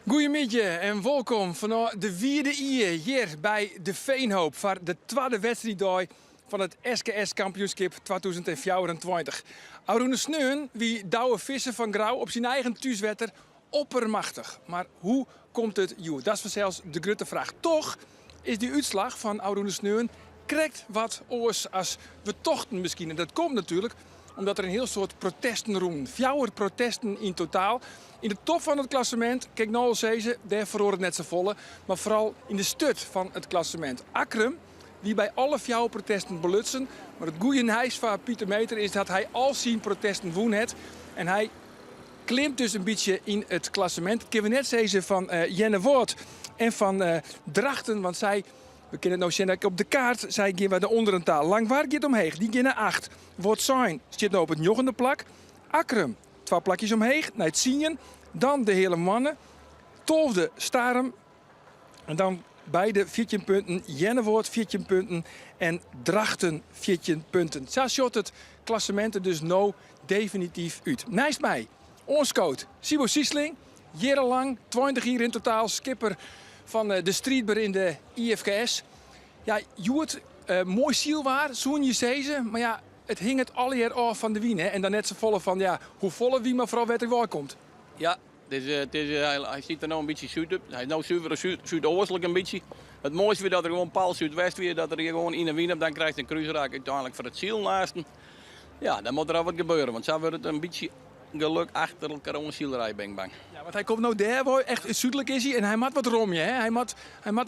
Goeiemiddei en wolkom fanôf de Wide Ie hjir by De Veenhoop foar de twadde wedstriiddei fan it SKS kampioenskip 2024. Ofrûne sneon wie Douwe Visser fan Grou op syn eigen thúswetter oppermachtich. Mar hoe komt it hjoed? Dat is fansels de grutte fraach. Toch is dy útslach fan ôfrûne sneon krekt wat oars as we tochten miskien. En dat komt natuerlik omdat der in hiel soad protesten rûnen. Fjouwer protesten yn totaal. Yn de top fan it klassemint, kin ik no al sizze, dêr feroaret net safolle. Mar foaral yn de sturt fan it klassemint. Akkrum wie by alle fjouwer protesten belutsen. Mar it goede nijs foar Pieter Meeter is dat hy al syn protesten wûn hat. En hy klimt dus in bytsje yn it klassemint. Dat kinne we net sizze fan Earnewâld en fan Drachten, want sy, we kinne it no sjen op de kaart, sy gean wer nei ûnderen ta. Langwar giet omheech, dy gean nei acht. Wâldsein stiet no op it njoggende plak. Akkrum twa plakjes omheech nei tsien. Dan de Heale Moanne, tolfde Starum. En dan beide 14 punten, Earnewâld 14 punten en Drachten 14 punten. Sa sjocht it klassemint der dus no definityf út. Neist my oanskood Siebo Siesling, jierrenlang, 20 jier yn totaal, skipper fan de striidber yn de IFKS. Ja, hjoed moai sylwaar, soene je sizze, mar ja, it hinget allegear ôf fan de wyn, hè? En dan net safolle fan ja, hoefolle wyn, mar foaral wêr't er wei komt. Ja, it is, hy stiet der no in bytsje súd op. Hy is no suver súdoastlik in bytsje. It moaiste wie dat er gewoan pal súdwest wie, dat er hjir gewoan yn 'e wyn op, dan krijst in krúsrak úteinlik foar it silen aansten. Ja, dan moat der al wat gebeure, want sa wurdt it in bytsje geluk achter elkoar oan silerij, bin ik bang. Ja, want hy komt no dêr wei, echt súdlik is hy en hy moat wat romje, hè? Hy moat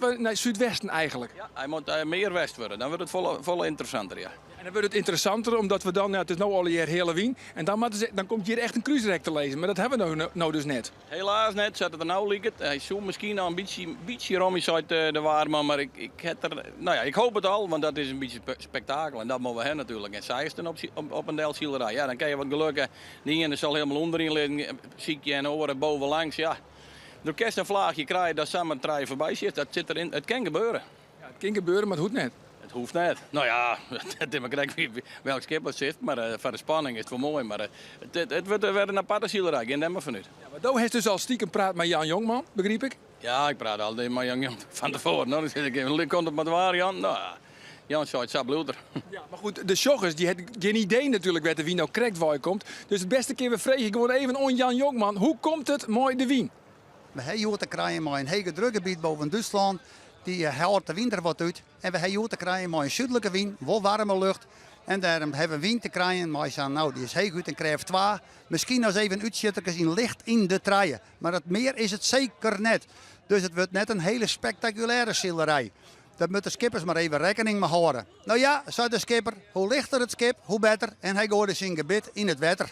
wer nei súdwesten eigentlik. Ja, hy moat mear west wurde, dan wurdt it folle, folle ynteressanter, ja. En dan wurdt it ynteressanter omdat we dan, ja, it is no allegear heale wyn en dan moatte se, dan komt hjir echt in krúsrek te lizzen, mar dat hawwe we no dus net. Helaas net, sa't it der no liket. Hy soe miskien noch in bytsje, bytsje romje, seit de waarman, mar ik, ik het der, no ja, ik hoop it al, want dat is in bytsje spektakel en dat moatte we ha natuerlik. En seisten op, op in delsilerij, ja, dan kinne je wat geluk ha. De iene sil hielendal ûnderyn lizzen, sykje en de oare bovenlangs, ja. Do kinst in flaachje krije dat samar trije foarby sjit, dat sit deryn. It kin gebeure. Ja, it kin gebeure, mar it hoecht net. It hoecht net. No ja, it is mar krekt welk skip it sit, mar foar de spanning is it wol moai. Mar it wurdt wer in aparte silerij, gean dêr mar fanút. Ja, mar do hast dus al stikem praat mei Jan Jonkman, begryp ik? Ja, ik praat altyd mei Jan Jonkman fan tefoaren. No, dan sis ik even, komt it mei it waar, Jan? No ja, Jan seit, sa bliuwt er. Ja, mar goed, de sjoggers dy hawwe gjin idee natuerlik wêr't de wyn no krekt wei komt. Dus it bêste kinne we freegje gewoan even oan Jan Jonkman, hoe komt it mei de wyn? We ha hjoed te krijen mei in hegedrukgebiet boven Dútslân. Dy hâldt de wyn der wat út. En we ha hjoed te krijen mei in súdlike wyn, wol waarme lucht. En dêrom ha we wyn te krijen mei sa'n, no dy is heechút in krêft twa. Miskien as even útsjitterkes yn licht yn de trije. Mar dat mear is it seker net. Dus it wurdt net in hele spektakulêre silerij. Dêr moatte de skippers mar even rekkening mei hâlde. No ja, sei de skipper, hoe lichter it skip, hoe better. En hy goaide syn gebit yn it wetter.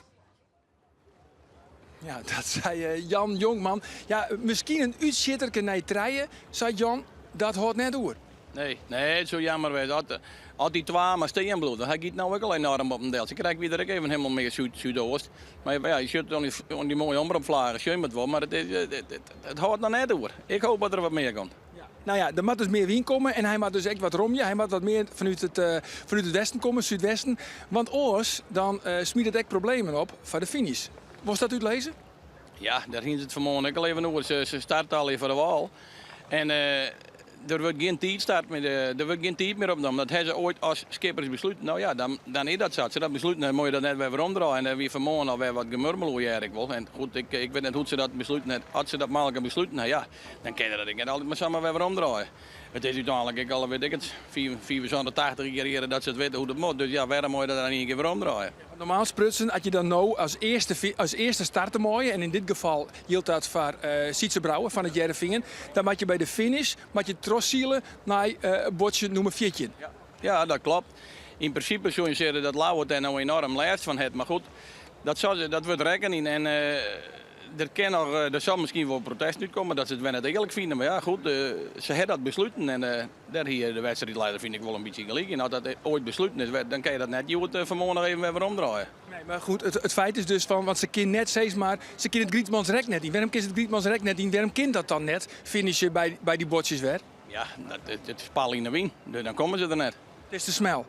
Ja, dat sei eh, Jan Jonkman. Ja, miskien in útsjitterke nei trije, seit Jan, dat hâldt net oer. Nee, nee, it soe jammer wêze as, as dy twa mar stean bliuwt. Want hy giet no ek al enoarm op en del. Se krekt wie der ek even helemaal mear súd, súdoost. Mar ja, je sjocht oan dy, oan dy moaie omropflaggen, sjoch je it wol, mar it, it, it, it, it hâldt noch net oer. Ik hoop dat der wat mear komt. Ja. No ja, der moat dus mear wyn komme en hy moat dus ek wat romje. Hy moat wat mear fanút it, uh, fanút it westen komme, súdwesten. Want oars dan uh, smyt it ek problemen op foar de finish. Wolst dat útlizze? Ja, dêr hiene se it fan 'e moarn ek al even oer. Se, se starte al foar de wâl. En uh, der wurdt gjin tiid start mear, der wurdt gjin tiid mear opnommen. Dat ha se oait as skippers besluten. No ja, dan, dan is dat sa. As se dat besluten, dan moatte je dat net wer weromdraaie. En dêr wie fan 'e moarn al wer wat gemurmel oer, hear ik wol. En goed, ik, ik wit net hoe't se dat besluten ha. As se dat mei besluten ha, ja, dan kinne dat ek net altyd mar samar wer weromdraaie. It is úteinlik ek al, wit ik it, 75, 80 jier earder dat se it witte hoe't it moat. Dus ja, wêrom moatte je dat dan ien kear weromdraaie? Ja, normaal sprutsen, as je dan no as earste, as earste starte meie, en yn dit gefal jildt dat foar uh, Sytze Brouwer fan it Hearrenfean, dan moat je by de finish moat je trochsile nei uh, buordsje nûmer 14. Ja. Ja, dat klopt. Yn prinsipe soe je sizze dat Louwe dêr no enoarm lêst fan hat. Mar goed, dat, sil, dat wurdt rekken yn. En uh, der kin noch, eh, der sil miskien wol protest útkomme dat se it wer net earlik fine. Mar ja, goed, eh, se ha dat besluten en eh, dêr hie de wedstriidlieder fyn ik wol in bytsje gelyk yn. As dat oait besluten is, dan kin je dat net hjoed fan 'e moarn noch even wer weromdraaie. Nee, mar goed, it feit is dus fan, want se kin net sis mar, se kin it Grietmansrek net yn. Wêrom kin se it Grietmansrek net yn? Wêrom kin dat dan net finishe by dy buordsjes wer? Ja, dat, it is pal yn de wyn, dus dan komme se der net. It is te smel.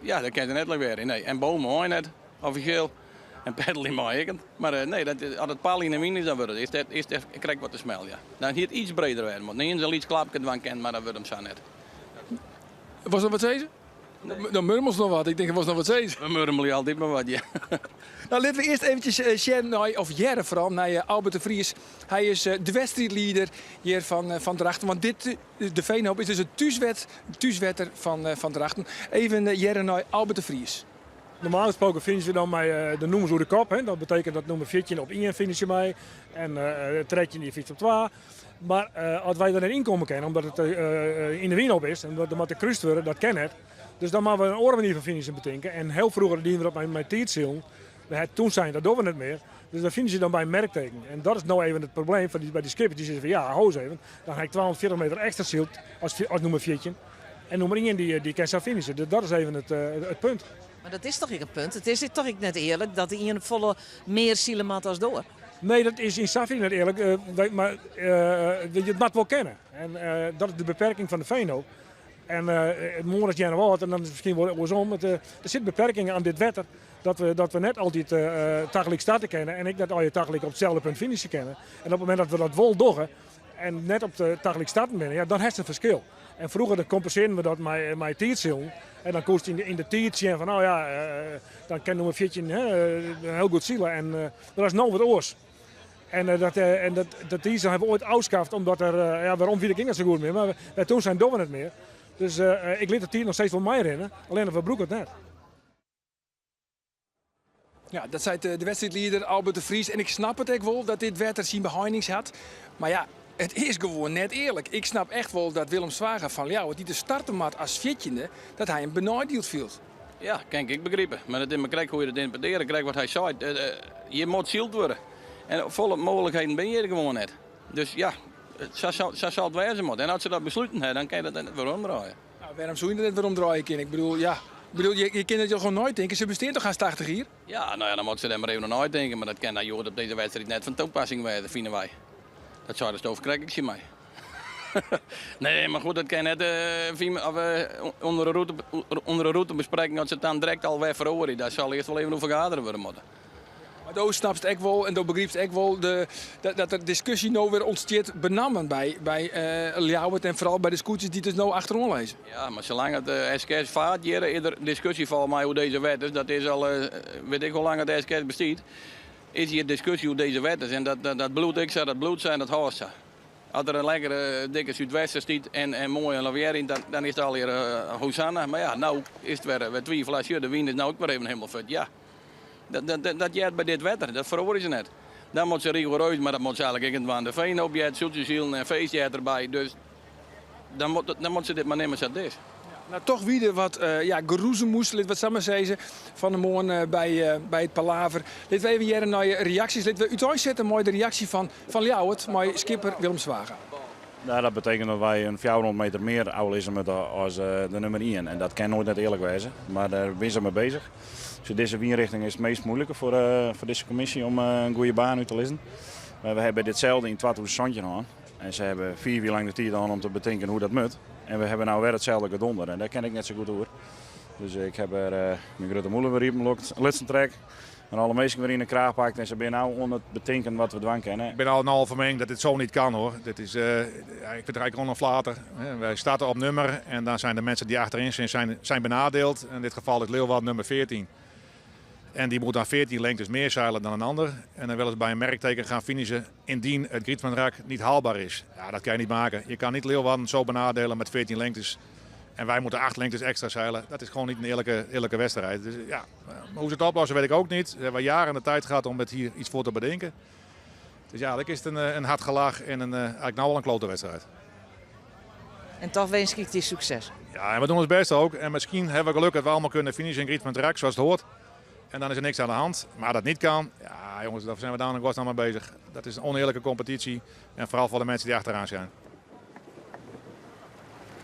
Ja, dan kin se net wer yn. Nee. En bomen mei net, offisjeel. En peddelje mei ek. Mar nee, dat, as it pal yn 'e wyn is, dan wurdt it is, is it krekt wat te smel. Ja. Dan hie it iets breder wêze moatten. Iens in lyts klapke dwaan kin, mar dat wurdt him sa net. Wolst noch wat sizze? Nee. Dan murmelst noch wat. Ik tink, wolst noch wat sizze? We murmelje altyd mar wat, ja. Nou, litte we earst eventsjes eh, sjen nei, of hearre foaral, nei eh, Albert de Vries. Hy is eh, de wedstriidlieder hjir fan, fan Drachten. Want dit, de Veenhoop is dus it thúswet, thúswetter fan, fan Drachten. Even hearre nei Albert de Vries. Normaal gesproken finishen we dan mei de nûmers oer de kop. Hè. Dat betekent dat nûmer 14 op 1 finishe mei en uh, 13 die fytst op 2. Mar uh, as wy der net ynkomme kinne, omdat it uh, yn de wyn op is en dat der moat krúst wurde, dat kin net. Dus dan moatte we in oare manier fan finishen betinke. En hiel froeger dienen we dat mei, mei tiidsilen. We ha toen sein, dat dogge we net mear. Dus dan finishe dan by in merkteken. En dat is no even it probleem foar dy, by dy skippers. Dy sizze fan ja, ho ris even. Dan ha ik 240 meter ekstra syld as, as nûmer 14. En nûmer 1 dy, dy kin sa finishe. Dus dat is even it, it punt. Mar dat is toch ek in punt? It is toch ek net earlik dat de ien folle mear sile moat as de oar? Nee, dat is yn safier net earlik. Uh, mar uh, it moat wol kinne. En uh, dat is de beperking fan de Veenhoop. En moarn is Earnewâld en dan is it miskien wol oarsom. It, der sitte beperkingen oan dit wetter. Dat we, dat we net altyd tagelyk starte kinne en ek net allegear tagelyk op itselde punt finishe kinne. En op it momint dat we dat wol dogge en net op de tagelyk starten binne, ja, dan hast in ferskil. En froeger dan kompensearren we dat mei, mei tiidsilen. En dan koest yn de, yn de tiid sjen fan, no ja, dan kin nûmer 14 hiel goed sile. En, mar dat is no wat oars. En dat, en dat, dat tiidsilen ha we oait ôfskaft, omdat der, ja, wêrom wit ik ek net sa goed mear, mar wy toen sein dogge we net mear. Dus ik lit de tiid noch steeds wol meirinne, allinnich we brûke it net. Ja, dat seit de wedstriidlieder Albert de Vries. En ik snap it ek wol dat dit wetter syn beheinings hat. Mar ja, it is gewoan net earlik. Ik snap echt wol dat Willem Zwaga fan Ljouwert, dy't der starte moat as fjirtjinde, dat hy him beneidield fielt. Ja, kin ik ek begripe. Mar it is mar krekt hoe't je dat ynterpretearje, krekt wat hy seit. Hjir moat syld wurde. En folle mooglikheden binne hjir gewoan net. Dus ja, sa sil it wêze moatte. En as se dat besluten ha, dan kin je dat net wer omdraaie. Nou, wêrom soe je dat net wer omdraaie kinne? Ik bedoel, ja, ik bedoel, je, je kinne it jo gewoan neitinke. Se bestean toch hast 80 jier? Ja, no ja, dan moatte se dêr mar even oer neitinke. Mar dat kin dan hjoed op dizze wedstriid net fan toepassing wêze, fine wy. Dat sei de Stoof krekt ek tsjin my. Nee, mar goed, dat kin net uh, of, uh, ûnder in rûte, ûnder in rûtebespreking as se it dan direkt al wer feroarje. Dêr sil earst wol even oer fergadere wurde moatte. Mar do snapst ek wol en do begrypst ek wol de, dat, dat der diskusje no wer ûntstiet, benammen by, by uh, Ljouwert en foaral by de skûtsjes dy't dus no achteroan lizze. Ja, mar salang it uh, SKS faart hjir, is der diskusje folgens my oer dizze wetters. Dat is al, uh, wit ik hoe lang it SKS bestiet, is hjir diskusje oer dizze wetters. En dat, dat, dat bliuwt ek sa, dat bliuwt sa en dat hâldt sa. As der in lekkere dikke súdwester stiet en, en moai en lavearjend, dan, dan is it allegear uh, hosanna. Mar ja, no is it wer, wer twivel. Sjoch, de wyn is no ek wer even hielendal fuort. Ja, dat, dat, dat heart by dit wetter, dat feroarje se net. Dan moat se rigoereus, mar dat moat se eigenlik ek dwaan. De Veenhoop heart, skûtsjesilen en feest heart derby. Dus dan moat, dan moat se dit mar nimme sa't it is. Nou, toch wie der wat uh, ja, geroezemoes, lit we it sa mar sizze, fan 'e moarn uh, by, uh, by it Palaver. Litte we even hearre nei reaksjes. Litte we úteinsette mei de reaksje fan, fan Ljouwert, mei skipper Willem Zwaga. Nou, dat betekent dat wy in 400 meter mear ôflizze moatte as de nûmer 1. En dat kin noait net earlik wêze, mar dêr binne se mei beuzich. Dus dizze wynrjochting is it meast muoilike foar, foar dizze kommisje om in goede baan út te lizzen. Mar we hawwe ditselde yn 2017 hân. En se hawwe fiif jier lang de tiid hân om te betinken hoe't dat moat. En we hawwe no wer itselde gedonder en dêr kin ik net sa goed oer. Dus ik haw wer myn grutte mûle wer iepen lutsen trek. En alle minsken wer yn de kraach pakt en se binne no oan it betinken wat we dwaan kinne. Ik bin al no fan miening dat dit zo niet kan hoor. Dit is, uh, ja, ik vind het eigenlijk gewoon een flater. Wij starten op nummer en dan zijn de mensen die achterin zijn, zijn, zijn benadeeld. In dit geval is Leeuwarden nummer 14. En die moet dan 14 lengtes meer zeilen dan een ander. En dan willen ze bij een merkteken gaan finishen indien het Grietmanrak niet haalbaar is. Ja, dat kan je niet maken. Je kan niet Leeuwarden zo benadelen met 14 lengtes. En wij moeten 8 lengtes extra zeilen. Dat is gewoon niet een eerlijke, eerlijke wedstrijd. Dus ja, hoe ze het oplossen weet ik ook niet. Ze hebben jaren de tijd gehad om het hier iets voor te bedenken. Dus ja, eigenlijk is het een, een hard gelach en een, eigenlijk nou al een klote wedstrijd. En toch wens ik je succes. Ja, en we doen ons best ook. En misschien hebben we geluk dat we allemaal kunnen finishen in Griet zoals het hoort. En dan is er niks aan de hand. Maar dat niet kan, ja jongens, daar zijn we dan in godsnaam mee bezig. Dat is een oneerlijke competitie. En vooral voor de mensen die achteraan zijn.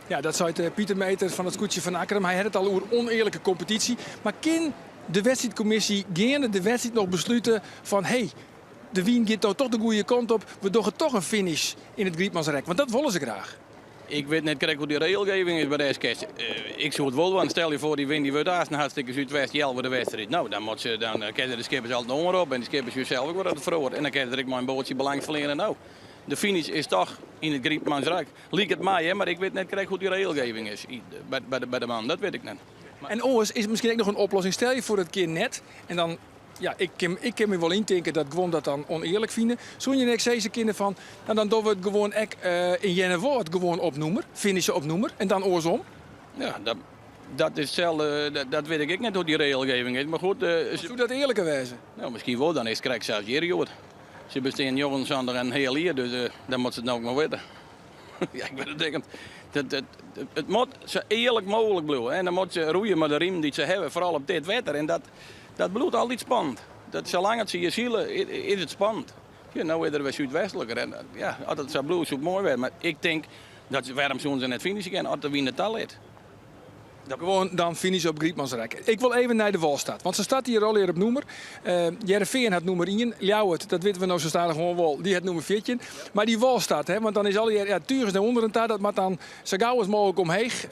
Ja, dat sei eh, Pieter Meter fan it skûtsje fan Akkrum. Hy hat it al oer ûnearlike kompetysje. Mar kin de wedstriidkommisje geande de wedstriid noch beslute fan hey, de wyn giet no toch de goede kant op, we dogge toch in finish yn it Grietmansrek, want dat wolle se graach. Ik wit net krekt hoe dy regelgeving is by de SKS. Ik soe it wol dwaan. Stel je foar dy wyn dy wurdt aansten hartstikke súdwest healwei de wedstriid. No, dan moat se, dan kinne se de skippers altyd oanroppe en de skippers sjogge sels ek wol dat it feroaret. En dan kinne se der ek mei in boatsje belang ferleane. No, de finish is toch yn it Grytmansrak. Liket my, hè, mar ik wit net krekt hoe dy regelgeving is by de mannen. Dat wit ik net. En oars is miskien ek noch in oplossing. Stel je foar it kin net en dan Ja, ik kin, ik kin my wol yntinke dat guon dat dan ûnearlik fine. Soene je ek sizze kinne fan, no dan dogge we it gewoan ek yn Earnewâld gewoan op nûmer, finishe op nûmer en dan oarsom? Ja, dat, dat is itselde, dat, dat wit ik ek net hoe dy regelgeving is, mar goed. Soe dat earliker wêze? No, miskien wol, dan is it krekt sa as hjir hjoed. Se bestean 79 en in heal jier, dus dan moat se it no ek mar witte. Ja, ik wit it ek net. Dat, dat, it moat sa earlik mooglik bliuwe en dan moat se roeie mei de riemen dy't se hawwe, foaral op dit wetter. En dat, Dat bliuwt altyd spannend. Dat, salang it se hjir sile, is it spannend. Ja, no is er wer súdwestliker en ja, as it sa bliuwt soe it moai wêze. Mar ik tink dat wêrom soene se net finishe kinne as de wyn it talit? Dat gewoan dan finishe op Grytmansrek. Ik wol even nei de walstart, want se starte hjir allegear op nûmer. Hearrenfean hat nûmer ien, Ljouwert, dat witte we no sa stadichoan wol, dy hat nûmer 14. Mar dy walstart, hè, want dan is allegear, ja, tuig is nei ûnderen ta, dat moat dan sa gau as mooglik omheech.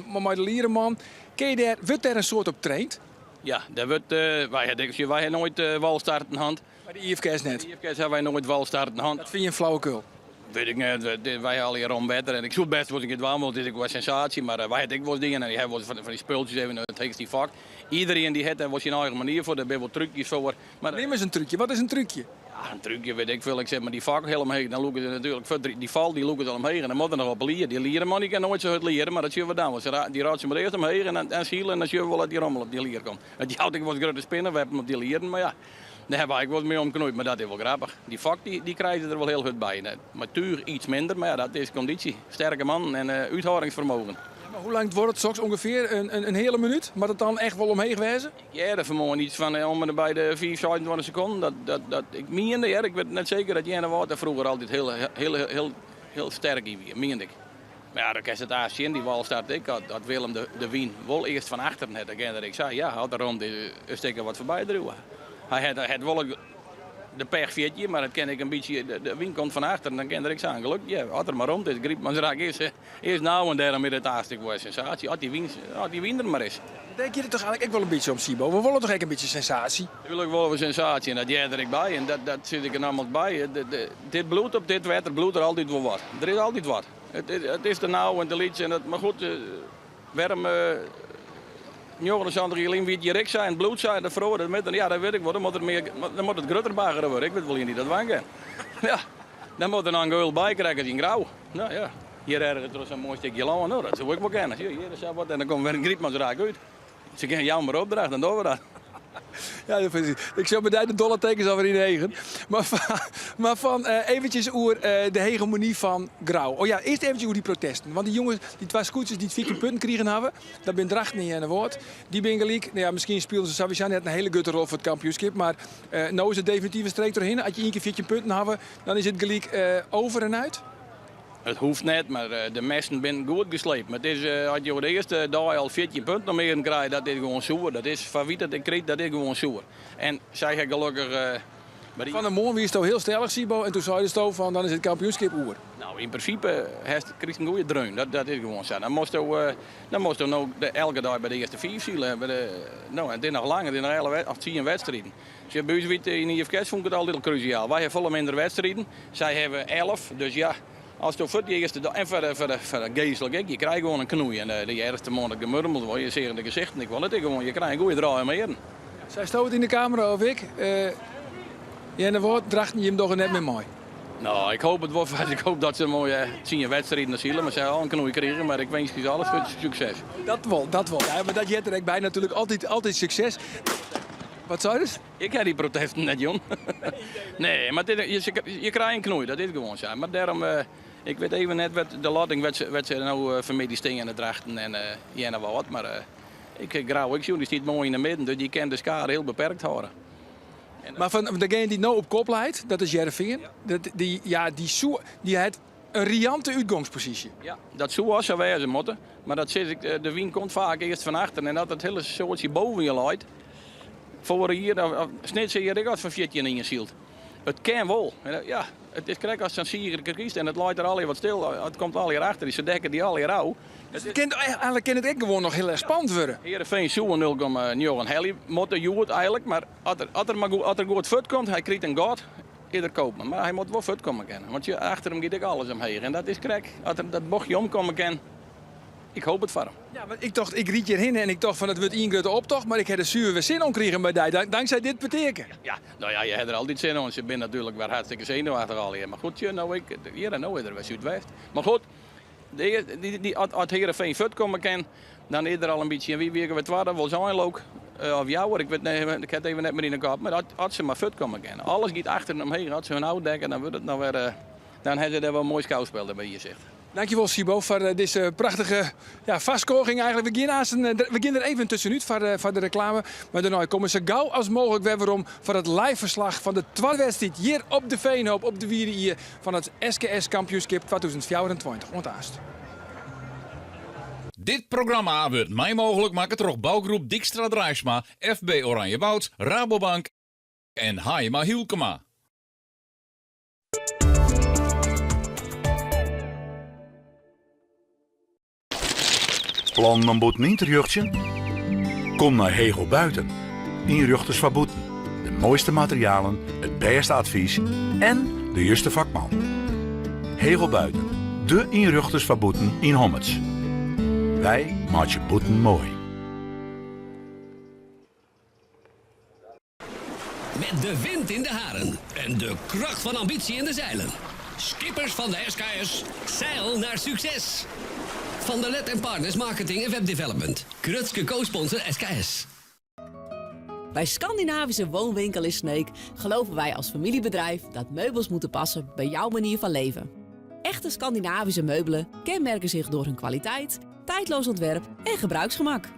Mar mei de liereman, kin je dêr, wurdt dêr in soad op traind? Ja, dêr wurdt, wy ha wy ha noait walstarten hân. By de IFKS net? By de IFKS ha wy noait walstarten hân. Dat fine je in flauwekul? Wit ik net, wy ha allegear rom wetter en ik soe it bêst wolris in kear dwaan, want it is ek wol sensaasje, mar wy ha it ek wolris dien en je ha wolris fan dy spultsjes even it heechst dy fak. Iederien dy hat dêr wol syn eigen manier foar, dêr binne wol trúkjes foar. Mar Nim ris in trúkje, wat is in trúkje? Ja, in trúkje wit ik veel. Ik set mar dy fak hiel omheech, dan lûke se natuerlik fuort dy fal, dy lûke se al omheech en dan moat er noch op lier. Dy liereman dy kin noait sa hurd liere, mar dat sjogge we dan wol. Dy rôdt se mar earst omheech en dan sile en dan sjogge we wol dat dy rommel op dy lier komt. It jout ek wolris grutte spinnewebben op dy lieren, mar ja, dêr hawwe wy ek wolris mei omknoeid, mar dat is wol grappich. Dy fok dy, dy krije se der wol hiel hurd by. Mei túch iets minder, mar ja, dat is kondysje. Sterke mannen en úthâldingsfermogen. Ja, mar hoe lang duorret soks ûngefear? In heale minút? Moat it dan echt wol omheech wêze? Ik hearde fanmoarn iets fan om en by de 5, 26 sekonden. Dat, dat, dat, ik miende, hear, ik wit net seker dat Earnewâld dêr froeger altyd hiel, hiel, hiel, hiel sterk yn wie, miende ik. Mar ja, dan kinst it aanst sjen, dy walstart ek, dat, dat Willem de, de wyn wol earst fan achteren hat. Dan kin er ek sa, ja, as er rond is, in stikje wat foarby driuwe. Hy hat, hat wol de pech 14, mar it kin ek in bytsje, de, de wyn komt fan achteren, dan kin er ek sa in geluk, ja, as er mar rond is, Grytmansrak is, is no en dêrom is it aanst ek wol in sensaasje, as dy wyn, as dy wyn der mar is. Dêr giet it toch eigentlik ek wol in bytsje om, Siebo? We wolle toch ek in bytsje sensaasje? Tuurlijk wolle we sensaasje en dat heart der ek by en dat, dat sit ik der nammentlik by. De, de, dit bliuwt op dit wetter bliuwt der altyd wol wat. Der is altyd wat. It, it, it is te nau en te lyts en dat, mar goed, wêrom 79 jier lyn wie it hjir ek sa en it bliuwt sa en dat feroaret net. Ja, dat wit ik wol. Dan moat it mear, dan moat it grutter baggere wurde. Ik wit wol ien dy't dat dwaan kin. Ja, dan moat der noch in geul by krekt as yn Grou. No ja, hjir ergens troch sa'n moai stikje lân, no dat soe ek wol kinne. Sjoch, hjir is sa wat en dan komt wer in Grytmansrak út. Se kinne jou mar opdracht, dan dogge we dat. Ja, dat is, ik sjoch by dy de dolle tekens alwer yn de eagen. Mar, mar fan uh, eventjes oer uh, de hegemony fan Grou. Oh ja, earst eventjes oer dy protesten. Want dy jonges, dy twa skûtsjes dy't 14 punten krigen hawwe, dat binne Drachten en Earnewâld. Dy binne gelyk, no ja, miskien spilen se sawiesa net in hiele grutte rol foar it kampioenskip, mar uh, no is it definityf in streek trochhinne. As je ien kear 14 punten hawwe, dan is it gelyk over en uit. It hoecht net, mar de messen binne goed geslepen. Mar it is, as jo de earste dei al 14 punten om earen krije, dat is gewoan soer. Dat is foar wie't it ek krijt, dat is gewoan soer. En sy ha gelokkich by dy. Fan 'e moarn wiesto hiel stellich, Siebo, en toen seidesto fan dan is it kampioenskip oer. No, yn prinsipe hast, krijst in goede dreun. Dat, dat is gewoan sa. Dan moatsto, dan moatsto no de, elke dei by de earste fiif sile. By de, no, en it is noch lang, it is noch 11 of 10 wedstriden. Sjoch, by ús wie it yn de IFKS fûn ik it altyd al krusiaal. Wy hawwe folle minder wedstriden, sy hawwe 11. Dus ja, asto fuort dy earste dei, en foar de, foar de, foar de geastlik ek, je krije gewoan in knoei. En de earste moarn dat gemurmeld wol, je seagen de gesichten ek wol. It is gewoan, je krije in goede draai om earen. Seisto it yn de kamera of ik? Earnewâld, Drachten, jim dogge net mear mei. No, ik hoop it wol foar. Ik hoop dat se moaie 10 wedstriden sile, mar se hawwe al in knoei krigen, mar ik winskje se alle sukses. Dat wol, dat wol. Ja, mar dat heart der ek by natuerlik, altyd, altyd sukses. Wat seidest? Ik ha dy protesten net jûn. Nee, mar dit, je, je krije in knoei, dat is gewoan sa. Mar dêrom, ik wit even net wat de lotting, wat se, wat se no fanmiddei stean, de Drachten en Earnewâld, mar ik Grou ek sjoen, dy stiet moai yn de midden, dus dy kin de skade hiel beperkt hâlde. Mar fan degene dy't no op kop leit, dat is Hearrenfean, dat, dy, ja, dy soe, dy hat in riante útgongsposysje. Ja, dat soe al sa wêze moatte, mar dat sis ik, de wyn komt faak earst fan achteren en as it hiele soadsje boven je leit, foarich jier, of, Snits hjir ek as fan 14 ien syld. It kin wol. Ja, it is krekt as sa'n sigerke kryst en it leit der allegear wat stil. It komt allegear achter, se dekke dy allegear ôf. Dus it kin, eigentlik kin it ek gewoan noch hiel erch spannend wurde. Heerenveen soe in 0,9 helje moatte hjoed eigentlik, mar as er, as er mar goed, as er goed fuortkomt, hy krijt in gat, is er Koopman. Mar hy moat wol fuortkomme kinne, want achter him giet ek alles omheech. En dat is krekt, as er dat bochtje omkomme kin, ik hoop it foar him. Ja, want ik tocht, ik ried hjirhinne en ik tocht fan it wurdt ien grutte optocht, mar ik ha der suver wer sin oan krigen by dy, dankzij dit petearke. Ja, no ja, je ha der altyd sin oan. Se binne natuerlik wer hartstikke senuwachtich allegear. Mar goed, sjoch, no ik, hjir en no is der wer Súdwest. Mar goed, as Heerenveen fuortkomme kin, dan is der al in bytsje. En wie wie wer twadde, wol Zeinlook of Jouwer, ik wit net, ik ha it even net mear yn de kop. Mar as se mar fuortkomme kinne, alles giet achter en omheech. As se hun ôfdekke, dan wurdt it noch wer, dan ha se dêr wol in moai skouspul dêr by je sicht. Dankjewol Siebo foar dizze prachtige ja, foarskôging eigentlik. We gean aansten, we gean der even tuskenút foar, foar de reklame. Mar dêrnei komme sa gau as mooglik wer werom foar it live ferslach fan de twadde wedstriid hjir op de Veenhoop op de Wide Ie fan it SKS Kampioenskip 2024. Oant aanst. Dit programma wurdt mei mooglik makke troch bougroep Dykstra Draisma, FB Oranjewoud, Rabobank en Haijema Hylkema. Plannen om bûten yn te rjochtsjen? Kom nei Hegel Buiten. Ynrjochters foar bûten. De moaiste materialen, it bêste advys en de juste fakman. Hegel Buiten, de ynrjochters foar bûten yn Hommerts. Wy meitsje bûten moai. Met de wind in de haren en de kracht van ambitie in de zeilen. Skippers van de SKS, zeil naar succes! Van der Let en Partners Marketing en Webdevelopment. Grutske co-sponsor SKS. Bij Scandinavische Woonwinkel in Sneek geloven wij als familiebedrijf dat meubels moeten passen bij jouw manier van leven. Echte Scandinavische meubelen kenmerken zich door hun kwaliteit, tijdloos ontwerp en gebruiksgemak.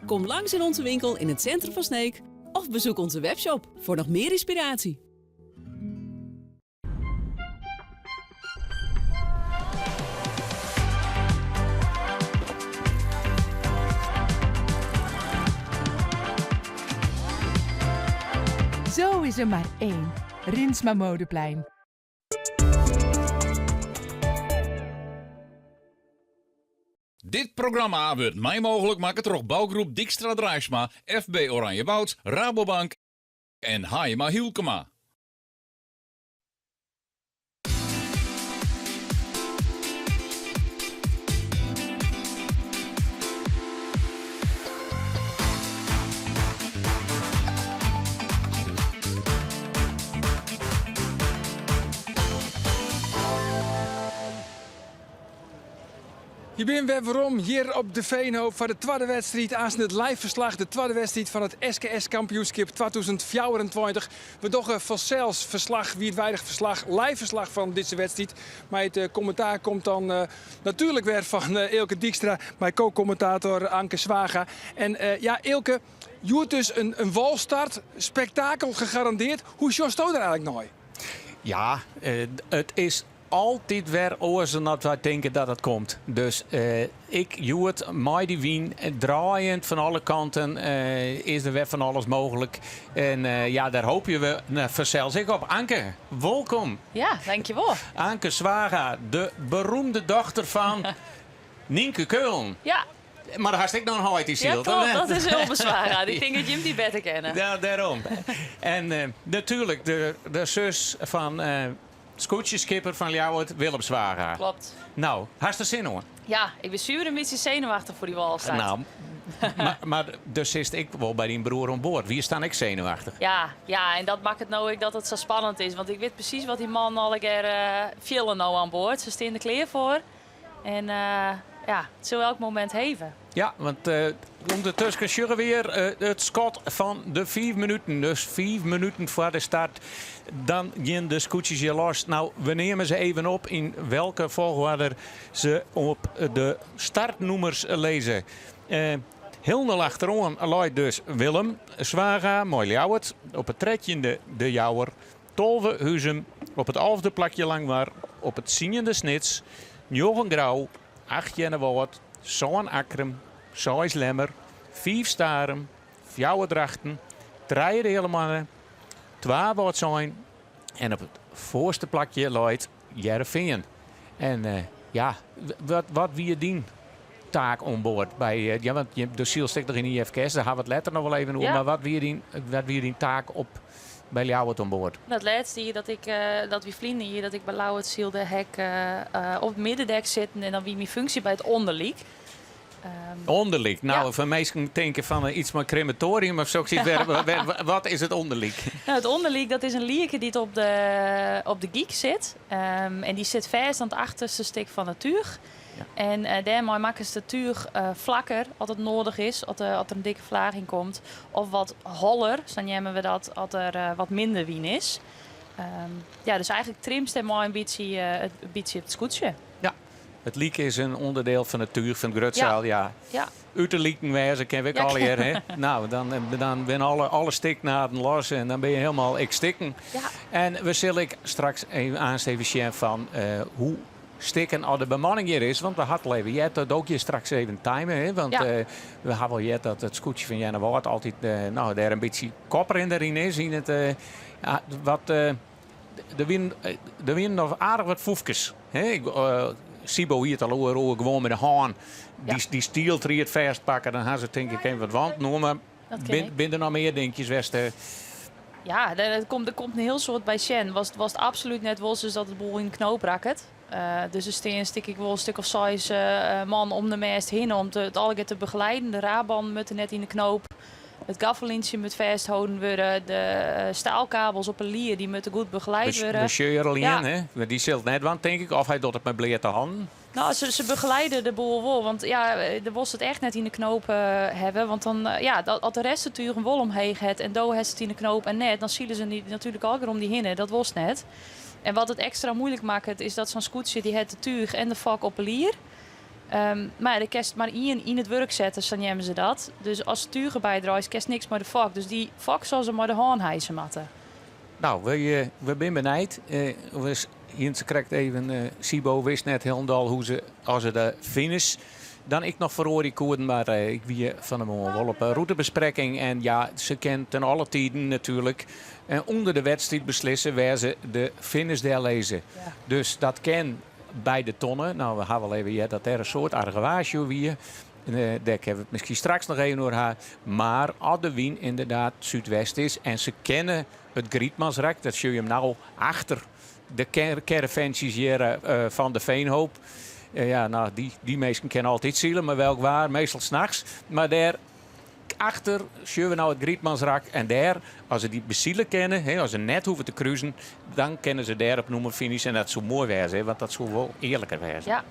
Kom langs in onze winkel in het centrum van Sneek of bezoek onze webshop voor nog meer inspiratie. Zo is er maar één. Rinsma Modeplein. Dit programma wurdt mei mooglik makke troch bougroep Dykstra Draisma, FB Oranjewoud, Rabobank en Haijema Hylkema. Je binne wer werom hjir op de Veenhoop foar de twadde wedstriid. Aansten it live ferslach, de twadde wedstriid fan it SKS kampioenskip 2024. We dogge fansels ferslach, wiidweidich ferslach, live ferslach fan dizze wedstriid. Mei it kommentaar komt dan natuerlik wer fan Eelke Dykstra, mei ko-kommentator Anke Zwaga. En ja, Eelke, hjoed dus in walstart, spektakel gegarandeerd. Hoe sjochsto der eigentlik nei? Ja, it is altyd wer oars dan dat wy tinke dat it komt. Dus ek hjoed mei dy wyn draaiend fan alle kanten is der wer fan alles mooglik. En ja, dêr hoopje we fansels ek op. Anke, wolkom. Ja, dankjewol. Anke Zwaga, de beroemde dochter fan Nynke Keulen. Ja. Mar hast ek noch in heit dy't sylt. Ja, klopt. Dat is Ulbe Zwaga. Ik tink dat jim dy better kenne. Ja, dêrom. En natuerlik de sus fan Skûtsjeskipper fan Ljouwert, Willem Zwaga. Klopt. No, hast der sin oan? Ja, ik bin suver in bytsje senuwachtich foar dy wâlstart. No, mar dus sitst ek wol by dyn broer oan board. Wiest dan ek senuwachtich? Ja, ja, en dat makket no ek dat it sa spannend is. Want ik wit presys wat dy mannen allegear fiele no oan board. Se stean der klear foar. En ja, it sil elk momint heve. Ja, want ûndertusken sjogge we hjir it skot fan de fiif minuten. Dus fiif minuten foar de start, dan gean de skûtsjes hjir los. No, we neame se even op yn welke folchoarder se op de startnûmers lizze. Hielendal achteroan leit dus Willem Zwaga mei Ljouwert. Op it trettjinde De Jouwer. 12 Huzum, op it alfde plakje Langwar, op it tsiende Snits, njoggen Grou, acht Earnewâld, sân Akkrum, seis Lemmer, fiif Starum, fjouwer Drachten, trije De Heale Moanne, twa Wâldsein, En op it foarste plakje leit Hearrenfean. En eh, ja, wat, wat wie dyn taak oan board? By, eh, ja, want je, do sylst ek noch yn de IFKS, dêr ha we it letter noch wol even oer. Ja. Mar wat wie dyn, wat wie dyn taak op, by Ljouwert oan board? Dat lêste jier dat ik, eh, dat wie ferline jier dat ik by Ljouwert sylde, ha ik op it middendek sitten en dan wie myn funksje by it ûnderlyk. Onderlyk. Nou, foar minsken tinke fan eh, iets mei krematoarium of soks. Wat is it ûnderlyk? Nou, it ûnderlyk dat is in lierke dy't op de, op de gyk sit. En dy sit fêst oan it achterste stik fan it túch. En eh, dêrmei makkest it túch eh, flakker as it nedich is, as der, as der in dikke flaach yn komt. Of wat holler, sa neame we dat, as der eh, wat minder wyn is. Ja, dus eigentlik trimst dêrmei in bytsje, in bytsje it skûtsje. Ja, it lyk is in ûnderdiel fan it túch fan it grutseil. Ja. Ja. Ut de liken wêze kin we ek allegear. Hè? Nou, dan, dan binne alle, alle stiknaden los en dan binne je hielendal ek stikken. Ja. En we sille ek straks even aanst even sjen fan eh, hoe stikken as de bemanning hjir is. Want we ha al even heard dat ook je straks even timen. Hè? Want Ja. eh, we ha wol heard dat it skûtsje fan Earnewâld altyd eh, nou, dêr in bytsje koprinner yn is. Yn it, eh, ja, wat, eh, Der wienen, der wienen noch aardich wat foefkes. Hè? Ik, eh, Sibo hie it al oer, oer gewoan mei de hân dy, dy stieltried fêstpakke. Dan ha se tink ik even wat want no, mar Dat kin bin, ek. bin der noch mear dinkjes west? eh? Ja, der, der komt, der komt in hiel soad by sjen. Watst, watst absolút net wolst is dat de boel yn de knoop rakket. Eh, dus der stean stik ik wol in stik of seis eh, man om de mêst hinne om te, it allegear te begeleiden. De raabân moatte net yn de knoop. It gaffelyntsje moat fêstholden wurde. De eh, staalkabels op 'e lier dy moatte goed begeleid wurde. De sjeur Ja. hè? Want dy sil it net dwaan, tink ik. Of hy docht it mei bleate hannen. Nou, se, se begeleide de boel wol. Want ja, do wolst it echt net yn de knoop eh, hawwe. Want dan, eh, ja, dat, as de rest de tugen wol omheech hat en do hast it yn de knoop en net, dan sile se dy natuerlik allegear om dy hinne. Dat wolst net. En wat it ekstra muoilik makket, is dat sa'n skûtsje dy hat de túch en de fok op 'e lier. Ehm, mar ja, der kinst mar ien yn it wurk sette, sa neame se dat. Dus ast de túch derby draaist, kinst niks mei de fok. Dus dy fok sil se mei de hân hijse moatte. Nou, we, eh, we binne benijd. Eh, we hienen se krekt even, eh, Sibo wist net hielendal hoe se, as se de finish dan ek noch feroarje koenen. Mar eh, ik wie fan 'e moarn wol op in rûtebesprekking. En ja, se kin ten alle tiden natuerlik eh, ûnder de wedstriid beslisse wêr se de finish dellizze. Dus dat kin by de tonne. Nou, we ha wol even heard dat dêr in soad argewaasje oer wie. Eh, dêr kinne we it miskien straks noch even oer ha. Mar as de wyn ynderdaad súdwest is en se kenne it Grietmansrak, dat sjogge je him no achter de caravantsjes hjir eh, fan de Veenhoop. Eh, ja, nou, dy, dy minsken kinne altyd sile, mar welk waar, meastal nachts. Mar dêr achter sjogge we no it Grietmansrak en dêr, as se dy besile kinne, hè, as se net hoege te krusen, dan kinne se dêr op nûmerfinish. En dat soe moai wêze, hè, want dat soe wol earliker wêze. Ja,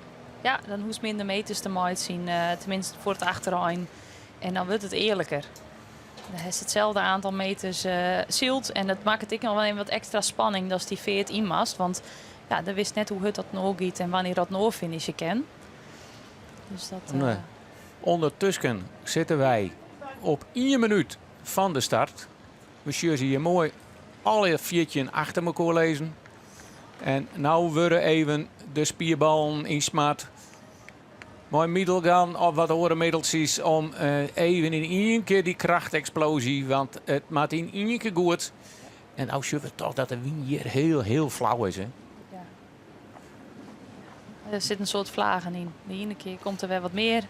ja dan hoechst minder meters te meitsjen, eh, teminsten foar it achterein. En dan wurdt it earliker. Dan hast itselde oantal meters eh syld. En dat makket ek noch wol even wat ekstra spanning datst dy feart yn moatst. Want ja, do witst net hoe hurd dat no giet en wannear dat no finishe kin. Dus dat, eh, Nee. Ûndertusken sitte wy op ien minút fan de start. We sjogge se hjir moai alle 14 achter mekoar lizzen. En no wurde even de spierballen ynsmard mei Middelgan of wat oare middeltsjes om eh, even yn ien kear dy krachteksplosie, want it moat yn ien kear goed. En no sjogge we toch dat de wyn hjir hiel, hiel flau is. Hè? Der sit in soad flagen yn. De iene kear komt der wer wat mear.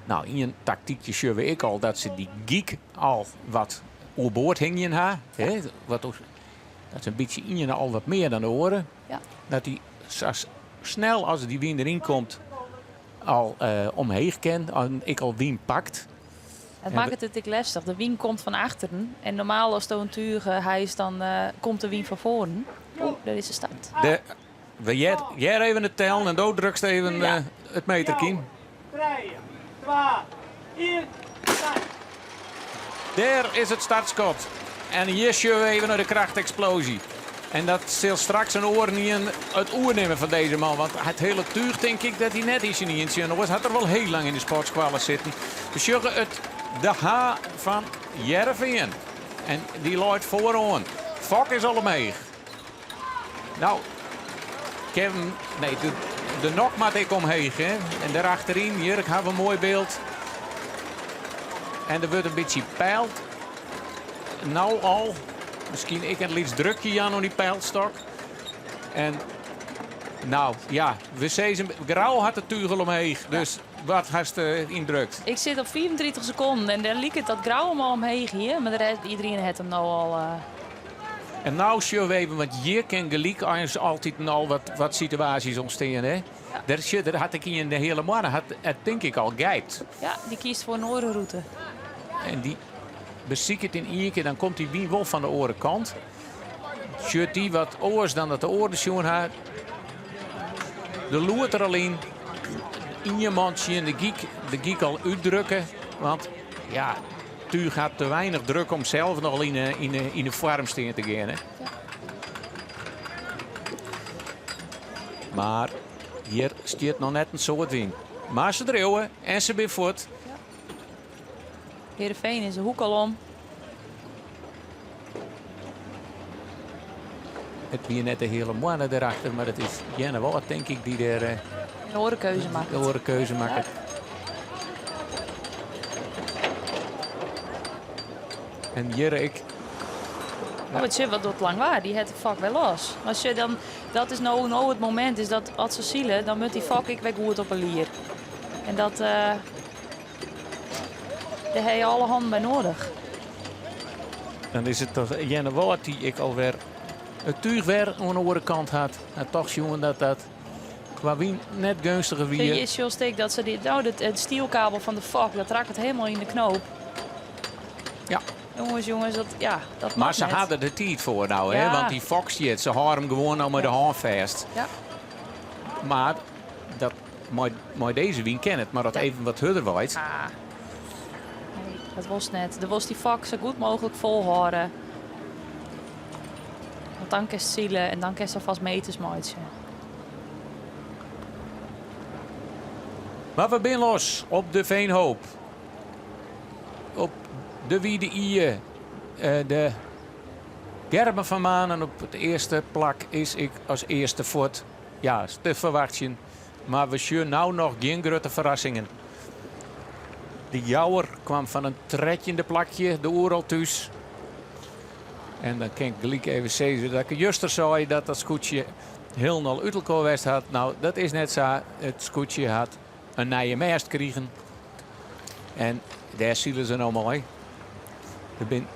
Nou, ien taktykje sjogge we ek al dat se dy gyk al wat oerboard hingjen ha. Hè? Wat, dat is in bytsje ien al wat mear dan de oare. Ja. Dat dy sa snel as dy wyn deryn komt al eh, omheech kin en ek al wyn pakt. It makket it ek lestich. De wyn komt fan achteren. En normaal ast in túch hijst, dan eh, komt de wyn fan foaren. Oeh, dêr is de start. De, we hear, hear even it tellen en do drukst even Ja. eh, it meterke yn. 3, 2, 1, start. Dêr is it startskot. En hjir sjogge we even nei de krachteksplosie. En dat sil straks in oaren it oernimme fan dizze man. Want it hiele túch tink ik dat hy net yn syn ientsje. En oars hat er wol hiel lang yn de sportskoalle sitten. We sjogge it de H fan Hearrenfean. En dy leit foaroan. Fok is al omheech. Nou, Kevin, nee, de, de nok moat ek omheech. Hè? En dêrachteryn, hjir, ik ha in moai byld. En der wurdt in bytsje peild. No al. Miskien ek in lyts drukje jaan oan dy peilstok. En no, ja, we sizze Grou hat de tugel omheech. Dus wat hast yndrukt? Ik sit op 35 sekonden en dêr liket dat Grou him al omheech hie. Mar de rest, iderien hat him no al. En no sjogge we even, want hjir kin gelyk eins altyd al wat situaasjes ûntstean. Hè? Dêr sjoch, dêr hat ek ien de hiele moarn hat it tink ik al gijpt. Ja, dy kiest foar in oare rûte. En dy besiket yn ien kear, dan komt dy wyn wol fan de oare kant. Sjocht dy wat oars dan dat de oaren sjoen ha. De loert der al yn. Ien man tsjin de gyk, de gyk al útdrukke. Want ja, túch hat te weinich druk om sels noch al yn de foarm stean te gean. Hè. Mar hjir stiet noch net in soad wyn. Mar se driuwe en se binne fuort. Heerenveen is de hoek al om. It wie net de hiele moanne derachter, mar it is Earnewâld, tink ik, dy't dêr in oare keuze makket. De oare keuze makket. En hjir ek. Oh, it sjoch wat docht Langwar, dy hat de fok wer los. Mar sjoch dan, dat is no, no it momint, is dat as se sile, dan moat dy fok ek wer goed op 'e lier. En dat, uh, dêr ha je alle hannen by noadich. Dan is it toch Earnewâld dy't ek alwer it túch wer oan de oare kant hat. En toch sjoen dat dat kwa wyn net geunstiger wie. Hjir sjochst ek dat se dy, no, it stielkabel fan de fok, dat rakket helemaal yn de knoop. Ja. Jonges, jonges, dat, ja, dat Mar moat se net. ha der de tiid foar no, hè? Ja. Want dy fok stiet, se hâlde him gewoan no mei de hân fêst. Ja. Mar dat, mei dizze wyn kin it, mar as even wat hurder waait. Ah. Nee, dat wolst net. Do wolst dy fok sa goed mooglik folhâlde. Want dan kinst sile en dan kinst alfêst meters meitsje. Mar we binne los op de Veenhoop. Op de Wide Ie. De Gerben van Manen op it earste plak is ek as earste fuort. Ja, is te ferwachtsjen. Mar we sjogge no noch gjin grutte ferrassingen. De Jouwer kwam fan in trettjinde plakje de Oeral thús. En dan kin ik gelyk even sizze dat ik juster sei dat dat skûtsje hielendal út elkoar west hat. No, dat is net sa. It skûtsje hat in nije mêst krigen. En dêr sile se no mei. Der binne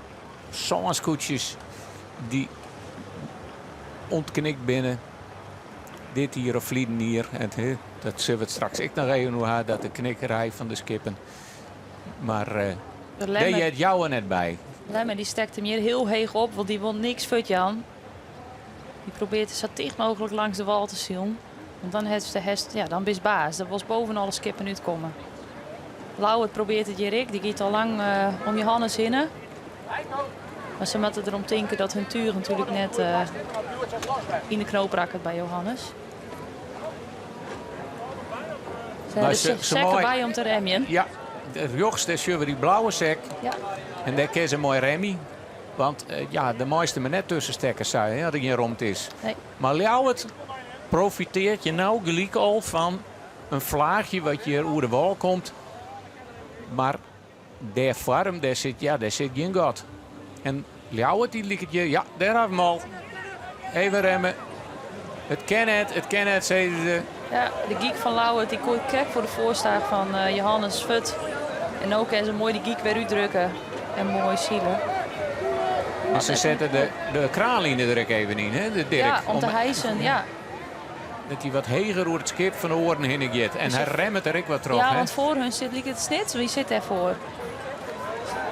sân skûtsjes dy't ûntknikt binne dit jier of ferliden jier. En dat sille we it straks ek noch even oer ha, dat de knikkerij fan de skippen. Mar uh, dêr heart Jouwer net by. Lemmer dy stekt him hjir hiel heech op, want dy wol niks fuortjaan. Dy probearret sa ticht mooglik langs de wâl te silen. Want dan hast de hest, ja, dan bist baas. Dan wolst boven alle skippen útkomme. Ljouwert probearret it hjir ek. Dy giet al lang uh, om Johannes hinne. Mar se moatte derom tinke dat hun túch natuerlik net uh, yn de knoop rakket by Johannes. Se ha de sekken by om te remjen. Ja, rjochts dêr sjogge we dy blauwe sek. Ja. En dêr kin se moai remje. Want uh, ja, dêr meist mar net tusken stekke, sa, hè, as der gjin romte is. Nee. Mar Ljouwert profitearret hjir no gelyk al fan in flaachje wat hjir oer de wâl komt. Mar dêr foar him, dêr sit, ja, dêr sit gjin gat. En Ljouwert dy liket hjir, ja, dêr ha we him al. Even remme. It kin net, it kin net, sizze se. Ja, de gyk fan Ljouwert dy komt krekt foar de foarstaach fan eh, Johannes fuort. En no kinne se moai dy gyk wer útdrukke en moai sile. En se sette de kraanline der ek even yn, hè, de Dirk. Ja, om te hijsen, ja. Dat hy wat heger oer it skip fan de oaren hinne giet. En hy remmet der ek wat troch. Ja, hè? want foar hun sit liket Snits. Wie sit dêrfoar?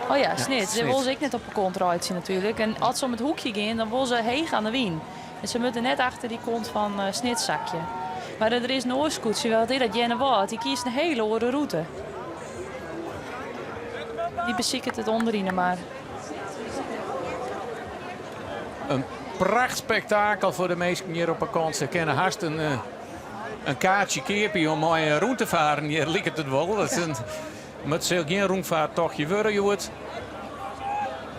Oh ja, Snits. Dêr wol se ek net op 'e kont reitsje natuerlik. En as se om it hoekje gean, dan wol se heech oan de wyn. En se moatte net achter dy kont fan eh, Snits sakje. Mar der is in oar skûtsje, wat is dat Earnewâld, dy kiest in hiele oare rûte. Dy besiket it ûnderyn mar. In prachtspektakel foar de minsken hjir op 'e kant. Se kinne hast in, eh, in kaartsje keapje om mei rûn te faren. Hjir liket it wol. Dat is in, mar it sil gjin rûnfaartochtje wurde hjoed.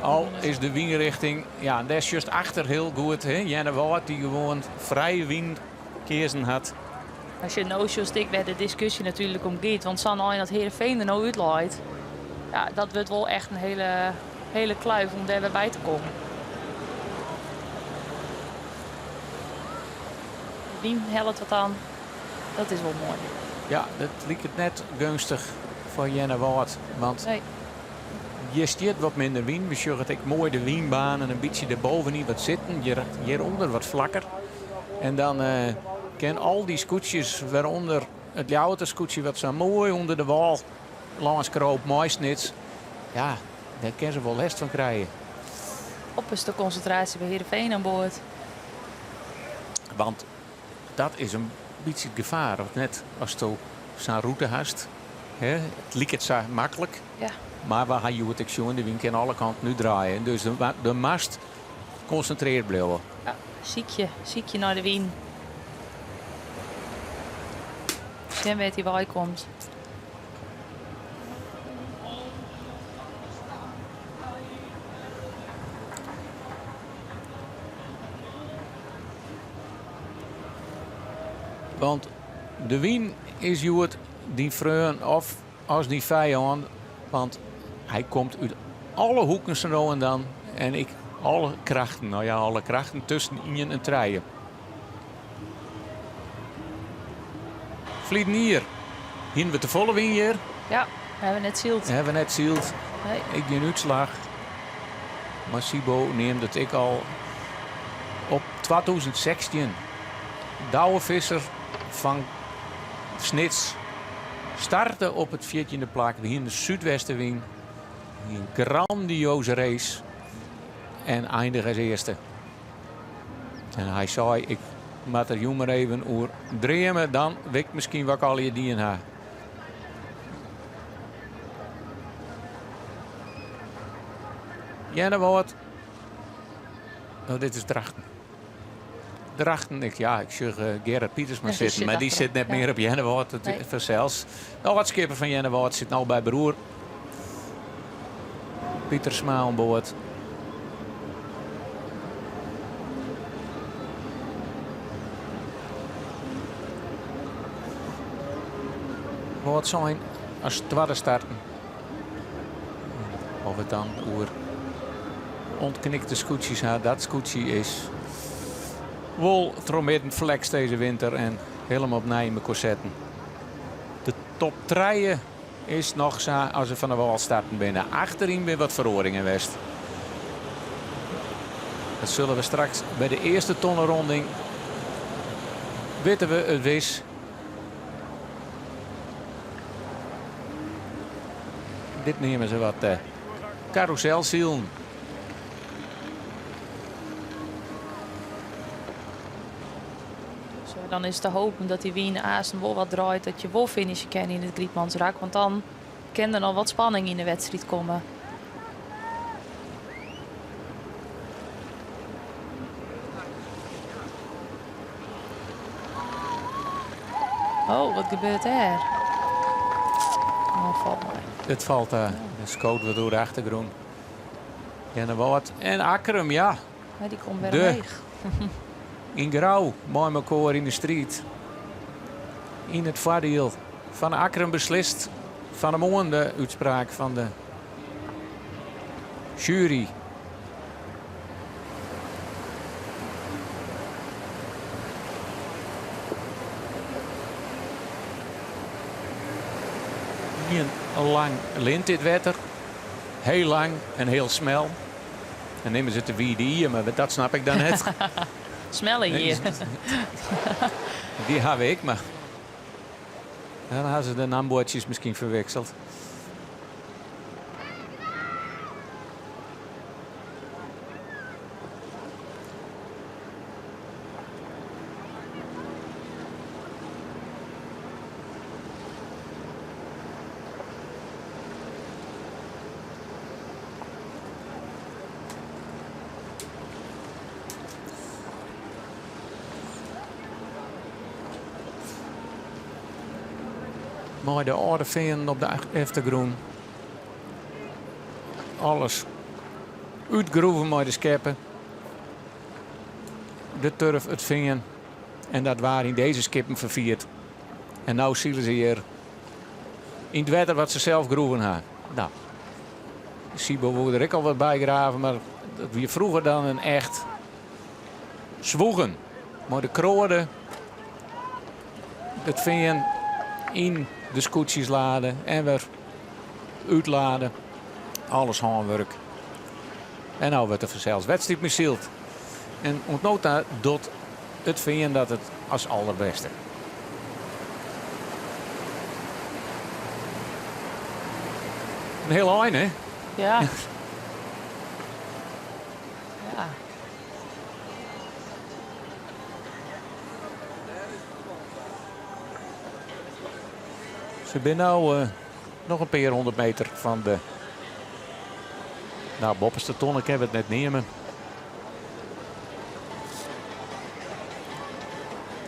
Al is de wynrichting, ja, en dêr sjochst achter hiel goed, hè, Earnewâld dy't gewoan frije wyn keazen hat. As je no sjochst ek wêr't de diskusje natuerlik om giet, want sa'n ein dat Heerenveen der no út leit, ja, dat wurdt wol echt in hiele, hiele kluif om dêr wer by te kommen. wyn hellet wat oan. Dat is wol moai. Ja, dat liket net geunstich foar Earnewâld. Want Nee. hjir stiet wat minder wyn. We sjogge it ek moai de wynbanen in bytsje derbovenyn wat sitten. Hjir, hjirûnder wat flakker. En dan eh, kin al dy skûtsjes wêrûnder it Ljouwerter skûtsje wat sa moai ûnder de wâl lâns kroop mei Snits. Ja, dêr kin se wol lêst fan krije. Opperste konsintraasje by Heerenveen oan board. Want dat is in bytsje it gefaar, of net? Asto sa'n rûte hast, hè, it liket sa maklik. Ja. Mar we ha hjoed ek sjoen, de wyn kin alle kanten útdraaie. Dus do moatst konsintrearre bliuwe. Ja, sykje, sykje nei de wyn. Sjen wêr't hy wei komt. Want de wyn is hjoed dyn freon of as dyn fijân, want hy komt út alle hoeken sa no en dan en ek alle krachten, no ja, alle krachten tusken ien en trije. Ferliden jier hiene we tefolle wyn hjir. Ja, we hawwe net syld. We hawwe net syld. Nee. Ek gjin útslach. Mar Sibo neamde it ek al op 2016. Douwe Visser fan Snits starte op it fjirtjinde plak. We hiene de súdwestewyn. In grandioze race. En eindige as earste. En hy sei, ik moat der jûn mar even oer dreame, dan wit ik miskien wat ik allegear dien ha. Earnewâld. No, dit is Drachten. Drachten, ik, ja, ik sjoch eh, Gerard Pietersma Ja, die sitten, mar sit dy achter sit net ja. mear op Earnewâld, dat Nee. fansels. No, wat skipper fan Earnewâld sit no by broer Pietersma oan board. Wâldsein as twadde starten. Of it dan oer ûntknikte skûtsjes ha, dat skûtsje is wol trochmidden flekst dizze winter en helemaal opnij yn mekoar setten. De top trije is noch sa as se fan de wâl starten binne. Achteryn binne wat feroaringen west. Dat sille we straks by de earste tonneronding witte we it wis. Dit neame se wat eh, carouselsilen. Zo, dan is te hopen dat dy wyn aansten wol wat draait, dat je wol finishe kinne yn it Grytmansrak. Want dan kin der noch wat spanning yn de wedstriid komme. Oh, wat gebeurt dêr? Oh, falt mei. It falt uh, de skoot wat oer de achtergrûn. Earnewâld en Akkrum, ja. Ja, dy komt wer De. omheech. Yn Grou mei mekoar yn de striid. Yn it foardiel fan Akkrum beslist fan 'e moarn de útspraak fan de sjuery. Ien lang lint dit wetter. Heel lang en heel smel. Dan neame se it de Wide Ie, mar dat snap ik dan net. Smelle Ie. Dy hawwe ik, mar dan hawwe se de nambuordsjes miskien ferwikseld. Mei de âlde feanen op de eftergrûn. Alles útgroeven mei de skeppe. De turf, it fean. En dat waard yn dizze skippen ferfierd. En no sile se hjir yn it wetter wat se sels groeven ha. No, Sibo woe der ek al wat by grave, mar dat wie froeger dan in echt zwoegen. Mei de kroade. It fean yn de skûtsjes lade en wer útlade. Alles hânwurk. En no wurdt der fansels wedstriid mei syld. En oant no ta docht it fean dat it as alderbêste. In hiel ein, hè? Ja. Ja. Se binne no noch in pear hûndert meter fan de nou, boppeste tonne kinne we it net neame.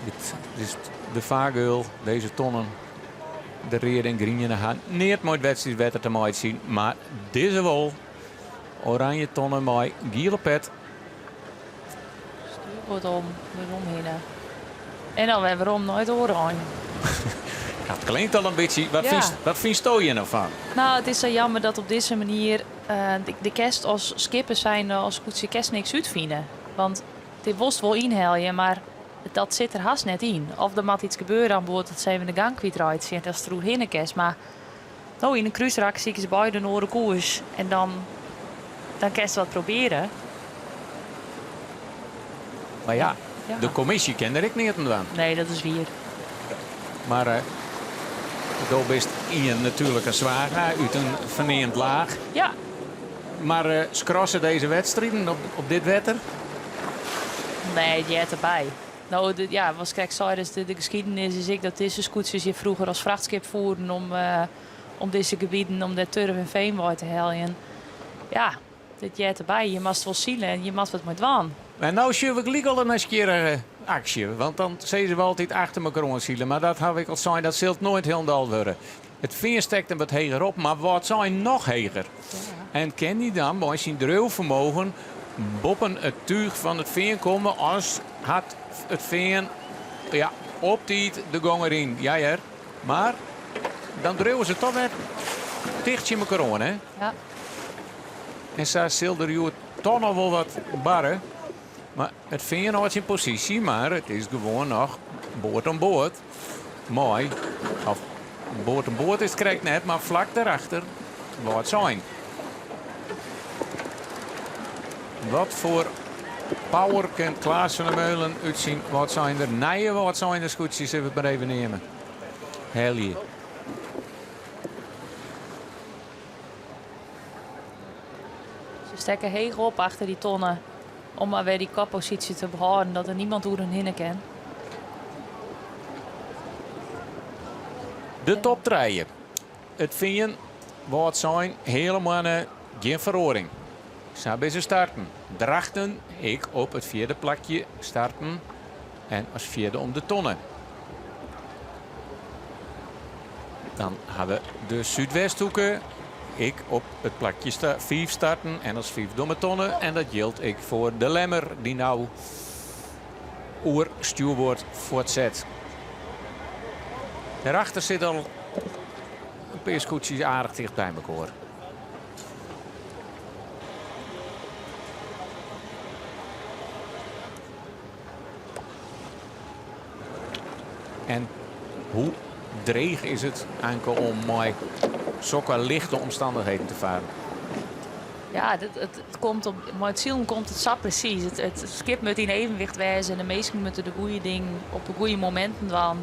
Dit is de fargeul, dizze tonnen. De reade en griene ha neat mei it wedstriidwetter te meitsjen, mar dizze wol. Oranje tonne mei giele pet. Stjoerboard om, werom hinne. En dan wer werom nei it oare ein. Dat klinkt al in bytsje. Wat, Ja. fynst, wat fynsto hjir no fan? Nou, it is sa jammer dat op dizze manier eh, de, de kerst as skipper zijn, as skûtsje kerst niks útfine. Want dit wolst wol ynhelje, mar dat sit der hast net yn. Of der moat iets gebeure oan board dat se even de gang kwytreitsje en datst der oerhinne kinst. Mar no yn in krúsrak sykje se beide in oare koers en dan, dan kinst wat probearje. Mar ja, Ja. de kommisje kin der ek neat oan dwaan. Nee, dat is wier. Mar eh, do bist ien natuerlik in swaga út in ferneamd laach. Ja. Mar eh, skrasse dizze wedstriden op, op dit wetter? Nee, it heart derby. No, de, ja, wat krekt sei, dus de, de geschiedenis is ek dat dizze skûtsjes hjir froeger as frachtskip foeren om, eh, om dizze gebieten, om dêr turf en fean wei te heljen. Ja, dit heart derby. Je moatst wol sile en je moat wat mei dwaan. En no sjoch ik lyk al in nijsgjirrige aksje. Want dan sizze we altyd achter mekoar oan sile. Mar dat haw ik al sein, dat sil noait hielendal wurde. It fean stekt him wat heger op, mar Wâldsein noch heger. En kin hy dan mei syn driuwfermogen boppen it túch fan it fean komme as hat it fean ja, op tiid de gong deryn. Ja hear, mar dan driuwe se toch wer ticht tsjin mekoar oan, hè? Ja. En sa sil der hjoed toch noch wol wat barre. Mar it fean hâldt syn posysje, mar it is gewoan noch board oan board. Mei, of board oan board is it krekt net, mar flak dêrachter Wâldsein. Wat foar power kin Klaas van der Meulen út syn Wâldseinder, nije Wâldseinder skûtsje, sille we it mar even neame, helje. Se stekke heech op achter dy tonne om mar wer dy kopposysje te behâlden, dat der niemand oer hun hinne kin. De top trije. It Fean, Wâldsein, Heale Moanne, gjin feroaring. Sa binne se starten. Drachten ek op it fjirde plakje starten en as fjirde om de tonne. Dan ha we de Súdwesthoeke ek op it plakje fiif starten en as fiifde om 'e tonne. En dat jildt ek foar de Lemmer dy't no oer stjoerboard fuortset. Dêrachter sit al in pear skûtsjes aardich ticht by mekoar. En hoe dreech is it, Anke, om mei sokke lichte omstannichheden te faren? Ja, it, it, it komt op, mei it silen komt it sa presys. It, it skip moat yn evenwicht wêze en de minsken moatte de goede dingen op de goede mominten dwaan.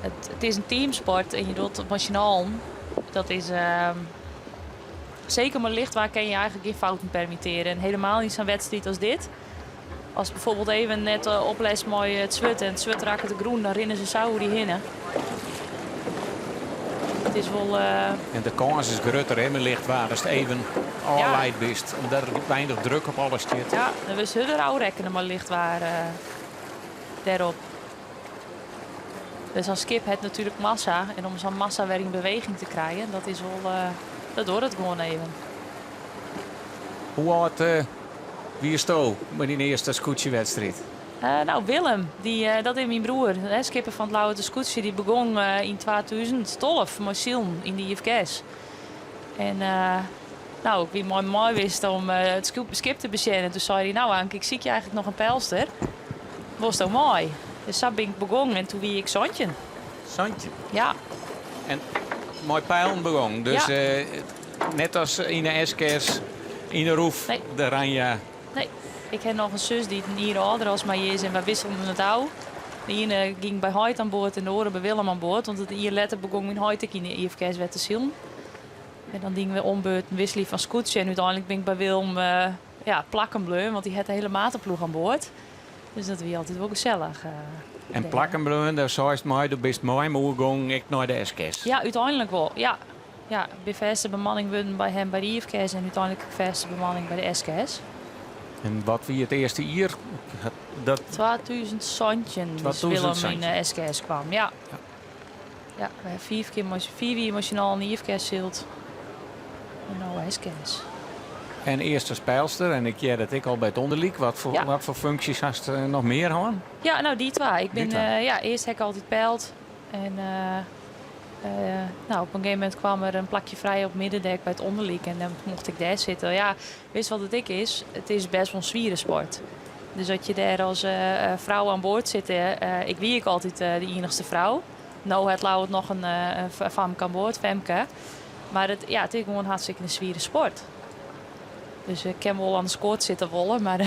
It, it is in teamsport en je docht it mei syn allen. Dat is seker mei licht waar kin je eigentlik gjin fouten permittearje. En helemaal yn sa'n wedstriid as dit. As bijvoorbeeld even net oplest mei it swurd en it swurd rakket de grûn, dan rinne se sa oer dy hinne. It is wol. En de kâns is grutter hè, mei licht waar ast even ôfleid bist, omdat der weinich druk op alles stiet. Ja, dan wurdst hurder ôfrekkene mei licht waar dêrop. Dus sa'n skip hat natuerlik massa en om sa'n massa wer yn beweging te krijen, dat is wol, dat duorret gewoan even. Hoe âld wiesto mei dyn earste skûtsjewedstriid? No, Willem, dy, dat is myn broer, hè, skipper fan it Ljouwerter skûtsje, dy begûn yn 2012 mei silen yn de IFKS. En no, ik wie mei him mei west om it skip te besjen en toen sei hy, no Anke, ik sykje eigentlik noch in pelster. Wolsto mei? Dus sa bin ik begûn en toen wie ik 17. 17? Ja. En mei peilen begûn. Dus Ja. eh, net as yn de SKS yn de roef, Nee. de Ranja. Nee, ik ha noch in sus dy't in jier âlder as my is en wy wisselen it ôf. De iene gyng by heit oan board en de oare by Willem oan board. Want in jier letter begûn myn heit ek yn de IFKS wer te silen. En dan gyngen we om beurten wisselje fan skûtsje. En úteinlik bin ik by Willem eh, ja, plakken bleaun, want dy hat de hiele matenploech oan board. Dus dat wie altyd wol gesellich. Eh, En dêr. plakken bleaun, dêr seist mei, do bist mei him oergongen ek nei de SKS. Ja, úteinlik wol. Ja. Ja, ik bin fêste bemanning wurden by him by de IFKS en úteinlik fêste bemanning by de SKS. En wat wie it earste jier? Dat 2017 dus Willem yn 2017. de SKS kwam. Ja. Ja, we ha fiif kear mei, fiif jier mei syn allen IFKS syld. En no SKS. En earste spylster, en ik hear dat ek al by it ûnderlyk. Wat foar, Ja. wat foar funksjes hast eh, noch mear hân? Ja, no dy twa. Ik bin, twa. eh, ja, earst ha ik altyd peild. En eh, eh, no, op in gegeven momint kaam der in plakje frij op middendek by it ûnderlyk. En dan mocht ik dêr sitte. Ja, witst wat it ek is? It is bêst wol in swiere sport. Dus as je dêr as eh, eh, frou oan board sitte, eh, ik wie ek altyd eh, de iennichste frou. No hat Louwert noch in, eh, in famke oan board, Femke. Mar it, ja, it is gewoan hartstikke in swiere sport. Dus ik kin wol oan de skoat sitte wolle, mar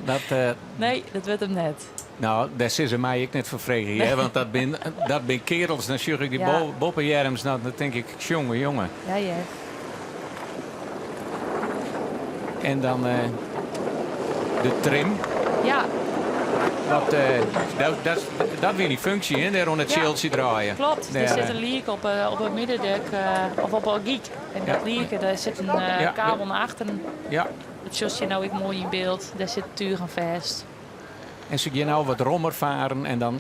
Dat, eh, nee, dat wurdt him net. No, dêr sille se my ek net foar freegje, hear, want dat bin, dat bin kearels. Dan sjoch ik dy Ja. bo, boppeearms, dan tink ik, jonge, jonge. Ja, ja. En dan eh, de trim. Ja. Wat, eh, dat, dat, dat wie dy funksje, hè, dêr oan it Ja. sealtsje draaien. Klopt, der Dêr, sit eh, in liek op, eh, op it middendek, eh, of op 'e gyk. En Ja. dat lieke, dêr sit in eh, Ja. kabel nei achteren. Ja. Dat sjochst hjir no ek moai yn byld. Dêr sit túch oan fêst. En se gean no wat rommer faren en dan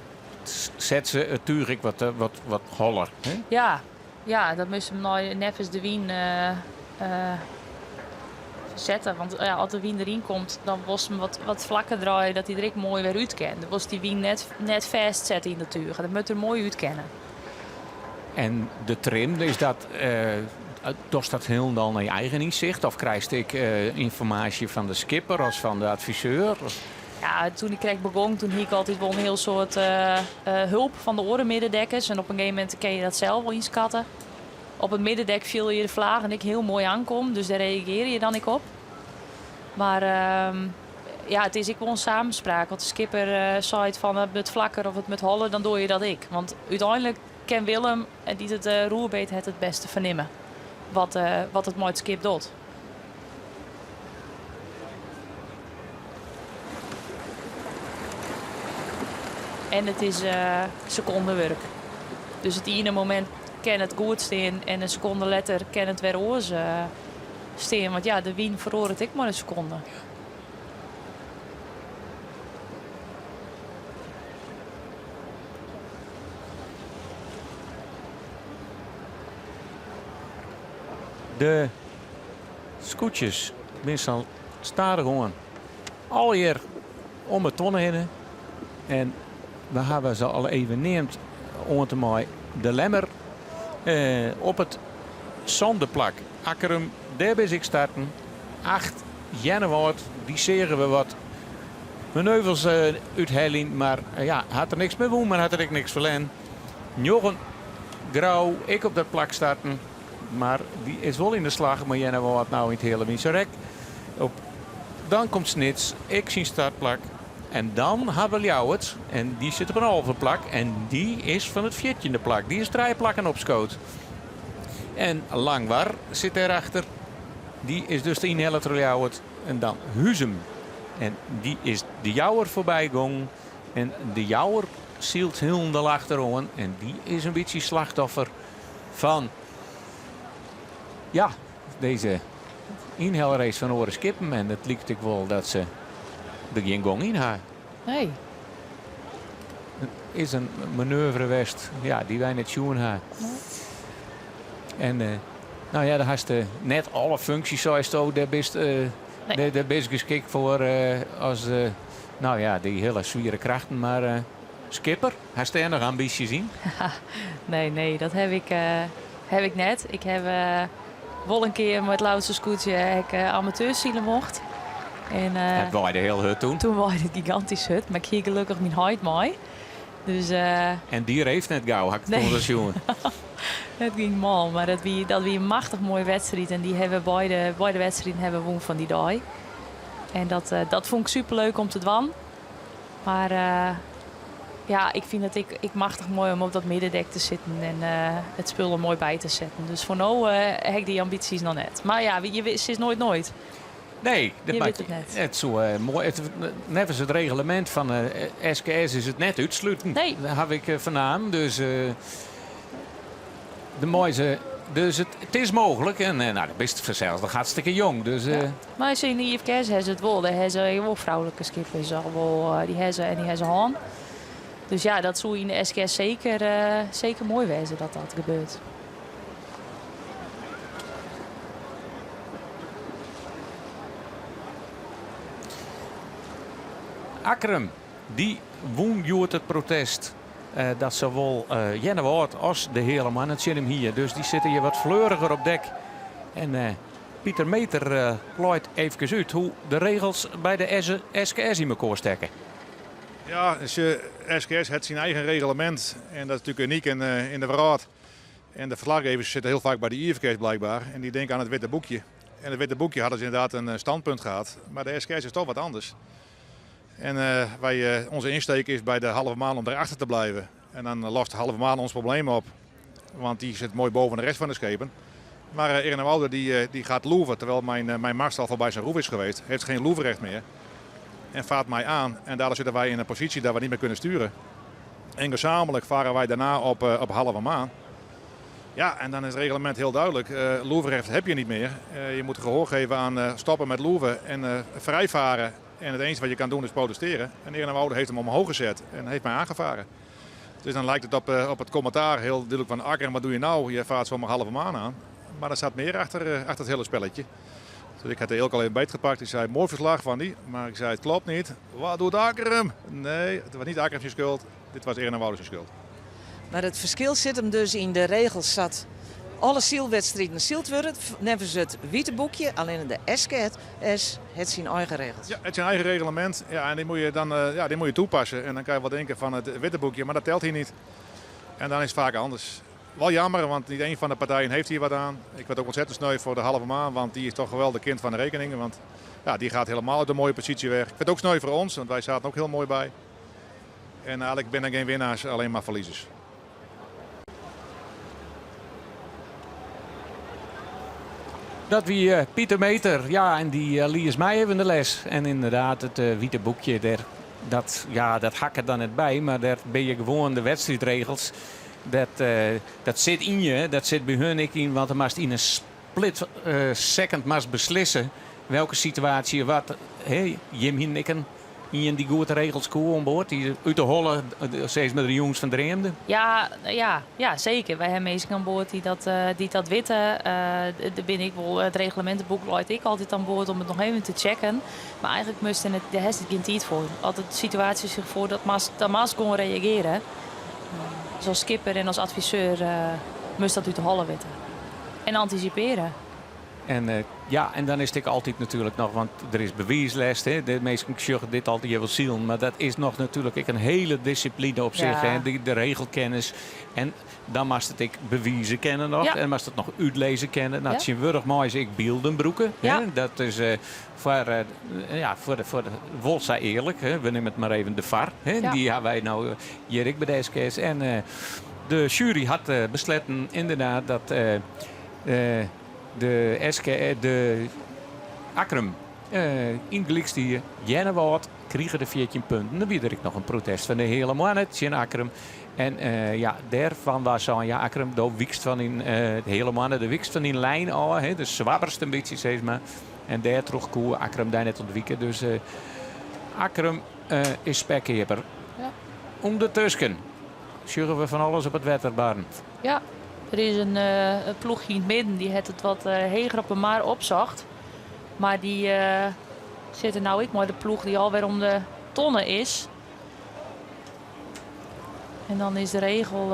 set se it túch ek wat, eh, wat, wat holler. Hè? Ja, ja, dat moast him nei neffens de wyn eh, eh, sette. Want ja, as de wyn deryn komt, dan wolst him wat, wat flakker draaie, dat hy der ek moai wer út kin. Dan wolst dy wyn net, net fêstsette yn dat túch. Dat moat der moai út kinne. En de trim, is dat, eh, dochst dat hielendal nei eigen ynsicht? Of krijst ek eh, ynformaasje fan de skipper of fan de adviseur? Ja, toen ik krekt begûn, toen hie ik altyd wol in hiel soad eh, eh, help fan de oare middendekkers. En op in gegeven momint kin je dat sels wol ynskatte. Op it middendek fiele je de flagen ek hiel moai oankommen, dus dêr reagearje je dan ek op. Mar ehm, ja, it is ek wol in samenspraak. Want de skipper eh, seit fan it moat flakker of it moat holler, dan dogge je dat ek. Want úteinlik kin Willem, eh, dy't it eh, roer beet hat, it bêste fernimme. Wat, eh, wat it mei it skip docht. En it is eh sekondewurk. Dus it iene momint kin it goed stean en in sekonde letter kin it wer oars eh, stean. Want ja, de wyn feroaret ek mar in sekonde. De skûtsjes binne sa stadichoan allegear om 'e tonne hinne. En we hawwe se al even neamd oant en mei de Lemmer eh, op it sânde plak. Akkrum, dêr binne se ek starten. 8 Earnewâld, dy seagen we wat maneuvels eh, útheljen, mar eh, ja, hat der niks mei wûn, mar hat der ek niks ferlern. 9 Grou, ek op dat plak starten, mar dy is wol yn de slach mei Earnewâld no yn it Heale Wynserek. Op, dan komt Snits, ek syn startplak. En dan hawwe we Ljouwert en dy sit op in alfde plak en dy is fan it fjirtjinde plak. Dy is trije plakken opskood. En Langwar sit dêrachter. Dy is dus ynhelle troch Ljouwert. En dan Huzum. En dy is de Jouwer foarby gongen. En de Jouwer sylt hielendal achteroan. En dy is in bytsje slachtoffer fan ja, dizze ynhelrace fan oare skippen. En it liket ek wol dat se der gjin gong yn ha. Nee. It is in manoeuvre west ja, dy't wy net sjoen ha. En eh, no ja, dêr hast eh, net alle funksjes, seisto, dêr bist, eh, dêr, dêr bist geskikt foar eh, as eh, no ja, dy hiele swiere krachten. Mar eh, skipper, hast dêr noch ambysjes yn? Nee, nee, dat ha ik, eh, ha ik net. Ik ha eh, wol in kear mei it Louwse skûtsje ha ik eh, amateursilen mocht. En, eh, It waaide hiel hurd toen. Toen waaide it gigantysk hurd, mar ik hie gelokkich myn heit mei. Dus, En dy reeft net gau, ha ik Nee. toen sjoen. It gyng mâl, mar dat wie, dat wie in machtich moaie wedstriid. En dy hawwe we beide, beide wedstriden hawwe we wûn fan dy dei. En dat, dat fûn ik superleuk om te dwaan. Mar ja, ik fyn it ek, ek machtich moai om op dat middendek te sitten en it spul der moai by te setten. Dus foar no ha ik dy ambysjes noch net. Mar ja, je sis noait noait. Nee, dat Je maakt wit it net. It soe moai. It, neffens it reglemint fan de SKS is it net útsluten. Nee. Dat haw ik fernaam. Dus de moaise, dus it, it is mooglik. En nou, dan bist fansels noch hartstikke jong. Dus, Ja. Mar yn de IFKS ha se it wol. Dêr ha se wol froulike skippers al wol. Dy ha se en dy ha se hân. Dus ja, dat soe yn de SKS seker, seker moai wêze dat dat gebeurt. Akkrum, dy wûn hjoed it protest dat sawol Earnewâld as de Heale Moanne tsjin him hie. Dus dy sitte hjir wat fleuriger op dek. En Pieter Meeter leit eefkes út hoe de regels by de SKS yn mekoar stekke. Ja, SKS hat syn eigen reglemint en dat is natuerlik unyk yn de wrâld. En de ferslachgevers sitte hiel faak by de IFKS blykber en dy tinke oan it witte boekje. En it witte boekje hat dus ynderdaad in standpunt gehad, mar de SKS is toch wat anders. En wy, onze insteek is by de Halve Maan om derachter te blijven. En dan lost de Halve Maan ons probleem op, want dy sit moai boven de rest fan de skepen. Mar Earnewâlder dy, dy gaat loeven, terwijl mijn, mijn mast al voorbij zijn roef is geweest, heeft geen loefrecht meer. En vaart mij aan en daardoor zitten wij in een positie dat we niet meer kunnen sturen. En gezamenlijk varen wij daarna op, op Halve Maan. Ja, en dan is het reglement heel duidelijk. Loefrecht heb je niet meer. Je moet gehoor geven aan stoppen met loeven en vrijvaren. En het enige wat je kan doen is protesteren. En Earnewâlder heeft hem omhoog gezet en heeft mij aangevaren. Dus dan lijkt het op, op het commentaar heel duidelijk van Akkrum, wat doe je nou? Je vaart zomaar Halve Maan aan. Maar er zat meer achter, achter het hele spelletje. Dus ik had de Eelco al even beetgepakt. Ik zei, mooi verslag van die. Maar ik zei, het klopt niet. Wat doet Akkrum? Nee, het was niet Akkrum zijn schuld. Dit was Earnewâlder zijn schuld. Mar it ferskil sit him dus yn de regels sa't alle sylwedstriden syld wurde, neffens it wite boekje, allinne de SKS hat syn eigen regels. Ja, het zijn eigen reglement. Ja, en die moet je dan ja, die moet je toepassen. En dan kan je wel denken van het witte boekje, maar dat telt hier niet. En dan is het vaak anders. Wel jammer, want niet één van de partijen heeft hier wat aan. Ik werd ook ontzettend sneu voor de Halve Maan, want die is toch wel de kind van de rekening. Want ja, die gaat helemaal uit de mooie positie weg. Ik vind het ook sneu voor ons, want wij zaten ook heel mooi bij. En eigenlijk ben er geen winnaars, alleen maar verliezers. Dat wie Pieter Meeter, ja, en dy lies my even de les. En ynderdaad, it wite boekje, dêr, dat, ja, dat ha ik der dan net by, mar dêr binne je gewoan de wedstriidregels. Dat, dat sit yn je, dat sit by hun ek yn, want dan moatst yn in split second moatst beslisse welke situaasje wat. Hè, jim hienen ek in ien dy't goed de regels koe oan board, dy't út de holle sis mar de jûns fan dreamde. Ja, ja, ja, seker. Wy ha minsken oan board dy't dat, dy't dat witte. Der binne ek wol, it reglemintenboek leit ek altyd oan board om it noch even te checken. Mar eigenlik moatst it, dêr hast it gjin tiid foar. As de situaasje sich foardocht, moatst, dan moatst gewoan reagearje. Dus as skipper en as adviseur moatst dat út de holle witte. En antisipearje. En ja, en dan is it ek altyd natuerlik noch, want der is bewiislêst, hè. De minsken sjogge dit altyd hjir wol silen, mar dat is noch natuerlik ek in hiele dissipline op sich, hè. De regelkennis. En dan moatst it ek bewize kinne noch. En moatst it noch útlizze kinne. No, tsjintwurdich meie se ek bylden brûke, hè. Dat is foar, ja, foar de, foar de, wol sa earlik, hè. We nimme it mar even de VAR, hè. Dy ha wy no hjir ek by de SKS. En de sjuery hat besletten ynderdaad dat de SK, de Akkrum yn gelyk stie. Earnewâld krige de 14 punten. Dan wie der ek noch in protest fan de Heale Moanne tsjin Akkrum. En ja, dêrfan waard sein, ja Akkrum, do wykst fan dyn, de Heale Moanne, do wykst fan dyn lijn ôf, hè, dus swabberst in bytsje, sis mar. En dêrtroch koe Akkrum dêr net ûntwike. Dus Akkrum is spekkeaper. Undertusken sjogge we fan alles op it wetter barren. Ja, der is in ploechje yn it midden dy hat it wat heger op 'e mar opsocht. Mar dy sitte no ek mei de ploech dy't alwer om de tonne is. En dan is de regel.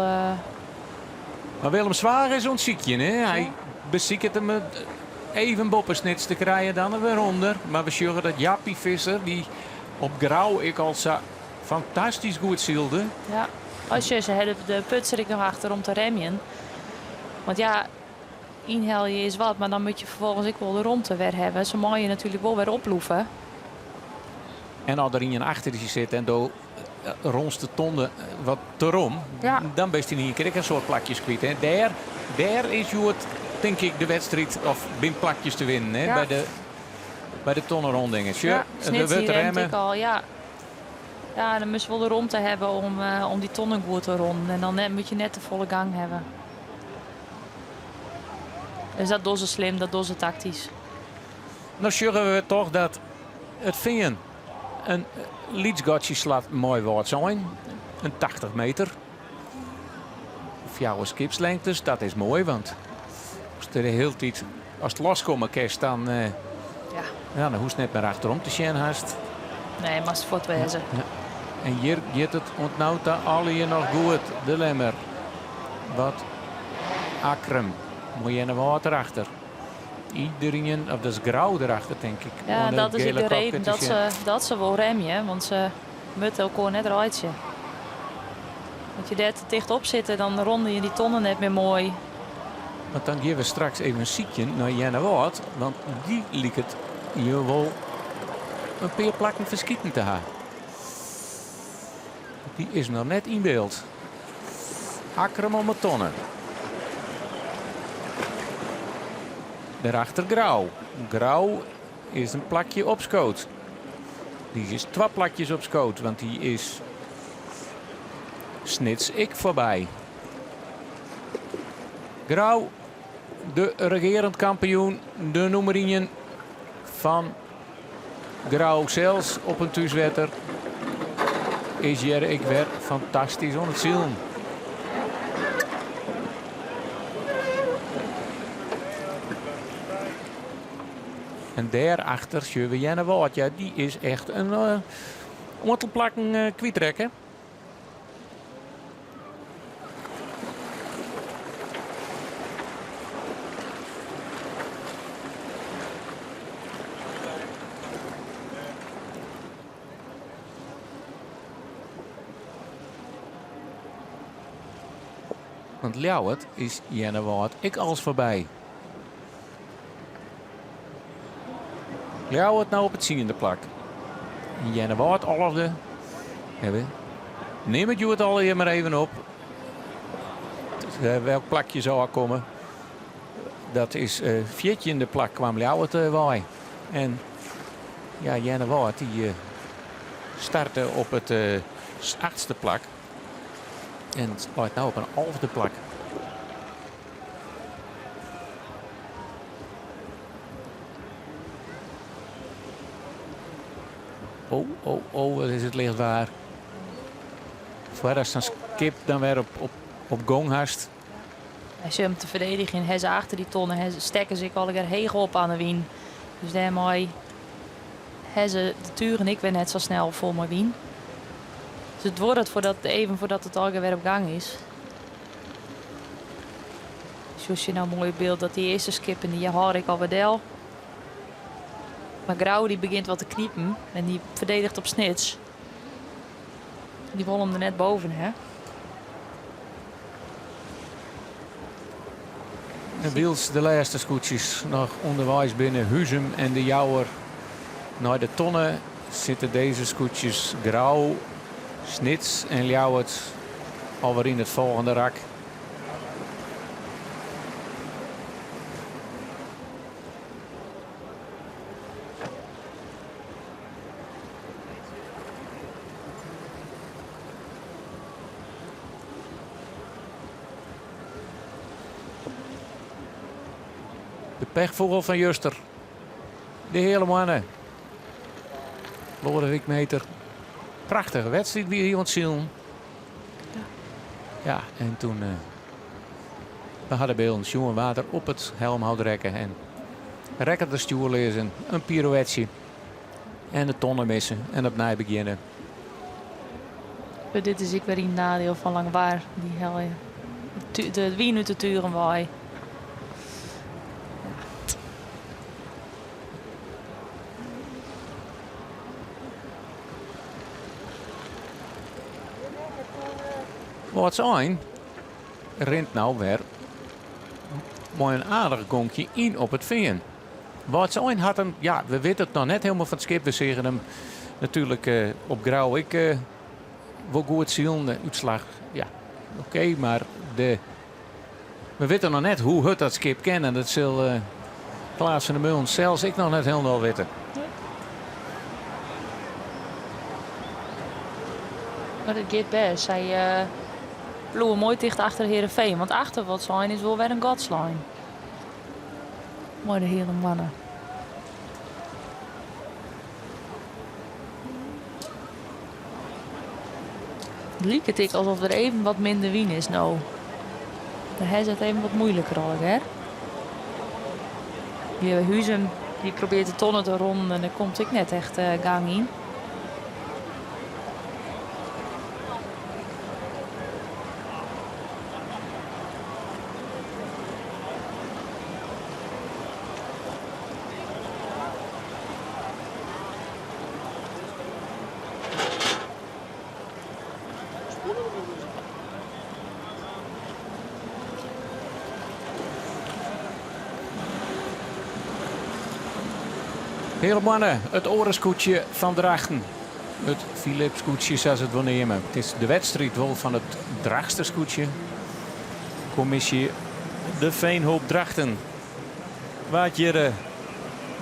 Mar Willem Zwaag is oan it sykjen, hè? Hy besiket him even boppe Snits te krijen, dan wer ûnder. Mar we sjogge dat Jappie Visser, dy't op Grou ek al sa. Fantastysk goed sylde. Ja, as je se ha de putser ek noch achter om te remjen. Want ja, ynhelje is wat, mar dan moat je ferfolgens ek wol de romte wer hawwe. Se meie natuerlik wol wer oplûfe. En as der ien achter dy sit en do rûnst de tonne wat te rom, ja. dan bist yn ien kear ek in soad plakjes kwyt. Hè. Dêr, dêr is hjoed, tink ik, de wedstriid of bin plakjes te winnen hè, ja. by de, by de tonnerondingen. Sjoch, ja, der wurdt remme. al, ja. Ja, dan moatst wol de romte hawwe om, uh, om dy tonnen goed te ronnen. En dan net, moat je net te folle gang hawwe. Dus dat dogge se slim, dat dogge se taktysk. No sjogge we toch dat it Fean in lyts gatsje slacht mei Wâldsein. In 80 meter. Fjouwer skipslengtes, dat is moai, want as der de hiele tiid as it loskomme kinst, dan, uh, ja. ja, dan hoechst net mear achterom te sjen hast. Nee, moatst fuort wêze. Ja. En hjir giet it oant no ta allegear noch goed. De Lemmer. Wat Akkrum. Moai Earnewâld derachter. Iedereen, of dat is Grou derachter, tink ik. Ja, Oan de dat is ek gele de kopke reden te dat sjen. se, dat se wol remje, want se moatte elkoar net reitsje. As je dêr te ticht op sitte, dan ronde je dy tonnen net mear moai. Want dan gean we straks even sykjen nei Earnewâld, want dy liket je wol in pear plakken ferskiten te ha. Dy is noch net yn byld. Akkrum om 'e tonne. Dêrachter Grou. Grou is in plakje opskood. Dy is twa plakjes opskood, want dy is Snits ek foarby. Grou, de regearend kampioen, de nûmer ien fan Grou sels op in thúswetter is hjir ek wer fantastysk oan it silen. En dêrachter sjogge we Earnewâld. Ja, dy is echt in uh, oantal plakken uh, kwytrekke. Want Ljouwert is Earnewâld ek als foarby. Ljouwert no op it tsiende plak. En Earnewâld alfde. Nim it hjoed allegear mar even op. Welk plakje se ôfkomme. Dat is fjirtjinde plak kwam Ljouwert wei. En ja, Earnewâld dy starte op it achtste plak. En leit no op in alfde plak. Oh, oh, oh, wat is it licht waar. Foardat sa'n skip dan wer op, op, op gong hast. Hy sit him te ferdedigjen. Hy is achter dy tonne. Hy stekke se ek allegear heech op oan de wyn. Dus dêrmei ha se de tugen ek wer net sa snel fol mei wyn. Dus it duorret foardat, even foardat it allegear wer op gang is. Sjochst hjir no moai op byld dat dy earste skippen dy hâlde ek alwer del. Mar Grou dy begjint wat te knipen en dy ferdediget op Snits. Dy wol him der net boven ha. En wylst de lêste skûtsjes noch ûnderweis binne, Huzum en De Jouwer, nei de tonne sitte dizze skûtsjes Grou, Snits en Ljouwert alwer yn it folgjende rak. De pechfûgel fan juster. De Heale Moanne. Loadewyk Meeter. Prachtige wedstriid wie hy oan it silen. Ja, en toen uh, we hadden bylden sjoen waard er op it helmhout rekke en rekke er stjoerleas en in pirouetsje en de tonne misse en opnij begjinne. Maar dit is ek wer in nadiel fan Langwar. Dy helje de wyn út de tugen wei. Wâldsein rint no wer mei in aardich gonkje yn op it fean. Wâldsein hat him, ja, we witte it noch net hielendal fan it skip. We seagen him natuerlik op Grou ek wol goed silen. De útslach, ja, oké, mar de, we witte noch net hoe hurd dat skip kin. En dat sil Klaas van der Meulen sels ek noch net hielendal witte. Mar it giet bêst. Sy bliuwe moai ticht achter Heerenveen. Want achter Wâldsein is wol wer in gat slein. Mei de Heale Moanne. It liket ek alsof der even wat minder wyn is no. Dêr ha se it even wat moeiliker allegear. Dy Huzum dy probearret de tonne te ronnen en der komt ek net echt gang yn. Heale Moanne, it oare skûtsje fan Drachten. It Philips-skûtsje, sa se it wol neame. It is de wedstriid wol fan it Drachtster skûtsje. Kommisje De Veenhoop Drachten waard hjir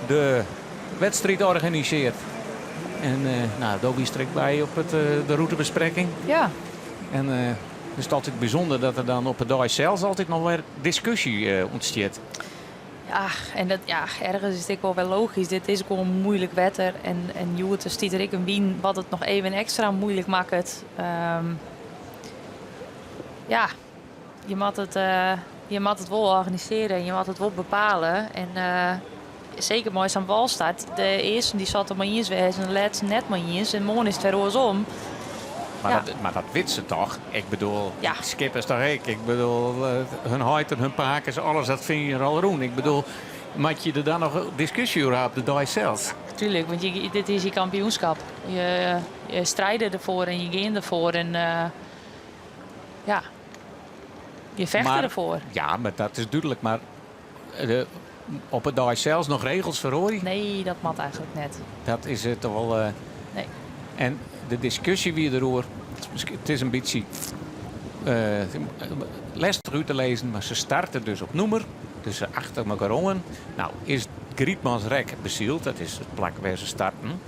de wedstriid organisearre. En nou, do wiest der ek by op it, de rûtebesprekking. Ja. En it is altyd bysûnder dat der dan op de dei sels altyd noch wer diskusje ûntstiet. Ja, en dat, ja, ergens is it ek wol wer logysk. Dit is gewoan muoilik wetter en, en hjoed stiet der ek in wyn wat it noch even ekstra muoilik makket. Ja, je moat it, je moat it wol organisearje en je moat it wol bepale. En seker mei sa'n walstart. De earsten dy sille it mei iens wêze en de lêsten net mei iens. En moarn is it wer oarsom. Mar, dat, mar dat witte se toch? Ik bedoel, ja. skippers toch ek? Ik bedoel, hun heit en hun pakes, alles dat fine je al rûn. Ik bedoel, moat je der dan noch diskusje oer ha op de dei sels? Tuurlijk, want je, dit is je kampioenskip. Je, je strijden ervoor en je gaan ervoor. En ja, je vecht Maar- ervoor. Ja, mar dat is dúdlik. Mar op de dei sels noch regels feroarje? Nee, dat moat eigentlik net. Dat is it toch wol. Nee. En de diskusje wie deroer. It is in bytsje lestich út te lizzen, mar se starte dus op nûmer. Dus se achter mekoar oan. No, is Grytmansrek besyld, dat is it plak wêr't se starten.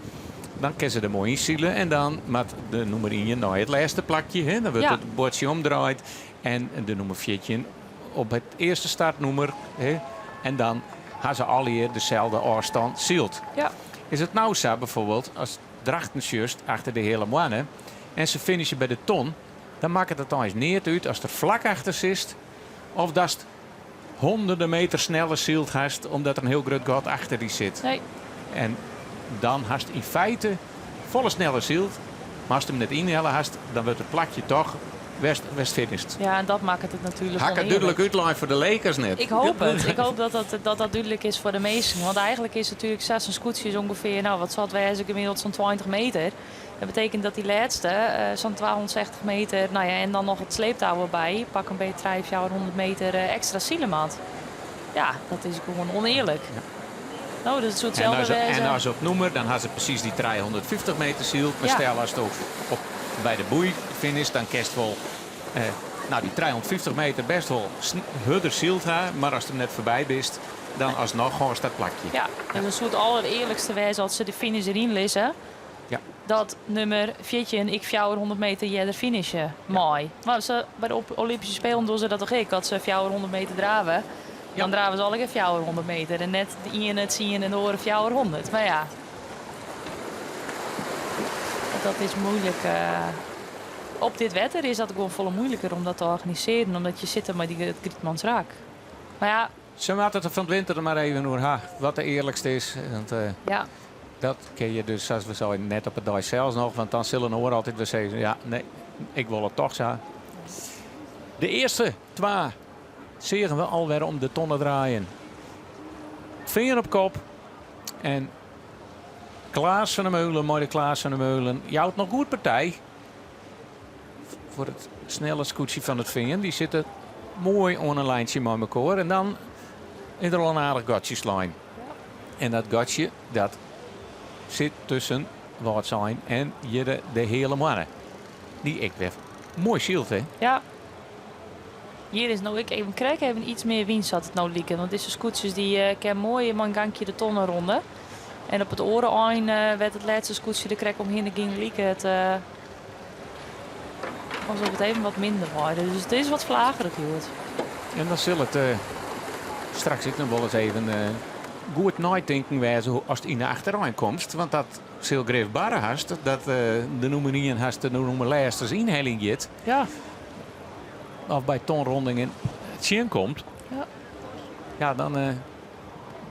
Dan kinne se der moai ynsile en dan moat de nûmer ien nei it lêste plakje. Hè? Dan wurdt it buordsje omdraaid en de nûmer 14 op it earste startnûmer. Hè? En dan ha se allegear deselde ôfstân syld. Is it no sa bijvoorbeeld, as Drachten sjochst achter de Heale Moanne en se finishe by de ton, dan makket it eins neat út ast der flak achter sitst of datst honderden meter sneller syld hast omdat der in hiel grut gat achter dy sit. Nee. En dan hast yn feite folle sneller syld, mar ast him net ynhelle hast, dan wurdt it plakje toch wêr'tst finisht. Ja, en dat makket it natuerlik Ha ik it dúdlik útlein foar de leken net? Ik hoop it. Ik hoop dat dat, dat, dat dúdlik is foar de minsken. Want eigentlik is it natuerlik sa, sa'n skûtsje is ûngefear, no, wat sil it wêze, gemiddeld sa'n 20 meter. Dat betekent dat dy lêste, sa'n 260 meter, no ja, en dan noch it sleeptou derby, pak in beet 300, 400 meter ekstra sile moat. Ja, dat is gewoan ûnearlik. No, dat soe itselde wêze. En as op nûmer, dan ha se presys dy 350 meter syld. Mar stel ast op, by de boei finisht, dan kinst wol no, dy 350 meter bêst wol hurder syld ha. Mar ast him net foarby bist, dan asnoch hâldst dat plakje. Ja, dus dan soe it alderearlikste wêze as se de finish deryn lizze. Dat nûmer 14 ek 400 meter earder finishe mei. Mar se, by de Olympyske Spelen dogge se dat toch ek? As se 400 meter drave, dan drave se allegear 400 meter. En net de iene tsien en de oare 400. Mar ja, dat is muoilik. Op dit wetter is dat gewoan folle muoiliker om dat te organisearjen, omdat je sitte mei dy Grytmansrak. Mar ja. Se moatte it der fan 't winter mar even oer ha, wat de earlikste is. Want dat kin je dus, sa't we seinen, net op de dei sels noch. Want dan sil in oar altyd wer sizze, ja, nee, ik wol it toch sa. De earste twa seagen we alwer om de tonne draaien. Fean op kop en Klaas van der Meulen, mei de Klaas van der Meulen, jout noch goed partij foar it. snelle skûtsje fan It Fean. Dy sitte moai oan in lijntsje mei mekoar. En dan is der al in aardich gatsje slein. En dat gatsje dat sit tusken Wâldsein en hjirre de Heale Moanne. Dy ek wer moai sylt, hè? Ja. Hjir is no ek even krekt even iets mear wyn sa't it no liket. Want dizze skûtsjes dy eh, kin moai mei in gankje de tonne ronde. En op it oare ein, eh, wêr't it lêste skûtsje der krekt omhinne gyng, like it eh, alsof it even wat minder waaide. Dus it is wat flagerich hjoed. En dan sil it straks ek noch wolris even goed neitinken wêze ast yn de achterein komst. Want dat sil grif barre hast, dat de nûmer ien hast de nûmer lêsters ynheljen giet. Ja. Of by tonrondingen tsjinkomt. Ja. Ja, dan,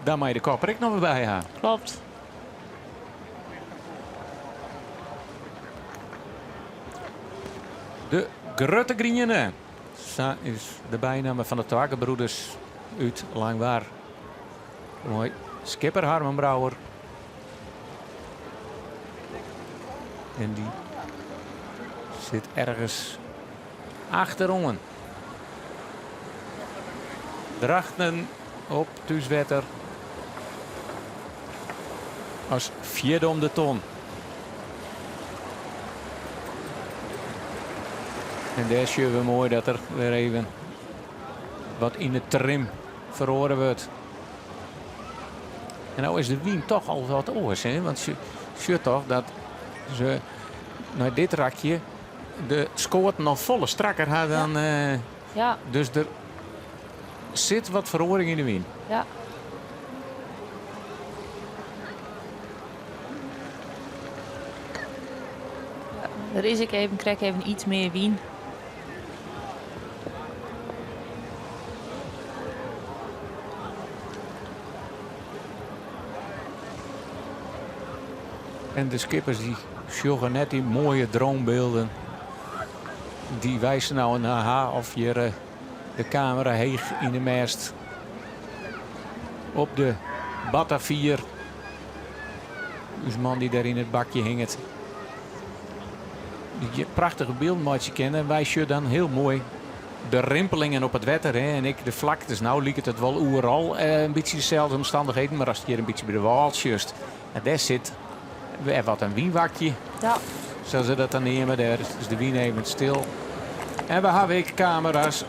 dan mei de kop der ek noch wer by ha. Klopt. De Grutte Griene. Sa is de bynamme fan de twa gebroeders út Langwar. Moai skipper Harmen Brouwer. En dy sit ergens achteroan. Drachten op thúswetter as fjirde om de ton. En dêr sjogge we moai dat der wer even wat yn de trim feroare wurdt. En no is de wyn toch al wat oars, hè? Want sjoch toch dat se nei dit rakje de skoaten noch folle strakker ha dan. Eh, ja. Dus der sit wat feroaring yn de wyn. Ja. Der is ek even krekt even iets mear wyn. En de skippers dy sjogge net dy moaie dronebylden. Dy wize no nei ha of hjir eh, de kamera heech yn de mêst op de Batavier. Us man dy't dêr yn it bakje hinget. Dy't prachtige bylden meitsje kinne. En wy sjogge dan hiel moai de rimpelingen op it wetter hè, en ek de flaktes. No liket it wol oeral eh, in bytsje deselde omstannichheden, mar ast hjir in bytsje by de wâl sjochst, en dêr sit wer wat in wynwakje. Ja. Sa't se dat dan neame. Dêr is de wyn even stil. En we hawwe ek kamera's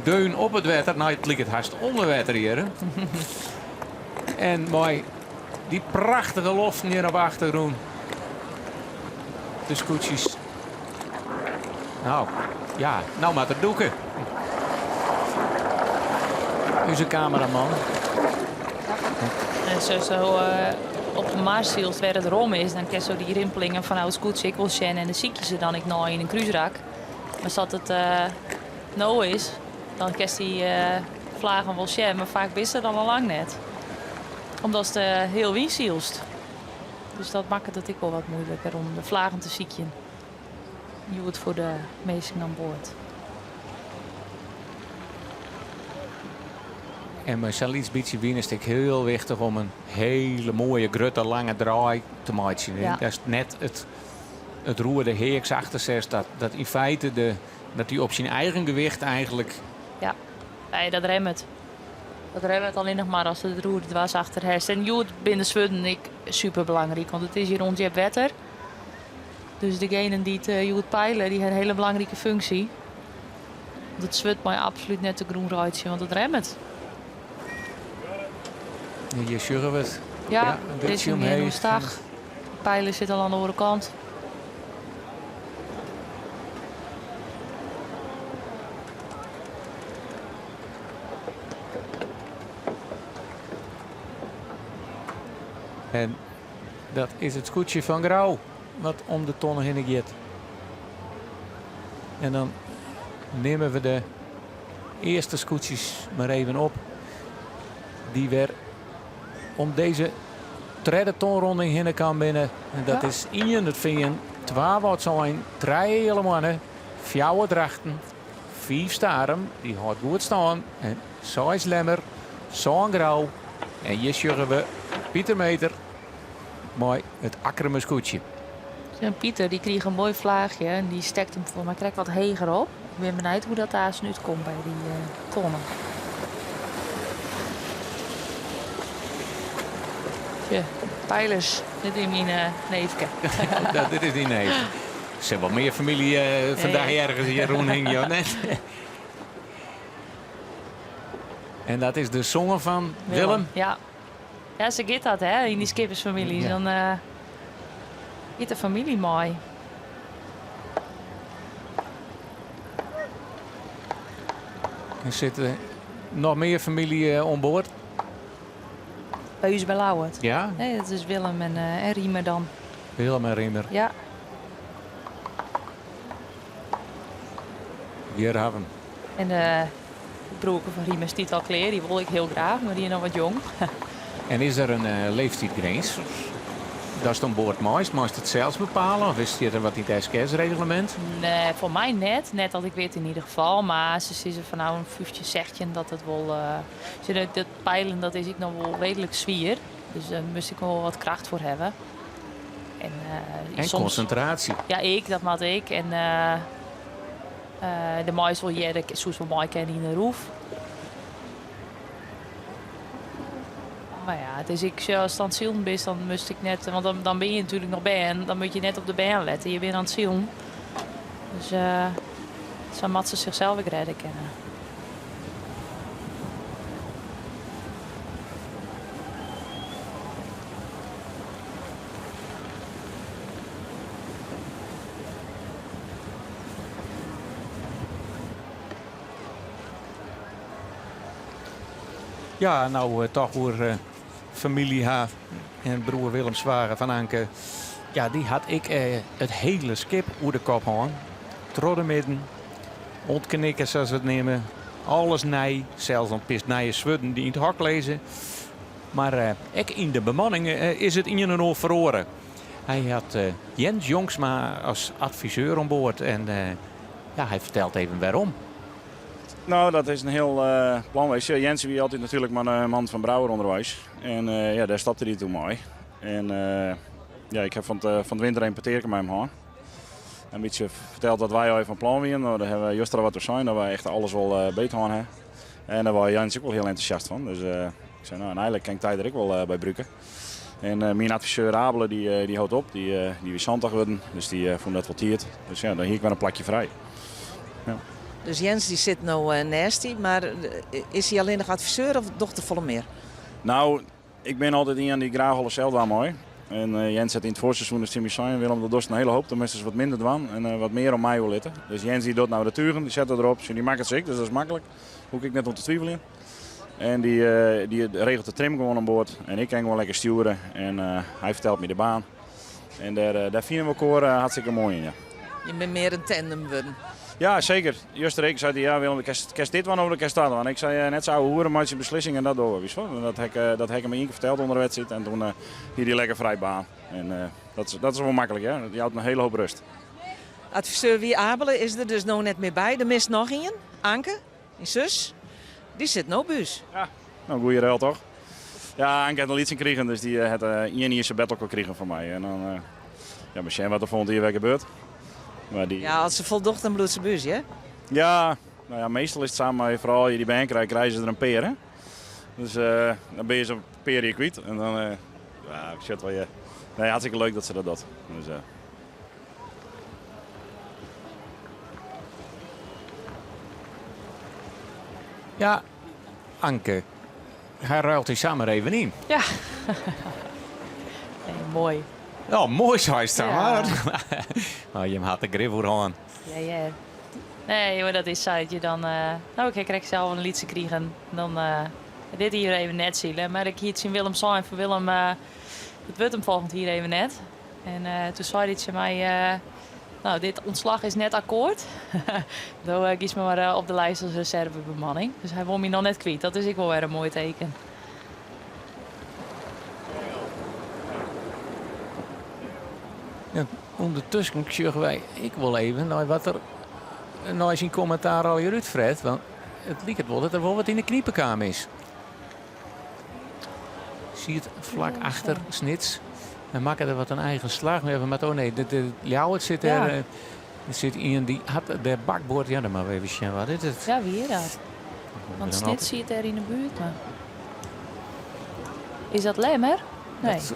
deun op it wetter. No, it liket hast ûnder wetter hjir. en mei dy prachtige loften hjir op de achtergrûn. De skûtsjes. No, ja, no moat er dûke. Us kameraman. En sa, sa eh, op de mar sylst wêr't it rom is, dan kinst dy rimpelingen fan it skûtsje ek wol sjen en dan sykje se dan ek nei yn in krúsrak. Mar sa't it eh, no is, dan kinst dy eh, flagen wol sjen, mar faak bist der dan al lang net. Omdatst hiel wyn sylst. Dus dat makket it ek wol wat muoiliker om de flagen te sykjen. Hjoed foar de minsken oan board. En mei sa'n lyts bytsje wyn is it ek hiel wichtich om in hiele moaie, grutte, lange draai te meitsjen. Ja. Datst net it, it roer der heaks achter setst, dat, dat yn feite de, dat dy op syn eigen gewicht eigentlik. Ja, nee, dat remmet. Dat remmet allinnich mar ast it roer der dwers achter hast. En hjoed binne de swurden ek super belangryk, want it is hjir ûndjip wetter. Dus degenen dy't hjoed peile, dy ha in hiele belangrike funksje. Want it swurd mei absolút net de grûn reitsje, want it remmet. Hjir sjogge we it. Ja, in dit is bytsje in omheech. oerstach. De peiler sit al oan de oare kant. En dat is it skûtsje fan Grou wat om de tonne hinne giet. En dan nimme we de earste skûtsjes mar even op. Dy't wer om dizze tredde tonronding hinne kaam binne. En dat Ja. is ien It Fean, twa Wâldsein, trije Healemoanne, fjouwer Drachten, fiif Starum, dy hâldt goed stân. En seis Lemmer, sân Grou. En hjir sjogge we Pieter Meter mei it Akkrumer skûtsje. En Pieter die krige in moai flaachje en dy stekt him foar my krekt wat heger op. Ik bin benijd hoe dat aanst útkomt by dy tonnen. Ja, pijlers, dit is myn neefke. Oh, dit is dyn neef. Der sit wol mear famylje vandaag ergens hjir rûnhingje, of net? En dat is de soan fan Willem? Ja. Ja, sa giet dat hè, yn dy skippersfamyljes. Ja. Dan giet de famylje mei. Der sit noch mear famylje oan board? By ús by Ljouwert? Ja. Nee, dat is Willem en Riemer dan. Willem en Riemer. Ja. Hjir hawwe we 'm. En de broerke fan Riemer stiet al klear. Dy wol ik hiel graach, mar dy is noch wat jong. En is der in leeftiidgrins datst oan board meist? Meist it sels bepale of is der wat yn it SKS-reglemint? Nee, foar my net. Net dat ik wit yn ieder gefal. Mar se sizze fan no in 15, 16 dat it wol. Dat peilen dat is ek noch wol reedlik swier. Dus dêr moast ik wol wat kracht foar hawwe. En, En soms konsintraasje. Ja, ik, dat moat ik. En de meist wol earder, soest wol meikinne yn de roef. Mar ja, it is ek, sjoch, ast oan it silen bist, dan moast ik net, want dan, dan bin je natuerlik noch bern, dan moat je net op de bern lette, je binne oan it silen. Dus sa moat se sichsels ek rêde kinne. Ja, no toch oer famylje ha en broer Willem Swager fan Anke. Ja, dy hat ek it hiele skip oer de kop hân. Troch de midden, ûntknikke sa't se it neame. Alles nij, sels al bist nije swurden dy't yn it hok lizze. Mar ek yn de bemanning is it ien en oar feroare. Hy hat Jens Jongsma as adviseur oan board en ja, hy fertelt even wêrom. No, dat is in hiel plan west. Jens wie altyd natuerlik mei de man fan Brouwer ûnderweis. En ja, dêr stapte hy toen mei. En ja, ik ha fan 't winter in petearke mei him hân. In bytsje ferteld wat wy al fan plan wienen. No, dêr hawwe we juster al wat oer sein, dat wy echt alles wol beet hân ha. En dêr wie Jens ek wol hiel entûsjast fan. Dus ik sei, no, en eigenlik kin ik dy der ek wol by brûke. En myn adviseur Abele, dy hold op. Dy wie 70 wurden, dus dy fûn dat wol tiid. Dus ja, dan hie ik wer in plakje frij. Ja. Dus Jens dy sit no neist dy, mar is hy allinnich adviseur of docht er folle mear? No, ik bin altyd ien dy't graach alles sels dwaan mei. En Jens hat yn it foarseizoen dus tsjin my sein, Willem, do dochst in hiele hoop, dan moatst ris wat minder dwaan en wat mear oan my oerlitte. Dus Jens dy docht no de tugen, dy set dat derop, dy makket se ek, dus dat is maklik. Hoech ik net oan te twiveljen. En dy dy regelt de trim gewoan oan board en ik kin gewoan lekker stjoere en hy fertelt my de baan. En dêr dêr fine we elkoar hartstikke moai yn, ja. Je binne mear in tandem wurden. Ja, seker. Juster ek sei hy, ja Willem, kinst kinst dit dwaan of kinst dat dwaan. Ik sei, net sa ouwehoere, meitsje in beslissing en dat dogge we. Witst wol? En dat ha ik dat ha ik him ien kear ferteld ûnder de wedstriid en toen hie hy lekker frij baan. En dat is dat is wol maklik, hè. Dat jout in hiele hoop rêst. Adviseur wie Abele is der dus no net mear by. Der mist noch ien, Anke. Dyn sus, dy sit no by ús. Ja, no goeie ruil toch? Ja, Anke hat in lytsen krigen, dus dy hat ien jier sabbatical krigen fan my. En dan ja, mar sjen wat der folgjend jier wer gebeurt. Mar dy... Ja, as se foldocht dan bliuwt se by ús, hear. Ja, no ja, meastal is it sa mei froulju dy't bern krije, krije se der in pear, hè. Dus dan binne je se in pear jier kwyt. En dan, ja, ik sjoch it wol, ja. Nee, hartstikke leuk dat se dat docht. Dus. Ja, Anke, hy ruilt dy samar even yn. Ja. Nee, moai. Oh, moai seist dan, Ja. mar. Oh, jim hat der grif oer hân. Ja, ja. Nee, mar dat is sa dat je dan... No, ik ha krekt sels in lytse krigen. Dan dit jier even net sile. Mar ik hie tsjin Willem sein fan Willem, it wurdt him folgjend jier even net. En toen sei hy tsjin my, no, dit ûntslach is net akkoard. Do giest mar op de lijst as reservebemanning. Dus hy wol my noch net kwyt. Dat is ek wol wer in moai teken. Ja, ûndertusken sjogge wy ek wol even nei wat der nei syn kommentaar allegear útfret. Want it liket wol dat der wol wat yn de knipe kaam is. Siet flak achter Snits. En makke der wat in eigen slach. Maar oh nee, de Ljouwert sit dêr. Ja. Der sit ien dy hat de bakboard. Ja, dan moatte we even sjen wat is it. Ja, wie is dat? Want Snits sit dêr yn de buert. Mar... Is dat Lemmer? Nee. Dat,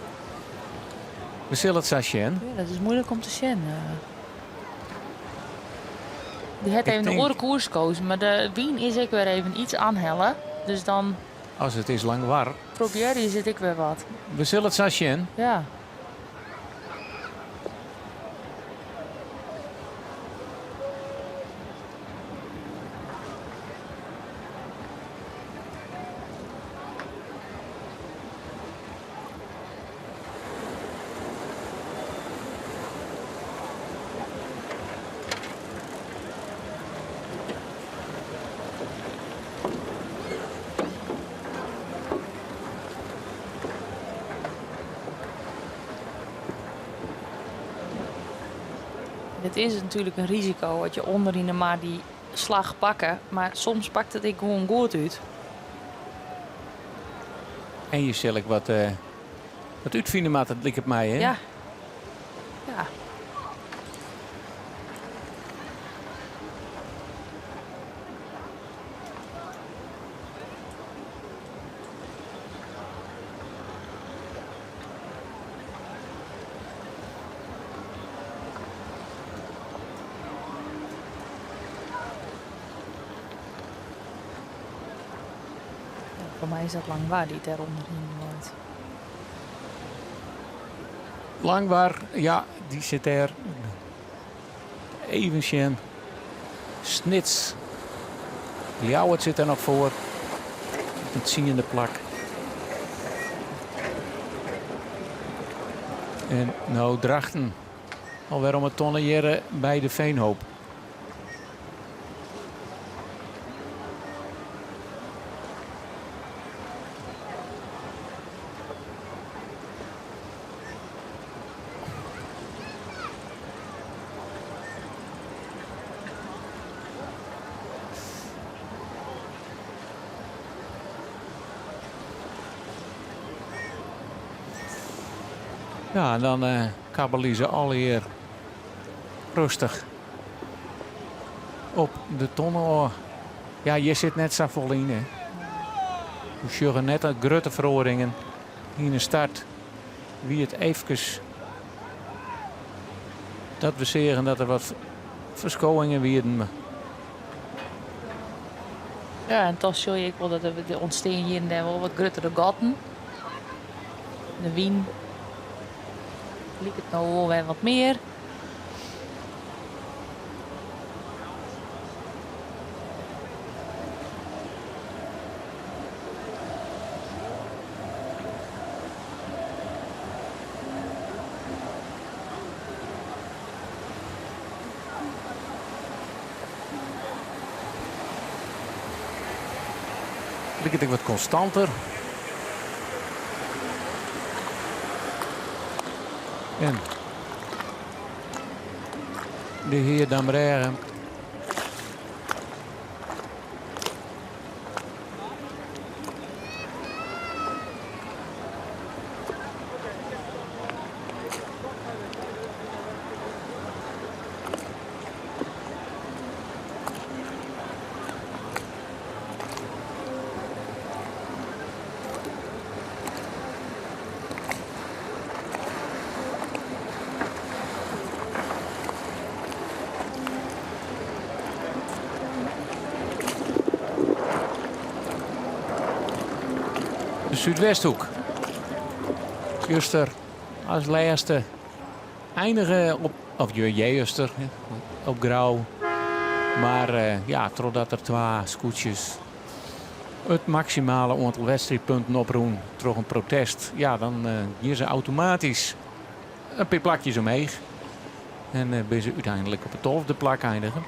we sille it sa sjen. Ja, dat is muoilik om te sjen. Dy hat even in oare koers kozen, mar de wyn is ek wer even iets oanhelle. Dus dan. As it is Langwar. Probearje se it ek wer wat. We sille it sa sjen. Ja. It is natuerlik in risiko as je ûnder yn de mar dy slach pakke, mar soms pakt it ek gewoan goed út. En je sil ek wat, wat útfine moatte, liket my. Hè? Ja. Ja. Foar my is dat Langwar dy't dêr ûnderyn leit. Langwar, ja, dy sit dêr. Even sjen. Snits. Ljouwert sit dêr noch foar. Op it tsiende plak. En no Drachten. Alwer om 'e tonne hjir by de Veenhoop. Ja, en dan uh, kabbelje se allegear rêstich op de tonne ôf. Ja, hjir sit net safolle yn. Hè. We sjogge net dat grutte feroaringen yn de start. Wie it efkes dat we seagen dat der wat ferskowingen wienen. Ja, en toch sjogge je ek wol dat der ûntstean hjir en dêr wol wat gruttere gatten. De wyn liket no wol wer wat mear. Liket ek wat konstanter. En de hear Dambrêge. De Súdwesthoek. Juster as lêste einige op, of juster op Grou. Mar eh, ja, trochdat der twa skûtsjes it maksimale oantal wedstriidpunten oprûn troch in protest, ja, dan uh, gean se automatysk in pear plakjes omheech. En uh, binne se úteinlik op it 12e plak einige.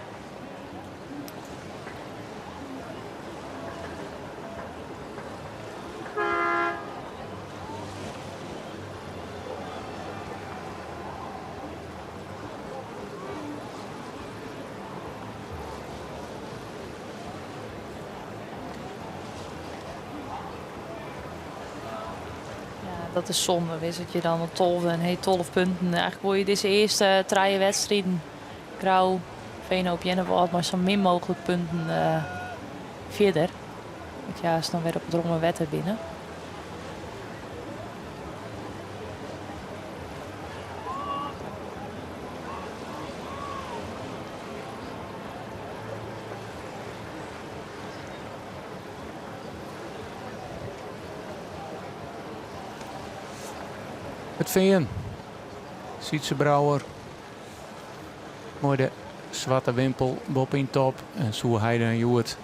Dat is zonde, wist dat je dan op 12 en hey, 12 punten. Eigenlijk wil je deze eerste trije wedstrijden, Grou, Veenhoop, Earnewâld, maar zo min mogelijk punten verder. Want ja, is dan weer op het romme wetter binnen. It Fean, Sytze Brouwer. Mei de swarte wimpel boppe yn top. En soe hy dan hjoed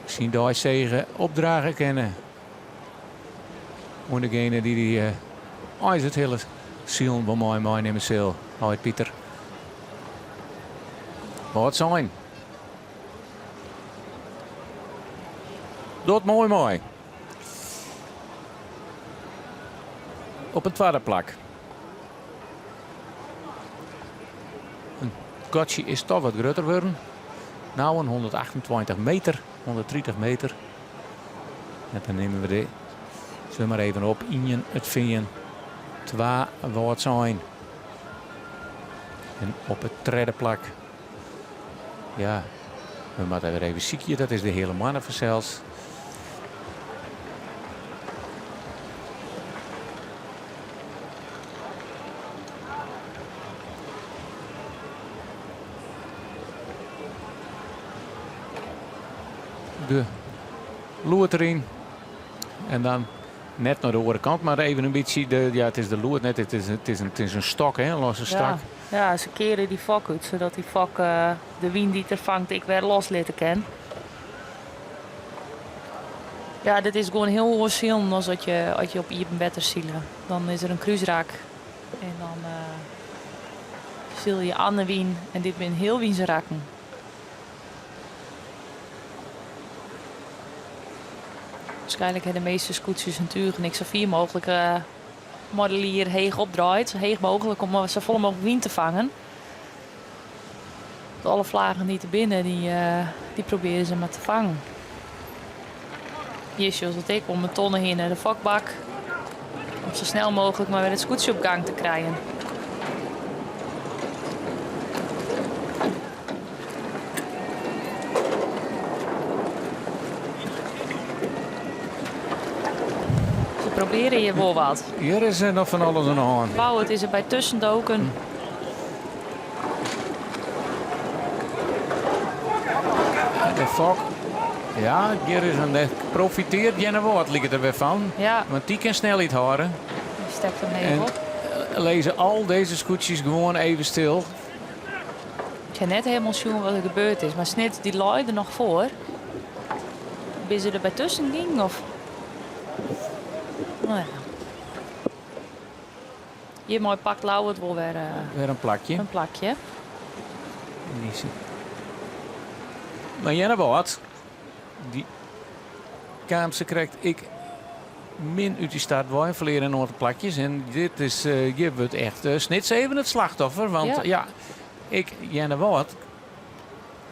syn deisege opdrage kinne oan degene dy't dy eins it hiele silen wol mei meinimme sil, heit Pieter. Wâldsein. Docht moai mei. Op in twadde plak. In gatsje is toch wat grutter wurden. Nou in 128 meter, 130 meter. En dan nemen we de zullen maar even op. Ien it Fean, twa Wâldsein. En op it tredde plak. Ja, we moatte wer even sykje. Dat is de Heale Moanne fansels. De loert deryn. En dan net nei de oare kant, mar even in bytsje de, ja, it is de loert net, it is in stok, hè, in losse stak. Ja, ja, se keare dy fok út, sadat dy fok eh, de wyn dy't er fangt ek wer loslitte kin. Ja, dit is gewoan hiel oars silen as dat je, as je op iepen wetter sile. Dan is der in krúsrak en dan uh, sile je oan de wyn en dit binne healwynse rakken. Waarschijnlijk hebben de meeste skûtsjes en tugen ek sa fier mooglik uh, mei de lier heech opdraaid. Sa heech mooglik om sa folle mooglik wyn te fangen. Want alle vlagen dy't der binne, dy, uh, dy probearje se mar te fangen. Hjir sjochst it ek om de tonne hinne, de fokbak. Om sa snel mooglik mar wer it skûtsje op gang te krijen. Se probearje hjir wol wat. Hjir is noch fan alles oan de hân. Wou, it is der by tuskendoken. De fok. Ja, hjir is in profiteart Earnewâld liket der wer fan. Ja. Want dy kin snelheid hâlde. Dy stekt him even op. Lizze al dizze skûtsjes gewoan even stil. Ik ha net helemaal sjoen wat der gebeurd is, mar Snits dy lei der noch foar. Binne se der by tusken gien of? No ja. Hjirmei pakt Ljouwert wol wer, wer in plakje. In plakje. Mar Earnewâld, dy kaam se krekt ek min út dy start wei en ferlear in oantal plakjes. En dit is, hjir wurdt echt Snits even it slachtoffer. Want ja, ja ek Earnewâld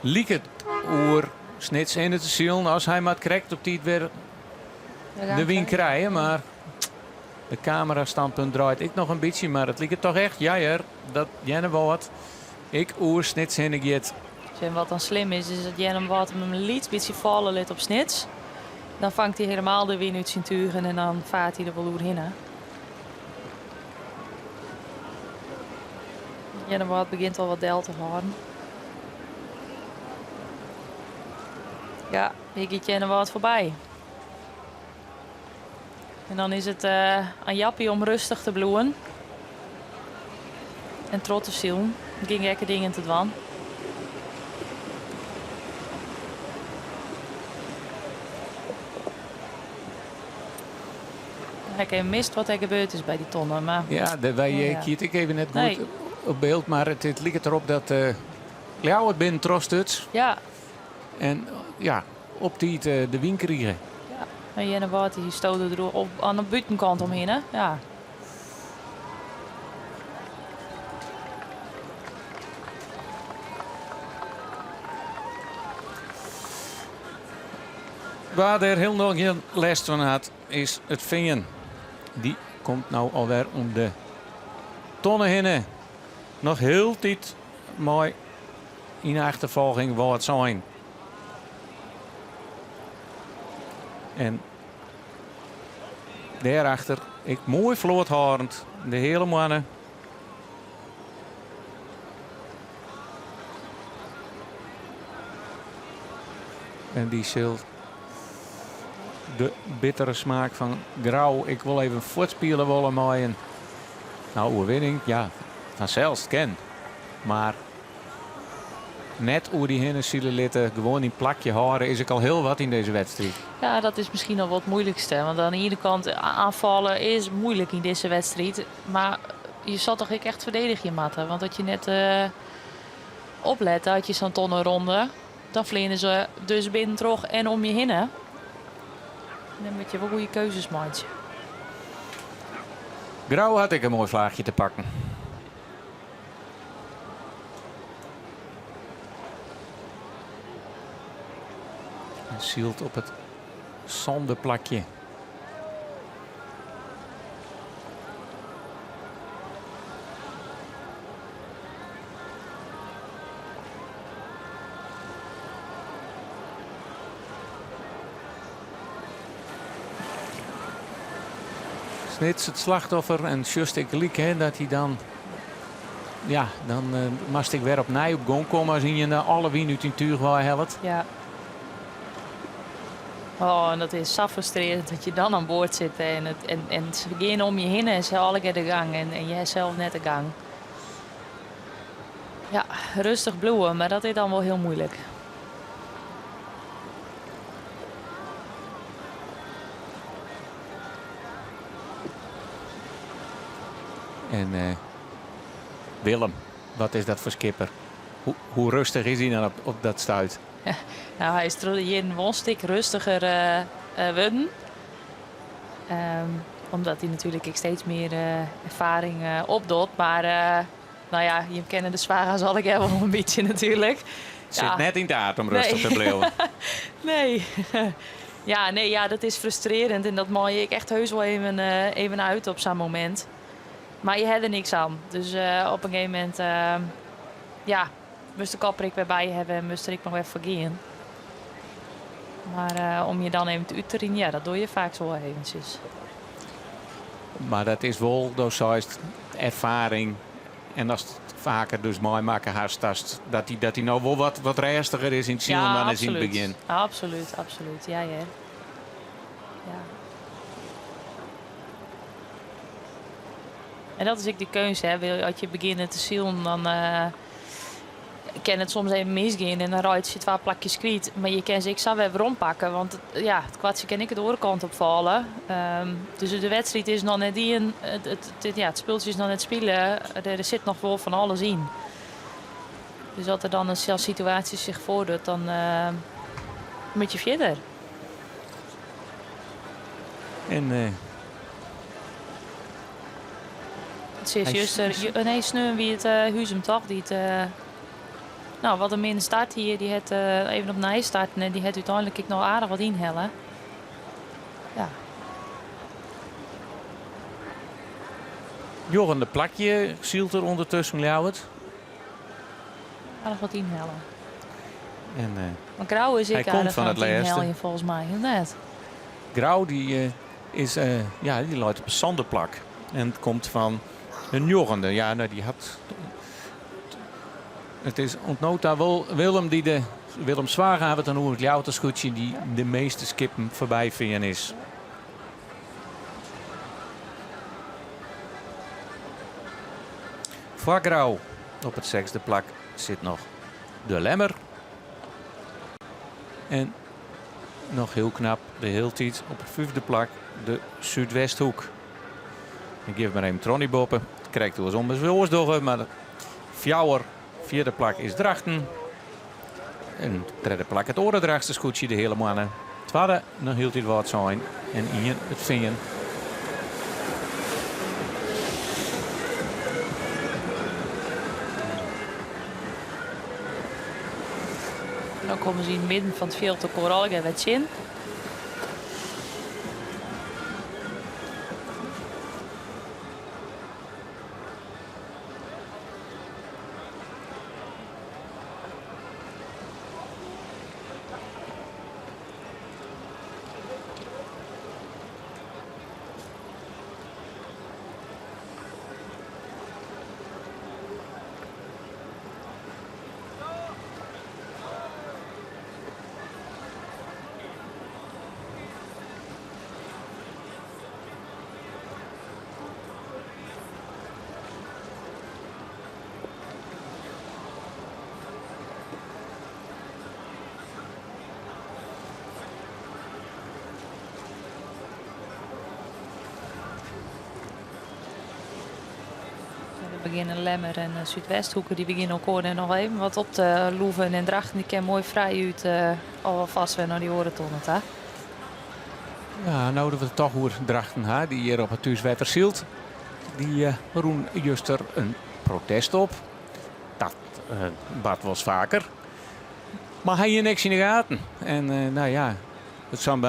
liket oer Snits hinne te silen as hy moat krekt op tiid wer de wyn krije. Mar de kamerastandpunt draait ek noch in bytsje, mar it liket toch echt, ja hear, dat Earnewâld ek oer Snits hinne giet. En wat dan slim is, is dat Earnewâld him in lyts bytsje falle lit op Snits. Dan fangt hy helemaal de wyn út syn tugen en dan faart hy der wol oerhinne. Earnewâld begjint al wat del te hâlden. Ja, hjir giet Earnewâld foarby. En dan is it oan Jappie om rêstich te bliuwen en troch te silen. Gjin gekke dingen te dwaan. Ik ha mist wat der gebeurd is by dy tonne. Mar... Ja, de, wy oh, ja. kiet ik even net goed nee. op byld, mar it, it liket derop dat uh, Ljouwert binnen trochstuts. Ja. En ja, op tiid de wyn krige. Ja, en Earnewâld dy stode der op, oan de bûtenkant omhinne. Ja. Wa dêr hielendal gjin lêst fan hat, is it Fean. Dy komt no alwer om de tonne hinne. Noch hieltyd mei yn 'e achterfolging Wâldsein. En dêrachter ek moai floathâldend de Heale Moanne. En dy sil de bittere smaak fan Grou ek wol even fuortspiele wolle mei in nou, oerwinning. Ja, fansels, it kin. Mar net oer dy hinne sile litte, gewoan dyn plakje hâlde is ek al hiel wat yn dizze wedstriid. Ja, dat is miskien al wol it moeilikste. Want oan de iene kant, aanfalle is moeilik yn dizze wedstriid. Mar je sil toch ek echt ferdedigje moatte. Want as je net oplette, as je sa'n tonne ronde, dan fleane se dus binnen troch en om je hinne. Dan moatte je wol goede keuzes meitsje. Grou hat ek in moai flaachje te pakken. En sylt op it sânde plakje. Snits it slachtoffer en sjochst ek gelyk hè, dat hy dan ja, dan moatst ek wer opnij op gong komme as ien alle wyn út dyn túch wei hellet. Ja. Oh, en dat is sa frustrearjend dat je dan oan board sitte en, it, en, en se gean om je hinne en se ha allegear de gang en, en je ha sels net de gang. Ja, rêstich bliuwe, mar dat is dan wol hiel muoilik. En eh, Willem, wat is dat foar skipper? Hoe, hoe rêstich is hy dan op, op dat stuit? Nou, hy is troch de jierren wol in stik rêstiger eh, eh, wurden. Omdat hy natuerlik ek steeds mear erfaring opdocht. Mar no ja, jim kenne de Zwaga's allegear wol in bytsje natuerlik. Sit net yn it aard om rêstich te bliuwen. Nee. Ja, nee, ja, dat is frustrearjend en dat mei je ek echt heus wol even, even út op sa'n momint. Mar je ha der niks oan. Dus op in gegeven momint, ja, moatst de kop der ek wer by hawwe en moatst der ek noch wer foar gean. Mar om je dan even út te rinen, ja, dat doch je faak wol eventsjes. Mar dat is wol, do seist, erfaring. En ast it faker dus meimakke hast, datst, dat hy, dat hy no wol wat, wat rêstiger is yn it silen Ja, dan is yn it absolút. begjin. Absolút, absolút. Ja, hear. Ja. En dat is ek de keunst, hè. As je begjinne te silen, dan kin it soms even misgean en dan reitsje je twa plakjes kwyt. Mar je kinne se ek sa wer werompakke, want it, ja, it kwartsje kin ek de oare kant op falle. Dus de wedstriid is noch net dien, it, it, it, ja, it spultsje is noch net spile. Der sit noch wol fan alles yn. Dus as der dan in situaasje sich foardocht, dan moatte je fierder. En It is juster, nee, sneon wie it Huzum toch dy't no, wat in minne start hie. Dy hat even opnij starten en dy hat úteinlik ek noch aardich wat ynhelle. Ja. Njoggende plakje sylt er ûndertusken Ljouwert. Aardich wat ynhelle. En, Mar Grou is hy ek komt aardich fan oan it it lêste. ynheljen folgens my, of net? Grou dy is, ja, dy leit op in sânde plak. En it komt fan de njoggende. Ja, no, dy hat. It is oant no ta wol Willem dy't de Willem Zwaga hat it dan oer it Ljouwerter skûtsje dy't de measte skippen foarby fearn is. Foar Grou op it sechsde plak sit noch de Lemmer. En noch hiel knap de hiele tiid op it fyfde plak de Súdwesthoek. Ik geef mar even Tronny boppe. Krekt oarsom as we oars dogge, mar fjouwer, fjirde plak is Drachten. En tredde plak it oare Drachtster skûtsje de Heale Moanne. Twadde noch hieltyd Wâldsein en ien it Fean. Dan komme se yn it midden fan it fjild elkoar allegear wer tsjin. begjinne Lemmer en Súdwesthoeke, dy begjinne elkoar dêr noch even wat op te loeven. En Drachten dy kin moai frij út alfêst wer nei dy oare tonne ta. Ja, no dat we it toch oer Drachten ha, dy hjir op it thúswetter sylt. Dy rûn juster in protest op. Dat bart wolris faker. Mar hy hie niks yn de gaten. En nou ja, it sa'n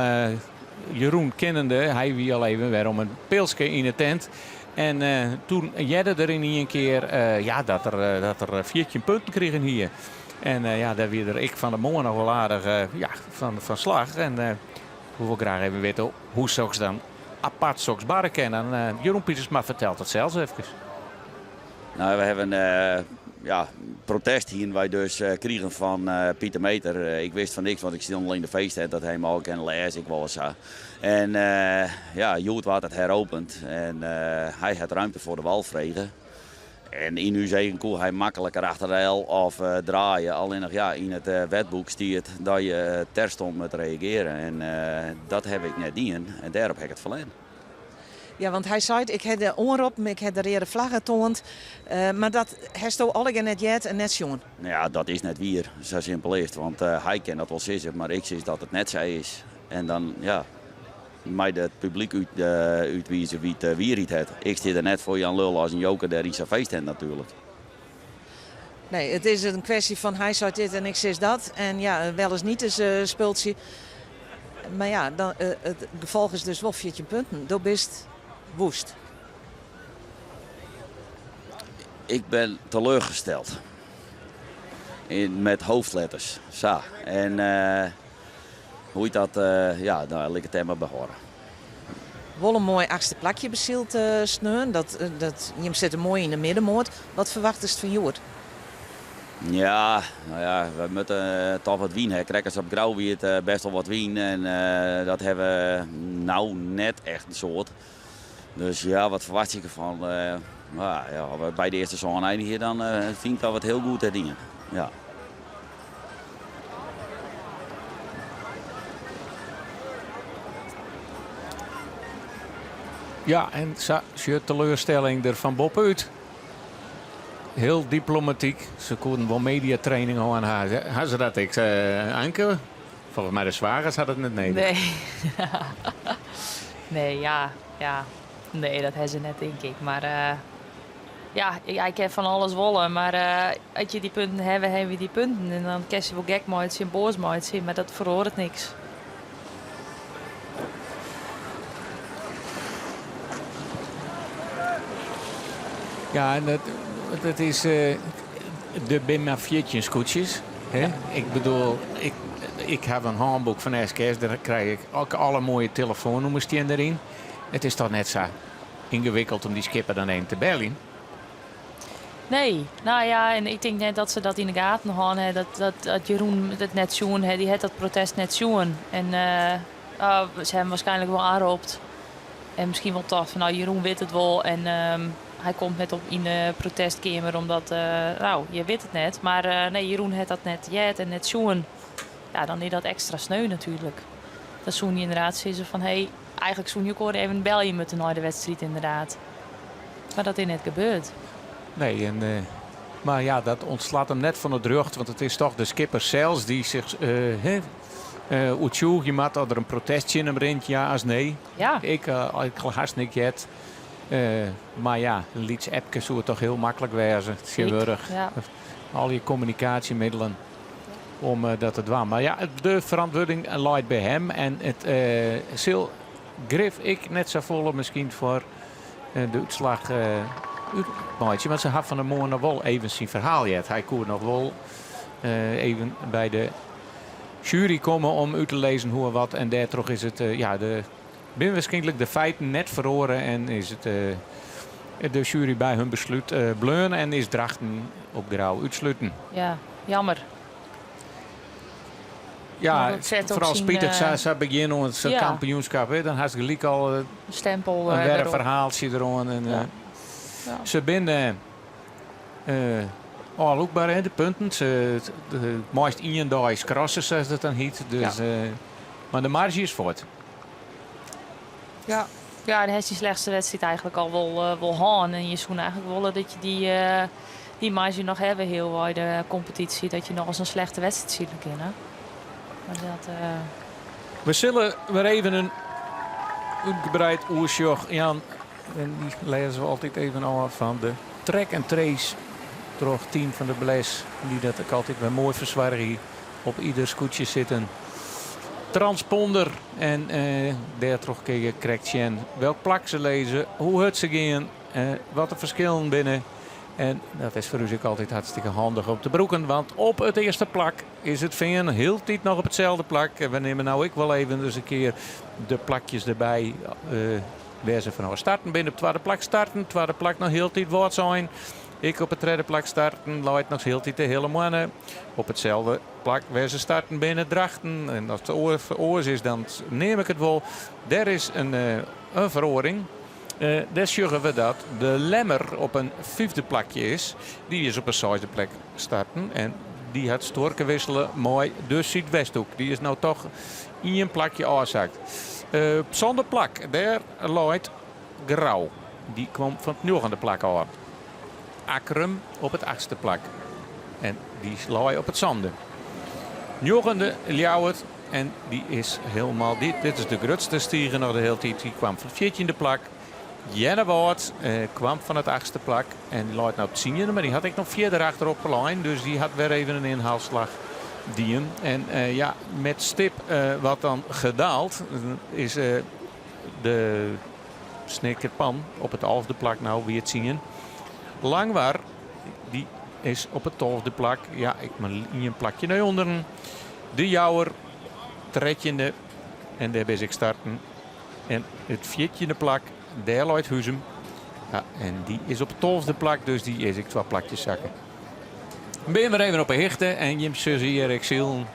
Jeroen kennende, hy wie al even wer om in pilske yn de tent. En toen hearde er yn ien kear ja, dat er, dat er 14 punten krigen hie. En ja, dêr wie er ek fan de moarn noch wol aardich ja, fan slach. En we wolle graach even witte hoe soks dan apart soks barre kin. En Jeroen Pietersma fertelt it sels efkes. Nou, we hebben ja, protest hienen wy dus krigen fan Pieter Meeter. Ik wist fan niks, want ik stond al yn de feesttent dat hy al ken lêze ik wol sa. En ja, hjoed waard it heropend en hy hat ruimte foar de wal frege. En yn ús eagen koe hy makliker achter de L of draaie. Allinnich ja, yn it wetboek stiet dat je terstond moet reageren. En dat heb ik net dien en dêrop ha ik it ferlern. Ja, want hy seit, ik ha de oanroppen, ik ha de reade flagge toand. Mar dat hasto allegear net heard en net sjoen. Nou ja, dat is net wier. Sa simpel is it. Want hy kin dat wol sizze, mar ik sis dat it net sa is. En dan, ja, mei it publyk útwize wie't de wierheid hat. Ik stean der net foar Jan Lul as in joker dêr yn sa'n feesttent natuerlik. Nee, it is in kwestje fan hy seit dit en ik sis dat. En ja, wel is niet is spultsje. Mar ja, dan, it gefolch is dus wol 14 punten. Do bist woest. Ik ben teleurgesteld. In, met hoofdletters. Sa. En hoe dat, ja, nou, lit ik it dêr mar by hâlde. Wol in moai achtste plakje besyld sneon. Dat, dat, jim sitte moai yn de middenmoat. Wat ferwachtest fan hjoed? Ja, nou ja, we moatte toch wat wyn ha. Krekt as op Grou wie it best wol wat wyn en dat ha we no net echt in soad. Dus ja, wat ferwachtsje ik erfan? Nou ja, as we by de earste sân einigje, dan fyn ik dat we it hiel goed ha dien. Ja. Ja, en sa sjocht teleurstelling der fan boppe út. Hiel diplomatyk. Se koenen wol mediatraining hân ha. Ha se dat ek, Anke? Folgens my de swagers hat it net nedich. Nee. Nee, ja, ja. Nee, dat ha se net, tink ik. Mar ja, ik kin fan alles wolle, mar as je dy punten hawwe, hawwe je dy punten. En dan kinst je wol gek meitsje en boas meitsje, mar dat feroaret niks. Ja, en dat is der binne mar 14 skûtsjes. Hè? Ik bedoel, ik ha in hânboek fan SKS, dêr krij ik ek alle moaie telefoannûmers stean deryn. It is toch net sa yngewikkeld om dy skipper dan even te beljen? Nee, nou ja, en ik tink net dat se dat yn de gaten hân ha, dat Jeroen it net sjoen hat. Dy hat dat protest net sjoen. En se hawwe him waarskynlik wol oanropt. En miskien wol tocht fan, nou, Jeroen wit it wol en hy komt net op yn de protestkeamer omdat, nou, je wit it net. Mar nee, Jeroen hat dat net heard en net sjoen. Ja, dan is dat ekstra sneu natuerlik. Dan soene je ynderdaad sizze fan, hé, Eigenlik soene je elkoar even belje moatte nei de wedstriid ynderdaad. Mar dat is net gebeurd. Nee, en, mar ja, dat ûntslacht him net fan it rjocht, want it is toch de skipper sels dy't sich oertsjûgje moat oft der in protest tsjin him rint, ja as nee. Ja. Ik, ik hast niks heard. Mar ja, in lyts appke soe it toch hiel maklik wêze tsjintwurdich. Ja. Al je kommunikaasjemiddelen. Om dat te dwaan. Mar ja, de ferantwurding leit by him. En it sil grif ek net safolle miskien foar de útslach útmeitsje. Want se ha fan 'e moarn noch wol even syn ferhaal heard. Hy koe noch wol even by de sjuery komme om út te lizzen hoe en wat. En dêrtroch is it, ja, de, binne wierskynlik de feiten net feroare en is it de sjuery by hun beslút bleaun en is Drachten op Grou útsluten. Ja, jammer. Ja, foaral spitich sa begjin oan sa'n kampioenskip. Hè. Dan hast gelyk al stempel in wer in ferhaaltsje deroan. En, ja. Se binne ôflûkber, hè, de punten. Se meist ien dei skrasse, sa't it dan hyt. Dus, Mar de marzje is fuort. Ja. Ja, dan hast dyn slechtste wedstriid eigentlik al wol, wol hân. En je soene eigentlik wolle dat je dy, dy marge noch hawwe healwei de kompetysje. Dat je noch ris in slechte wedstriid sile kinne. Maar dat, We sille wer even in útgebreid oersjoch jaan. En dy lêze we altyd even ôf fan de track and trace troch team fan de Bles. Dy't dat ek altyd wer moai fersoargje. Op ieder skûtsje sit in transponder en dêrtroch kinne je krekt sjen welk plak se lizze, hoe hurd se gean, wat de ferskillen binne. En dat is foar ús ek altyd hartstikke handich om te brûken, want op it earste plak is it Fean hieltyd noch op itselde plak. En we nimme no ek wol even dus in kear de plakjes derby wêr't se fanôf starten binne. Op twadde plak starten, twadde plak noch hieltyd Wâldsein. Ek op it tredde plak starten leit noch hieltyd de Hele Moanne. Op itselde plak wêr't se starten binne Drachten. En as it oars is, dan neam ik it wol. Dêr is in, in feroaring. Dêr sjogge we dat de Lemmer op in fyfde plakje is. Dy is op in seisde plak starten en dy hat stuorke wissele mei de Súdwesthoek. Dy is no toch ien plakje ôfsakt. Op sânde plak, dêr leit Grou. Dy kwam fan it njoggende plak ôf. Akkrum op it achtste plak en dy lei op it sânde. Njoggende Ljouwert en dy is hielendal dit. Dit is de grutste stiger noch de hiele tiid. Dy kwam fan it fjirtjinde plak. Earnewâld kwam fan it achtste plak en dy leit no op tsiende, mar dy hat ek noch fierder achterop lein. Dus dy hat wer even in ynhaalslach dien. En ja, met stip wat dan gedaald is de Snekerpan op it alfde plak no wie tsien. Langwar dy is op it tolfde plak. Ja, ek mar ien plakje nei ûnderen. De Jouwer trettjinde en dêr bin ik starten. En it fjirtjinde plak, dêr leit Huzum. Ja, en dy is op it tolfde plak, dus dy is ek twa plakjes sakke. Binne we even op 'e hichte en jim sjogge hjir ek silen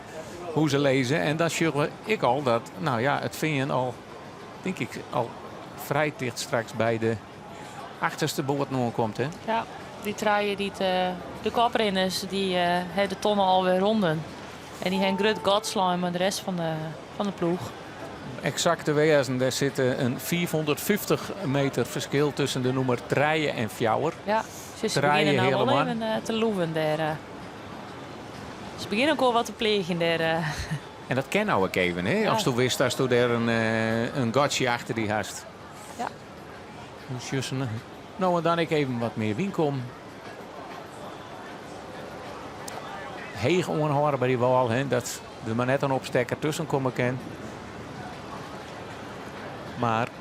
hoe se lizze. En dan sjogge we ek al dat, nou ja, it Fean al tink ik al frij ticht straks by de achterste boat oankomt. Hè? Ja, dy trije dy't de koprinners, dy ha de tonne alwer rûn. En dy ha in grut gat slein mei de rest fan de, fan de ploech. Eksakt te wêzen, dêr sit in 550 meter ferskil tusken de nûmer trije en fjouwer. Ja, se begjinne no wol even te loeven dêr. Se begjinne ek al wat te pleagjen dêr. En dat kin no ek even, hè? Ja. Asto witst datsto dêr in, in gatsje achter dy hast. Ja. Hoe No en dan ek even wat mear wyn kom. Heech oanhâlde by dy wâl, hè, dat der mar net in opstekker tusken komme kin. Mar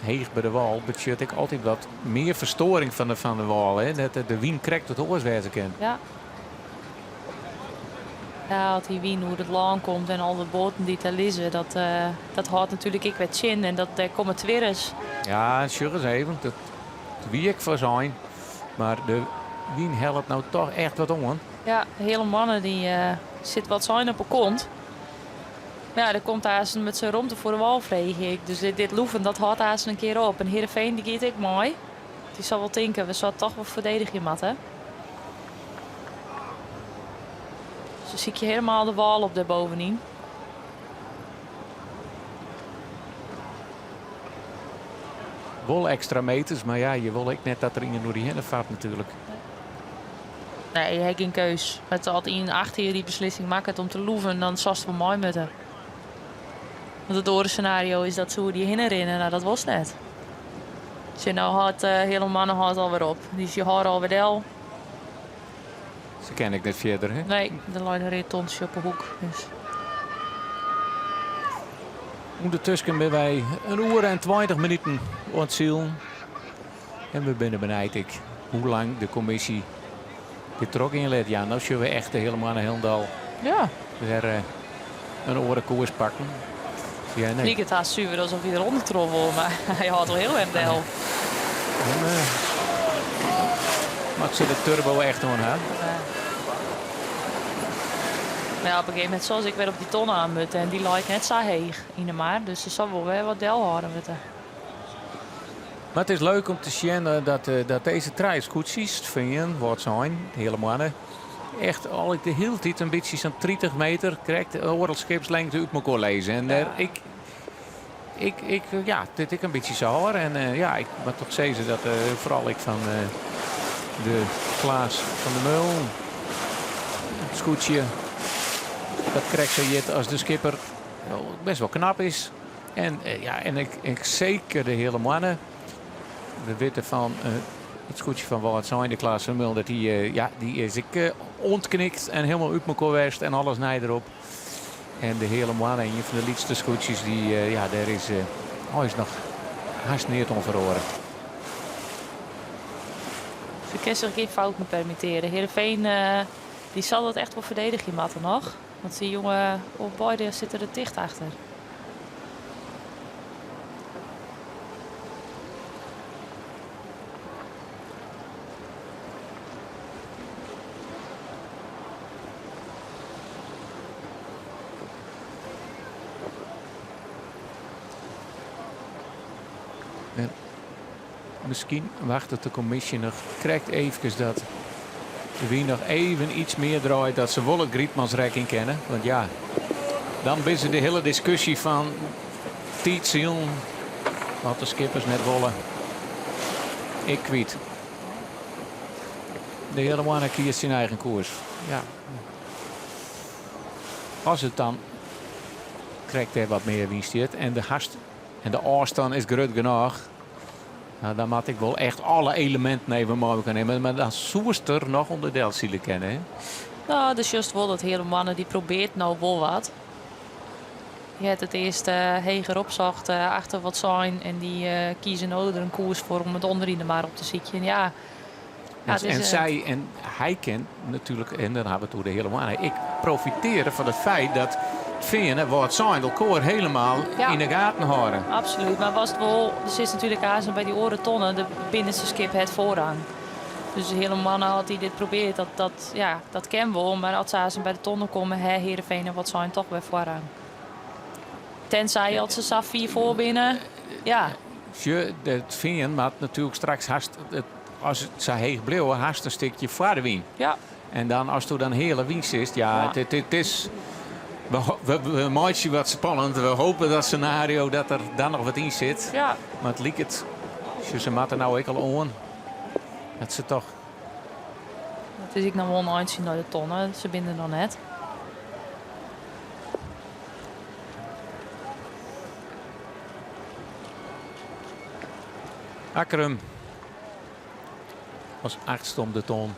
heech by de wâl betsjut ek altyd wat mear ferstoaring fan de wâl. Hè? Dat de wyn krekt wat oars wêze kin. Ja. Ja, as dy wyn oer it lân komt en al de boaten dy't dêr lizze, dat, uh, dat hâldt natuerlik ek wer tsjin. En dat, dêr komme twirres. Ja, sjoch ris even. Dat wie ek foarsein. Mar de wyn hellet no toch echt wat oan. Ja, de Hele Moanne dy uh, sit wat sein op 'e kont. Ja, der komt aanst met syn romte foar de wâl freegje ik. Dus dit, dit loeven, dat hâldt aanst in kear op. En Heerenveen dy giet ek mei. Dy sil wol tinke, we sille toch wol ferdedigje moatte. Se sykje hielendal de wâl op dêr bovenyn. Wol ekstra meters, mar ja, je wolle ek net dat der ien oer dy hinne fart natuerlik. Nee, je ha gjin keus. As ien achter je dy beslissing makket om te loeven, dan silst wol mei moatte. Want it oare senario is dat se oer dy hinne rinne. No, dat wolst net. Sjoch, no hâldt uh, Hele Moanne hâldt alwer op. Dy is je hâlde alwer del. Se kin ek net fierder, hè? Nee, der leit in read tontsje op 'e hoek. Dus. Ûndertusken binne wy in oere en 20 minuten oan it silen. En we binne benijd ek hoe lang de kommisje dit trochgean lit. Ja, no sjogge we echt de Hele Moanne hielendal ja. wer uh, in oare koers pakken. Ja, nee. Liket hast suver asof hy derûnder troch wol, mar hy hâldt al hiel erch del. En, uh, moat se de turbo echt oan ha? Ja. Mar ja, op in gegeven momint sil se ek wer op dy tonne oan moatte en dy leit net sa heech yn de mar, dus se sil wol wer wat delhâlde moatte. Mar it is leuk om te sjen eh, dat, eh, dat dizze trije skûtsjes, Fean, Wâldsein, Hele Moanne, echt al de hiele tiid in bytsje sa'n 30 meter, krekt oardel skipslengte út mekoar lizze. En dêr, ik, Ik, ik, ja, dit ik in bytsje sa hoor. En eh, ja, ik moat toch sizze dat eh, foaral ik fan eh, de Klaas van der Meulen, it skûtsje dat krekt sa hjit as de skipper, best wol knap is. En, ja, en ik, ik seker de Heale Moanne. We witte fan it skûtsje fan Wâldsein, de Klaas van der Meulen, dat dy, ja, dy is ek ûntknikt en hielendal út mekoar west en alles nij derop. En de Heale Moanne, ien fan de lytste skûtsjes, dy, ja, dêr is, is noch hast neat oan feroare. Se kin sich gjin fouten permittearje. Heerenveen dy sil dat echt wol ferdedigje moatte noch. Want dy jonge op beide sitte der ticht achter. En miskien wachtet de kommisje noch krekt eefkes dat de wyn noch even iets mear draait dat se wol it Grytmansrek yn kinne. Want ja, dan binne se de hiele diskusje fan tiidsilen, wat de skippers net wolle, ek kwyt. De Heale Moanne kiest syn eigen koers. Ja. As it dan krekt dêr wat mear wyn stiet en de hast en de ôfstân is grut genôch, nou, dan moat ik wol echt alle eleminten even mei elkoar nimme. Mar dan soest der noch ûnder del sile kinne. Hè? No, dus just wol dat Heale Moanne dy probearret no wol wat. Dy hat it earst heger opsocht achter Wâldsein en dy kieze no der in koers foar om it ûnderyn de mar op te sykjen. Ja. Ja, en sy en hy kin natuerlik, en dan ha we it oer de Heale Moanne, ek profitearje fan it feit dat Fean en Wâldsein elkoar helemaal Ja. yn de gaten hâlde. Absolút, mar watst wol, der sit natuerlik aanst by dy oare tonne, de binnenste skip hat foarrang. Dus de Heale Moanne, as dy dit probearret, dat, dat, ja, dat kin wol, mar as se aanst by de tonne komme, ha Heerenveen en Wâldsein toch wer foarrang. Tenzij as se sa fier foar binne, ja. Sjoch, it Fean moat natuerlik straks hast, as it sa heech bliuwe, hast in stikje foar de wyn. Ja. En dan asto dan heale wyn sitst, ja, Ja. it is. We, we meitsje wat spannend. We hoopje dat senario dat der dan noch wat yn sit. Ja. Mar it liket, sjoch, se moatte no ek al oan. Dat se toch. It is ek noch wol in eintsje nei de tonne. Se binne der noch net. Akkrum as achtste om de ton.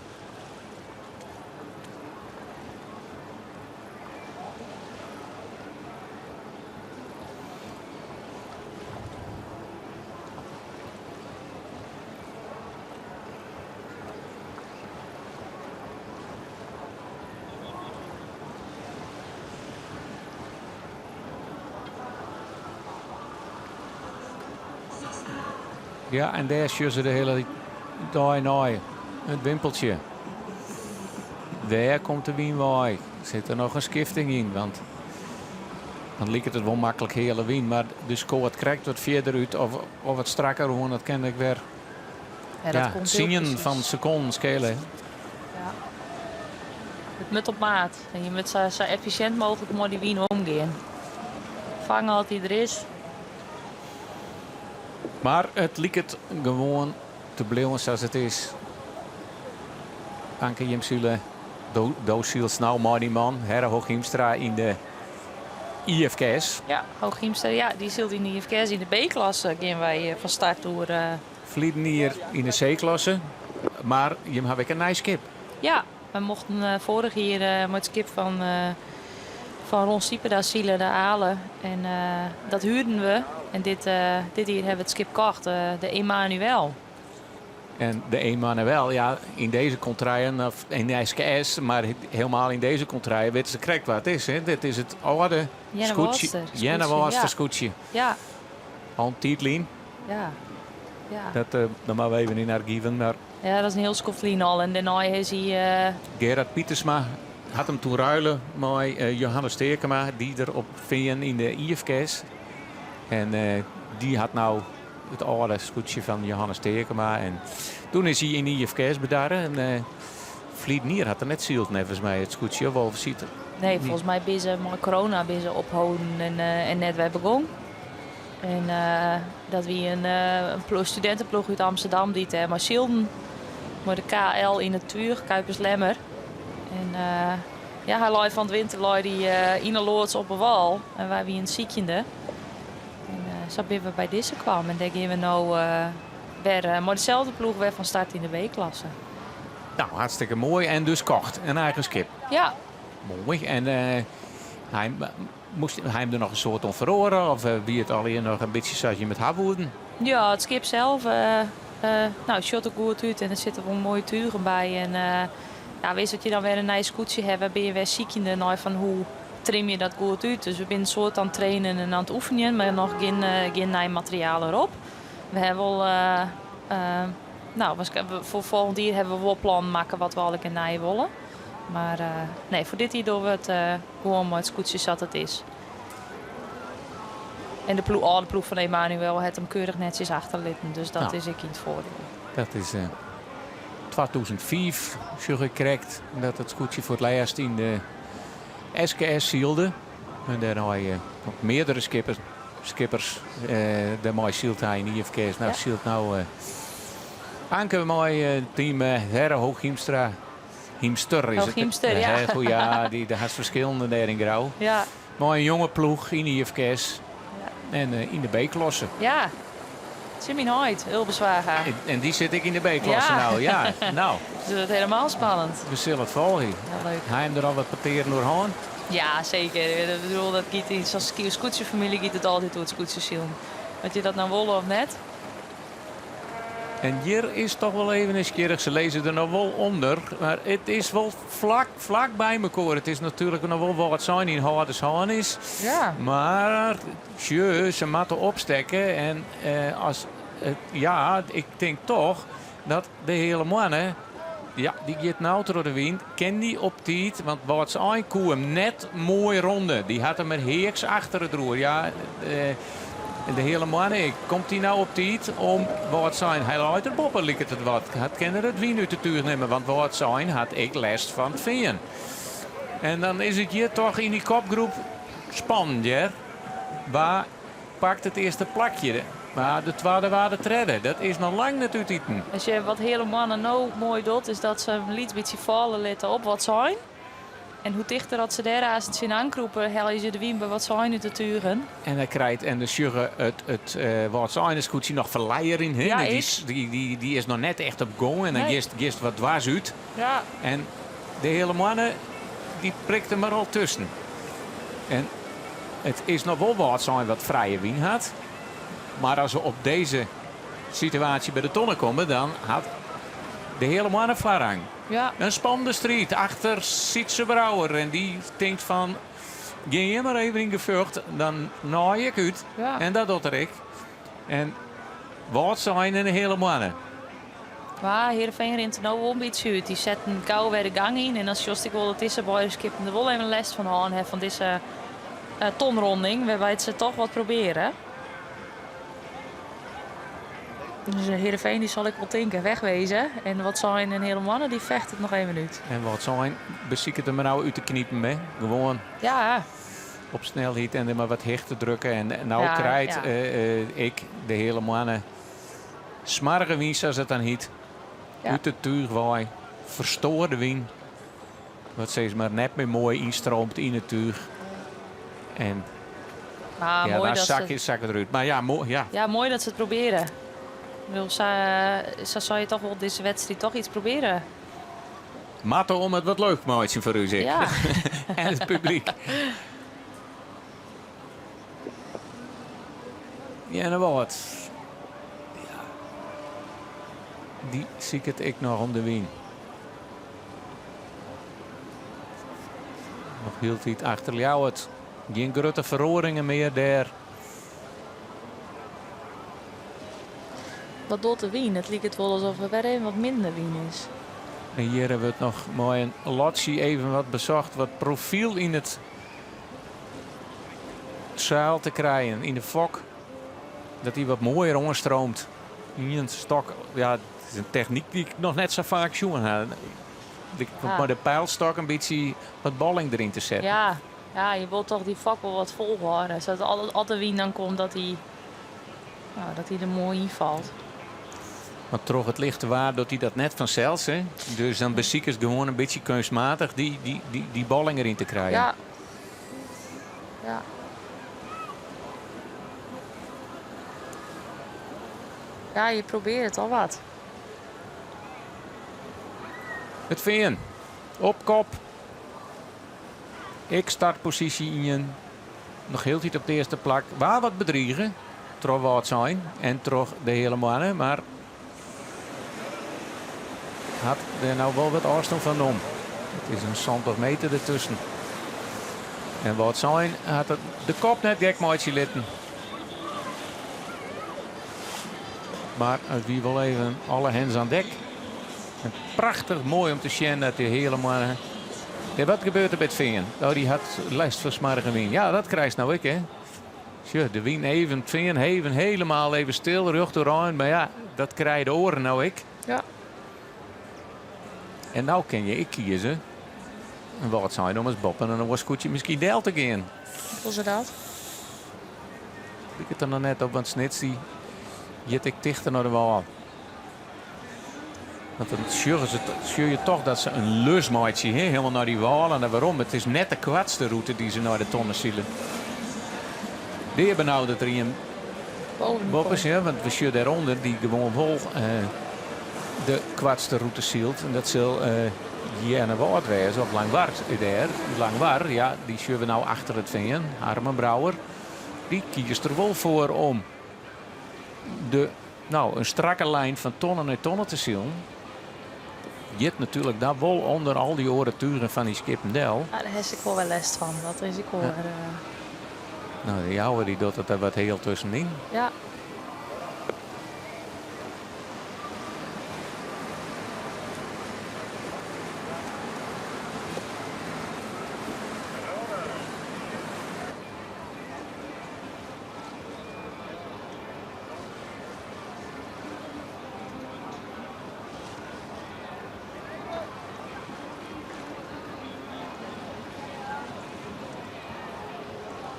Ja, en dêr sjogge se de hiele dei nei. It wimpeltsje. Dêr komt de wyn wei. Sit der noch in skifting yn? Want dan liket it wol maklik heale wyn, mar de skoat krekt wat fierder út of, of wat strakker oan, dat kin ek wer Ja, dat ja, komt heel tsienen precies. fan sekonden skele. Ja. It moat op maat. En je moat sa, sa effisjint mooglik mei dy wyn omgean. Fange as dy der is. Mar it liket gewoan te bliuwen sa't it is. Anke jim sile, do, do sylst no mei dy man, Herre Hooghiemstra, yn de IFKS. Ja, Hooghiemstra, ja, dy sylt yn de IFKS yn de B-klasse. Gean wy eh, fan start oer. Eh, Ferliden jier yn de C-klasse, mar jim hawwe ek in nij skip. Ja, wy mochten eh, foarich jier mei it skip fan, fan Ron Sieperda sile, de Ale. En dat huurden we. En dit, dit jier hawwe we it skip kocht, de Emanuel. En de Emanuel, ja, yn dizze kontreien, of yn de SKS, mar helemaal yn dizze kontreien witte se krekt wat it is. Hè? Dit is it âlde skûtsje. Earnewâldster skûtsje. Ja. Al in tiid lyn. Ja. Ja. Dat, uh, dan moatte we even yn argiven. Mar... Ja, dat is in hiel skoft lyn al. En dêrnei is hy... Uh... Gerard Pietersma hat him toen ruile mei uh, Johannes Teerkema, dy't der op Fean yn de IFKS. En uh, dy hat no it âlde skûtsje fan Johannes Teerkema. En doe is hy yn de IFKS bedarre. En uh, ferliden jier hat er net syld neffens my it skûtsje, of wol siet er? Nee, folgens my binne se mei corona binne se opholden en, uh, en net wer begûn. En dat wie in studinteploech út Amsterdam dy't dêr mei sylden. Mei de KL yn it túch, Kuipers Lemmer. En ja, hy lei fan 't winter lei dy yn 'e loads op 'e wâl en wy wienen sykjende. En sa binne we by dizze kwam en dêr gean we no wer mei deselde ploech wer fan start yn de B-klasse. Nou, hartstikke moai. En dus kocht, in eigen skip. Ja. Moai. En hy moast hy him der noch in soad oan feroare of wie it allegear noch in bytsje sa't jim it ha woenen? Ja, it skip sels no, sjocht der goed út en der sitte wol moaie tugen by. En ja, witst dat je dan wer in nij skûtsje hawwe, binne je wer sykjende nei fan hoe trim je dat goed út. Dus we binne in soad oan it trainen en oan it oefenjen, mar noch gjin, gjin nij materiaal derop. We hawwe wol, no, foar folgjend jier hawwe we wol plannen makke wat we allegear nij wolle. Mar nee, foar dit jier dogge we it gewoan mei it skûtsje sa't it is. En de ploech, âlde ploech fan Emanuel hat him keurich netsjes achterlitten, dus dat is ek yn it foardiel. Dat is 2005, sjoch ik krekt, dat it skûtsje foar it lêst yn de SKS sylde. En dêrnei op meardere skippers, skippers dêrmei sylt hy yn IFKS. No sylt no Anke mei team Herre Hooghiemstra. Hiemster is it. Hooghiemster, ja. Ja, dy, der hast ferskillende dêr yn Grou. Ja. Mei in jonge ploech yn IFKS en yn de B-klasse. Ja. Tsjin myn heit, Ulbe Zwaga. En dy sit ek yn de B-klasse no. Ja, no. Dus dat wurdt helemaal spannend. We sille it folgje. Ja, leuk. Ha jim der al wat petearen oer hân? Ja, seker. Ik bedoel, dat giet yn sa'n skûtsjefamylje giet it altyd oer it skûtsjesilen. Oft je dat no wolle of net. En hjir is toch wol even nijsgjirrich. Se lizze der noch wol ûnder, mar it is wol flak, flak by mekoar. It is natuerlik noch wol Wâldsein yn hâldershân is. Ja. Mar sjoch, se moatte opstekke en as it, ja, ik tink toch dat de Heale Moanne, ja, dy giet no troch de wyn, kin dy op tiid, want Wâldsein koe him net moai ronde. Dy hat him er heaks achter it roer. Ja, de Heale Moanne ek. Komt dy no op tiid om Wâldsein? Hy leit der boppe, liket it wat. Hat kin er it wyn út de túch nimme, want Wâldsein hat ek lêst fan it fean. En dan is it hjir toch yn dy kopgroep spannend, hear. Wa pakt it earste plakje? Mar de twadde, wa de tredde? Dat is noch lang net útiten. As je wat Heale Moanne no moai docht, is dat se in lyts bytsje falle litte op Wâldsein. En hoe tichter dat se dêr aanst tsjinoan krûpe, helje se de wyn by Wâldsein út de tugen. En hy krijt en de sjogge it, it Wâldsein skûtsje noch ferleier yn. Ja, dy, ik. dy, dy, dy is noch net echt op gong en dan Nee. giest, giest wat dwers út. Ja. En de Heale Moanne dy prikt der mar al tusken. En it is noch wol Wâldsein wat frije wyn hat. Mar as we op dizze situaasje by de tonne komme, dan hat de Heale Moanne foarrang. Ja. In spannende striid achter Sytze Brouwer. En dy tinkt fan, gean jim mar even yn gefjocht, dan naai ik út. Ja. En dat docht er ek. En Wâldsein en de Heale Moanne. Mar Heerenveen rint der no wol in bytsje út. Dy setten gau wer de gang yn. En dan sjochst ek wol dat dizze beide skippen der wol even lêst fan hân ha fan dizze tonronding, wêrby't se toch wat probearje. Dus Heerenveen dy sal ek wol tinke, wegwezen. En Wâldsein en Heale Moanne dy fecht it noch even út. En Wâldsein besiket him no út te knipen, hè? Gewoan Ja. op snelheid en der mar wat hichte drukke. En no Ja, krijt ja. ek de Heale Moanne smoarge wyn, sa't it dan hyt. Ja. Út de túch wei, ferstoarde wyn. Wat sis mar net mear moai ynstreamt yn it túch. En Maar ja, moai dan dat sak, ze, sak it derút. Mar ja, moai, ja. ja, moai dat se it probearje. Ik bedoel, sa, sa soe je toch wol dizze wedstriid toch yts probearje. Moatte om it wat leuk meitsjen foar ús ek. Ja. en it publyk. Ja, en wat. Ja. Dy siket ek noch om de wyn. Noch hieltyd achter Ljouwert. Gjin grutte feroaringen mear dêr. Wat docht de wyn? It liket wol asof der wer even wat minder wyn is. En hjir wurdt noch mei in lotsje even wat besocht wat profyl yn it seil te krijen, yn de fok. Dat dy wat moaier oanstreamt. Ien stok, ja, it is in technyk dy't ik noch net sa faak sjoen ha. Ja. Mei de peilstok in bytsje wat bolling deryn te setten. Ja, ja, je wilt toch dy fok wol wat folhâlde. Sadat as de wyn dan komt, dat dy. No, dat hy der moai ynfalt. Want troch it lichte waar docht hy dat net fansels. Hè? Dus dan besikest gewoan in bytsje keunstmatich dy, dy, dy, dy bolling deryn te krijen. Ja. Ja. Ja, je probeert al wat. It Fean op kop. Ek startposysje ien. Noch hieltyd op it earste plak. Waard wat bedrige troch Wâldsein en troch de Heale Moanne, mar hat dêr no wol wat ôfstân fan nommen. It is in 70 meter dertusken. En Wâldsein hat de kop net gek meitsje litten. Mar it wie wol even alle hens aan dek. En prachtich moai om te sjen dat dy Heale Moanne. Ja, wat gebeurt der by it Fean? Oh, dy hat lêst fan smoarge wyn. Ja, dat krijst no ek, hè. Sjoch, de wyn even, it Fean even helemaal even stil, rjocht oerein. Mar ja, dat krije de oaren no ek. Ja. En no kin je ek kieze. En Wâldsein om ris boppe in oar skûtsje miskien del te gean. Hoe is dat? Liket der noch net op, want Snits dy giet ek tichter nei de wâl. Want dan sjogge se, sjogge je toch dat se in lus meitsje, hè? Helemaal nei dy wâl en dan werom. It is net de koartste rûte dy't se nei de tonne sile. Dea benaud dat der ien boppe is, ja, want we sjogge dêrûnder dy't gewoan wol de koartste rûte sylt. En dat sil Earnewâld wêze, of Langwar dêr. Langwar, ja, dy sjogge we no achter it Fean. Harmen Brouwer, dy kiest der wol foar om de No, in strakke lijn fan tonne nei tonne te silen giet natuerlik dan wol ûnder al dy oare tugen fan dy skippen del. Ja, dêr hast ek wol wer lêst fan. Dat is ek wol wer. No, de Jouwer dy docht it der wat heal tuskenyn. Ja.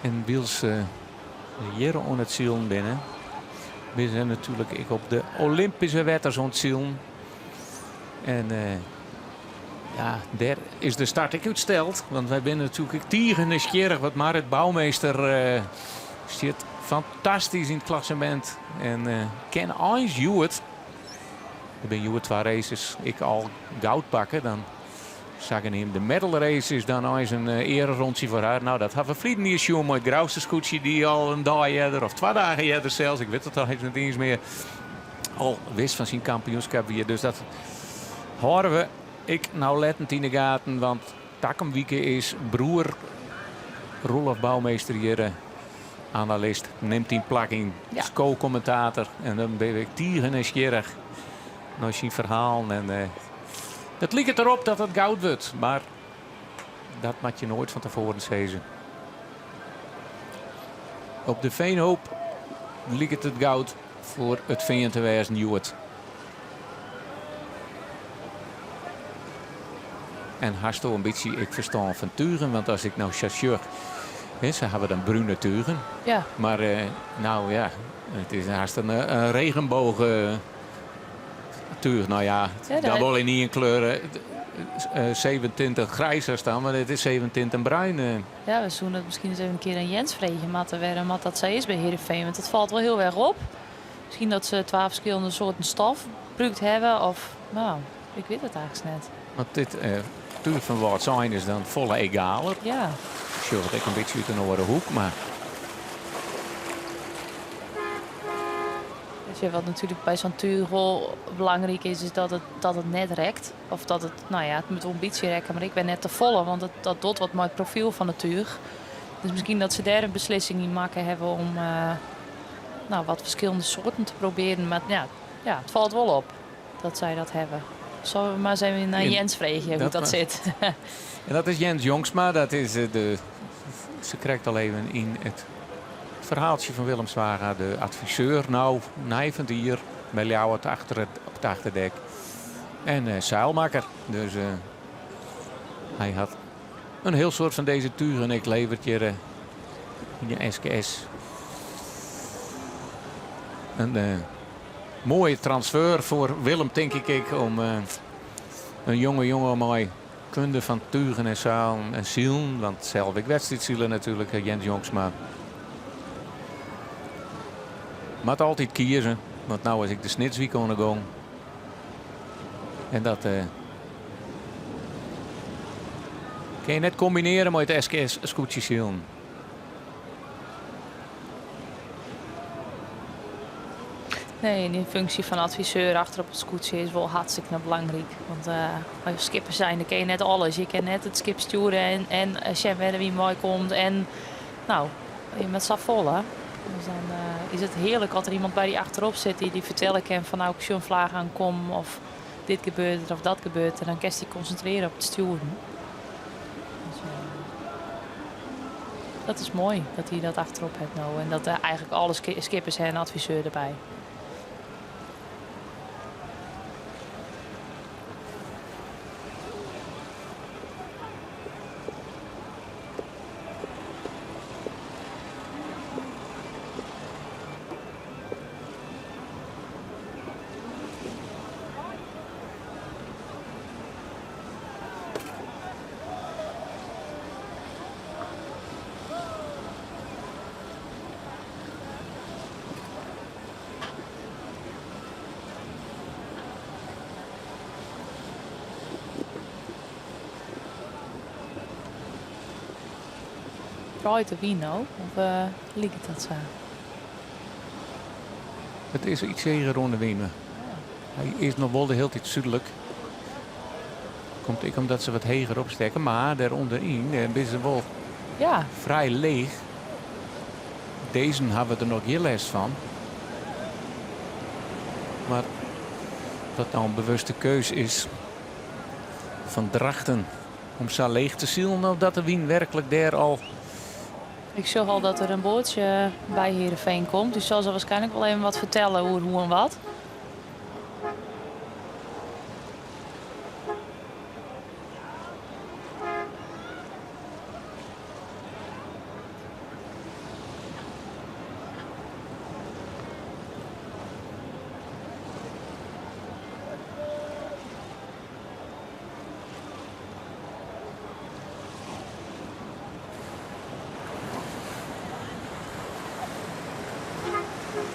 En wylst se hjir oan it silen binne, binne se natuerlik ek op de Olympyske wetters oan it silen. En ja, dêr is de start ek útsteld. Want wy binne natuerlik ek tige nijsgjirrich wat Marit Bouwmeester stiet fantastysk yn it klassemint. En kin eins hjoed, der binne hjoed twa races, ek al goud pakke. Dan sageneamde medal race is dan eins in earerûntsje foar har. No, dat ha we ferleden jier sjoen mei it Grouster skûtsje dy't al in dei earder of twa dagen earder sels, ik wit it al net iens mear, al wis fan syn kampioenskip wie. Dus dat hâlde we ek naulettend yn de gaten, want takom wike is broer Roelof Bouwmeester hjir analist, nimt dyn plak yn as ko-kommentator. En dan bin ik tige nijsgjirrich nei syn ferhalen. En it liket derop dat it goud wurdt, mar dat moat je noait fan tefoaren sizze. Op de Veenhoop liket it goud foar it Fean te wêzen hjoed. En hasto in bytsje ek ferstân fan tugen? Want as ik no sa sjoch, hè, se hawwe dan brune tugen. Ja. Mar eh, nou ja, it is hast in, eh, in regenboog eh, tuch. Nou ja, Ja, dan dat- wol yn ien kleur 27 grijzer staan, mar it is 27 bruin. Ja, we soene it miskien ris even in kear oan Jens freegje moatte wêrom at dat sa is by Heerenveen. Want dat falt wol hiel erch op. Miskien dat se twa ferskillende soarten stof brûkt hawwe of no, ik wit it eigentlik net. Want dit eh, tuch fan Wâldsein is dan folle egaler. Ja. Ik sjoch it ek in bytsje út in oare hoek, mar Weet je, wat natuerlik by sa'n tuch wol belangryk is, is dat it, dat it net rekt. Of dat it, no ja, it moat wol in bytsje rekke, mar ek wer net te folle, want dat, dat docht wat mei it profyl fan it tuch. Dus miskien dat se dêr in beslissing yn makke hawwe om eh, no, wat ferskillende soarten te probearjen. Mar ja, ja, it falt wol op dat sy dat hawwe. Sille we mar ris even nei Jens freegje hoe't dat sit. En dat is Jens Jongsma, dat is eh, de, se krekt al even yn it ferhaaltsje fan Willem Zwaga, de adviseur no, nij fan it jier by Ljouwert achter it, op it achterdek. En uh, seilmakker. Dus uh, hy hat in hiel soad fan dizze tugen ek levert hjir yn de SKS. In moaie transfer foar Willem tink ik ek om in jonge jonge mei kunde fan tugen en seilen en silen, want sels ek wedstriidsiler natuerlik, Jens Jongsma. Moat altyd kieze, want no is ek de Snitswike oan de gong. En dat uh, kin je net kombinearje mei it SKS skûtsjesilen. Nee, en die funksje fan adviseur achter op it skûtsje is wol hartstikke belangryk. Want uh, as skipper zijn, dan kin je net alles. Je kin net it skip stjoere en, en eh, sjen wêr de wyn wei komt. En no, je moat safolle. Dus dan uh, is it hearlik as der iemand by dy achterop sit dy't dy fertelle kin fan no, ik sjoch in flaach oankommen of dit gebeurt der of dat gebeurt der. Dan kinst dy konsintrearje op it stjoeren. Dus, uh, dat is moai dat hy dat achterop hat no en dat eigentlik alle skippers ha in adviseur derby. Draait de wyn no? Of uh, liket dat sa? It is yts heger oan de wyn. Hy is noch wol de hiele tiid súdlik. Komt ek omdat se wat heger opstekke, mar dêr ûnderyn eh, binne se wol ja. frij leech. Dizze hawwe der noch gjin lêst fan. Mar dat no in bewuste keus is fan Drachten om sa leech te silen of dat de wyn werklik dêr al Ik sjoch al dat der in boatsje by Heerenveen komt. Dus sil se waarskynlik wol even wat fertelle oer hoe en wat.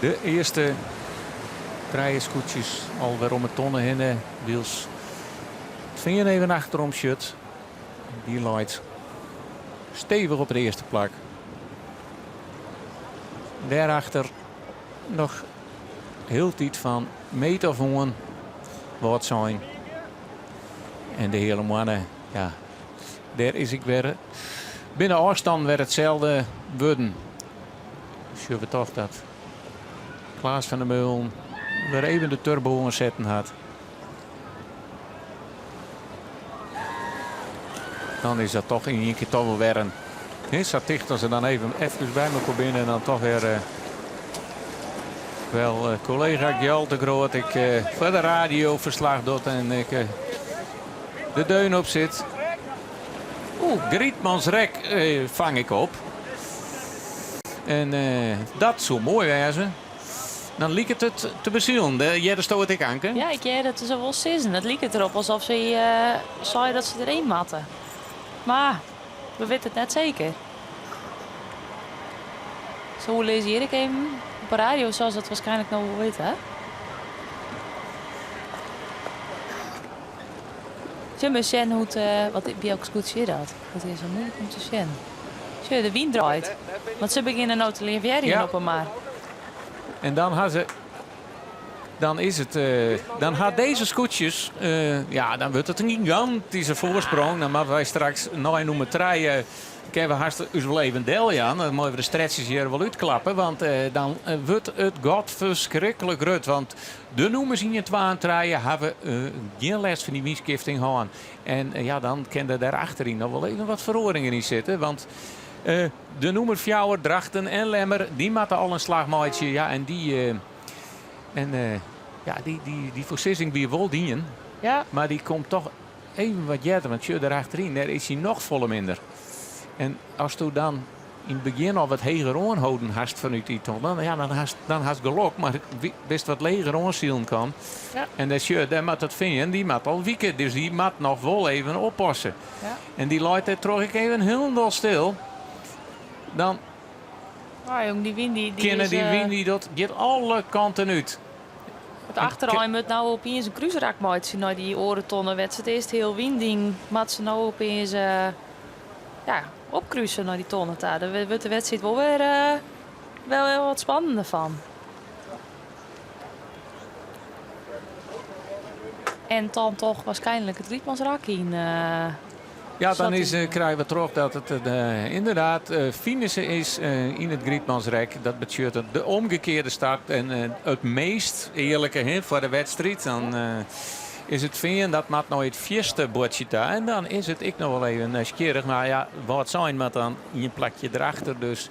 De earste trije skûtsjes alwer om 'e tonne hinne, wylst it Fean even achterom sjocht. Dy leit stevich op it earste plak. Dêrachter noch hieltyd fan meet of oan Wâldsein. En de Heale Moanne, ja, dêr is ek wer binne de ôfstannen wer itselde wurden. Sjogge we toch dat Klaas van der Meulen wer even de turbo oansetten hat. Dan is dat toch yn ien kear toch wol wer in. He, sa ticht as se dan even efkes by mekoar binne en dan toch wer. Uh, wel, uh, kollega Gjalt de Groot, ik uh, foar de radio ferslach docht en ik de deun op sit. Oeh, Grietmansrek fang ik op. En dat soe moai wêze. Dan liket it te besilen. Heardesto it ek, Anke? Ja, ik hear it se wol sizzen. It liket derop asof se sei dat se deryn moatte. Mar we witte it net seker. Se oerlizze hjir ek even op 'e radio, sa se it waarskynlik no wol witte. Sille we sjen hoe't, wat by elk skûtsje is dat. Dat is wol muoilik om te sjen. Sjoch, de wyn draait. Want se begjinne no te leverjen op 'e mar. En dan ha se. Dan is it. Uh, dan ha dizze skûtsjes. Uh, ja, dan wurdt it in gigantyske foarsprong. Dan moatte wy straks nei nûmer trije. Kinne we hast ús wol even deljaan. Dan meie we de stretchers hjir wol útklappe. Want uh, dan wurdt it godferskriklik grut. Want de nûmers 1, 2 en 3 hawwe gjin lêst fan dy wynskifting hân. En ja, dan kin der dêr achteryn noch wol even wat feroaringen yn sitte. Want de nûmer fjouwer, Drachten en Lemmer, dy moatte al in slach meitsje. Ja, en dy, en, ja, dy, dy, dy foarsizzing wie wol dien. Ja. Mar dy komt toch even wat earder, want sjoch dêr achteryn, dêr is hy noch folle minder. En asto dan Yn it begjin al wat heger oanholden hast fanút dy tonne, ja, dan hast, dan hast gelok, mar bist wat leger oansilen kan. Ja. En dêr sjoch, dêr moat it Fean, dy moat al wike, dus dy moat noch wol even oppasse. Ja. En dy leit dêrtroch ek even hielendal stil. Dan Ah, jong, dy wyn dy, dy kinne is, dy eh, wyn dy dat giet alle kanten út. Het achterein moet nou opeens in kruisrak meitsje nei dy oare tonne. Wêr't se it earst hiel wyn ding, moat se no opeens eh, ja, opkruse nei dy tonne ta. Dêr wurdt de wedstriid wol wer eh, wel heel wat spannender fan. En dan toch waarschijnlijk het Rietmansrak yn. eh, Ja, dan Zat is, in- eh, krije we troch dat it eh, ynderdaad eh finishen is eh, yn it Grietmansrek. Dat betsjut dat de omgekearde start en eh, it meast earlike hè, foar de wedstriid. Dan eh, is it Fean, dat moat nei it fierste buordsje ta. En dan is it ek noch wol even nijsgjirrich. Mar ja, Wâldsein moat dan ien plakje derachter. Dus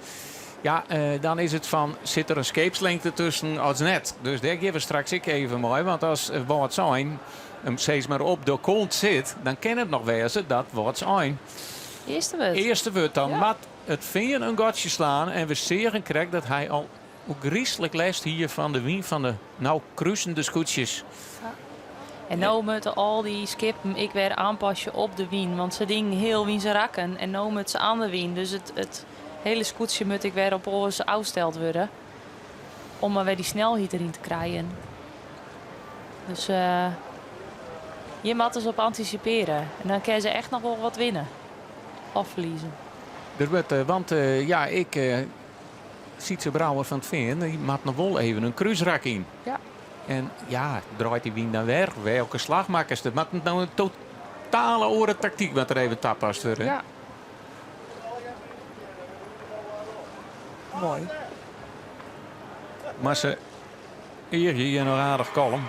ja, eh, dan is it fan, sit der in skeepslingte tusken of net? Dus dêr gean we straks ek even mei. Want as Wâldsein him sis mar op de kont sit, dan kin it noch wêze dat Wâldsein Earste wurdt. earste wurdt. Dan Ja. moat it Fean in gatsje slaan. En we seagen krekt dat hy al ôfgryslik lêst hie fan de wyn fan de no krusende skûtsjes. En no moatte al dy skippen ek wer oanpasse op de wyn. Want se dingen hiel wyn se rakken. En no moat se oan de wyn. Dus it hiele skûtsje moat ek wer op oars ôfsteld wurde. Om mar wer dy snelheid deryn te krijen. Dus eh hjir moatte se op antisipearje. En dan kinne se echt noch wol wat winne. Of ferlieze. Der wurdt, eh, want eh, ja, ik, eh, Sytze Brouwer fan it Fean, dy moat noch wol even in krúsrak yn. Ja. En ja, draait dy wyn dan wer? Welke slach makkest? It moat no in totale oare taktyk wat der even tapast wurde. Ja. Moai. Mar se eagje hjir noch aardich kalm.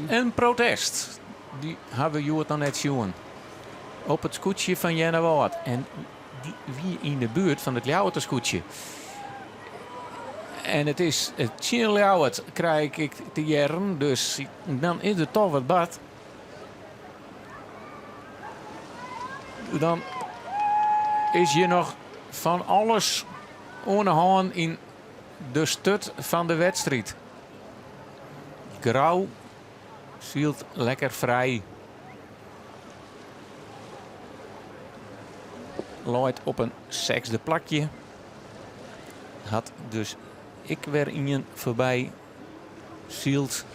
In protest. Dy ha we hjoed noch net sjoen. Op it skûtsje fan Earnewâld. En dy wie yn de buert fan it Ljouwerter skûtsje. En it is tsjin Ljouwert, krij ik te hearren. Dus dan is der toch wat bard. Dan is hjir noch fan alles oan de hân yn de sturt fan de wedstriid. Grou sylt lekker frij. Leit op in sechsde plakje. Hat dus ek wer ien foarby syld.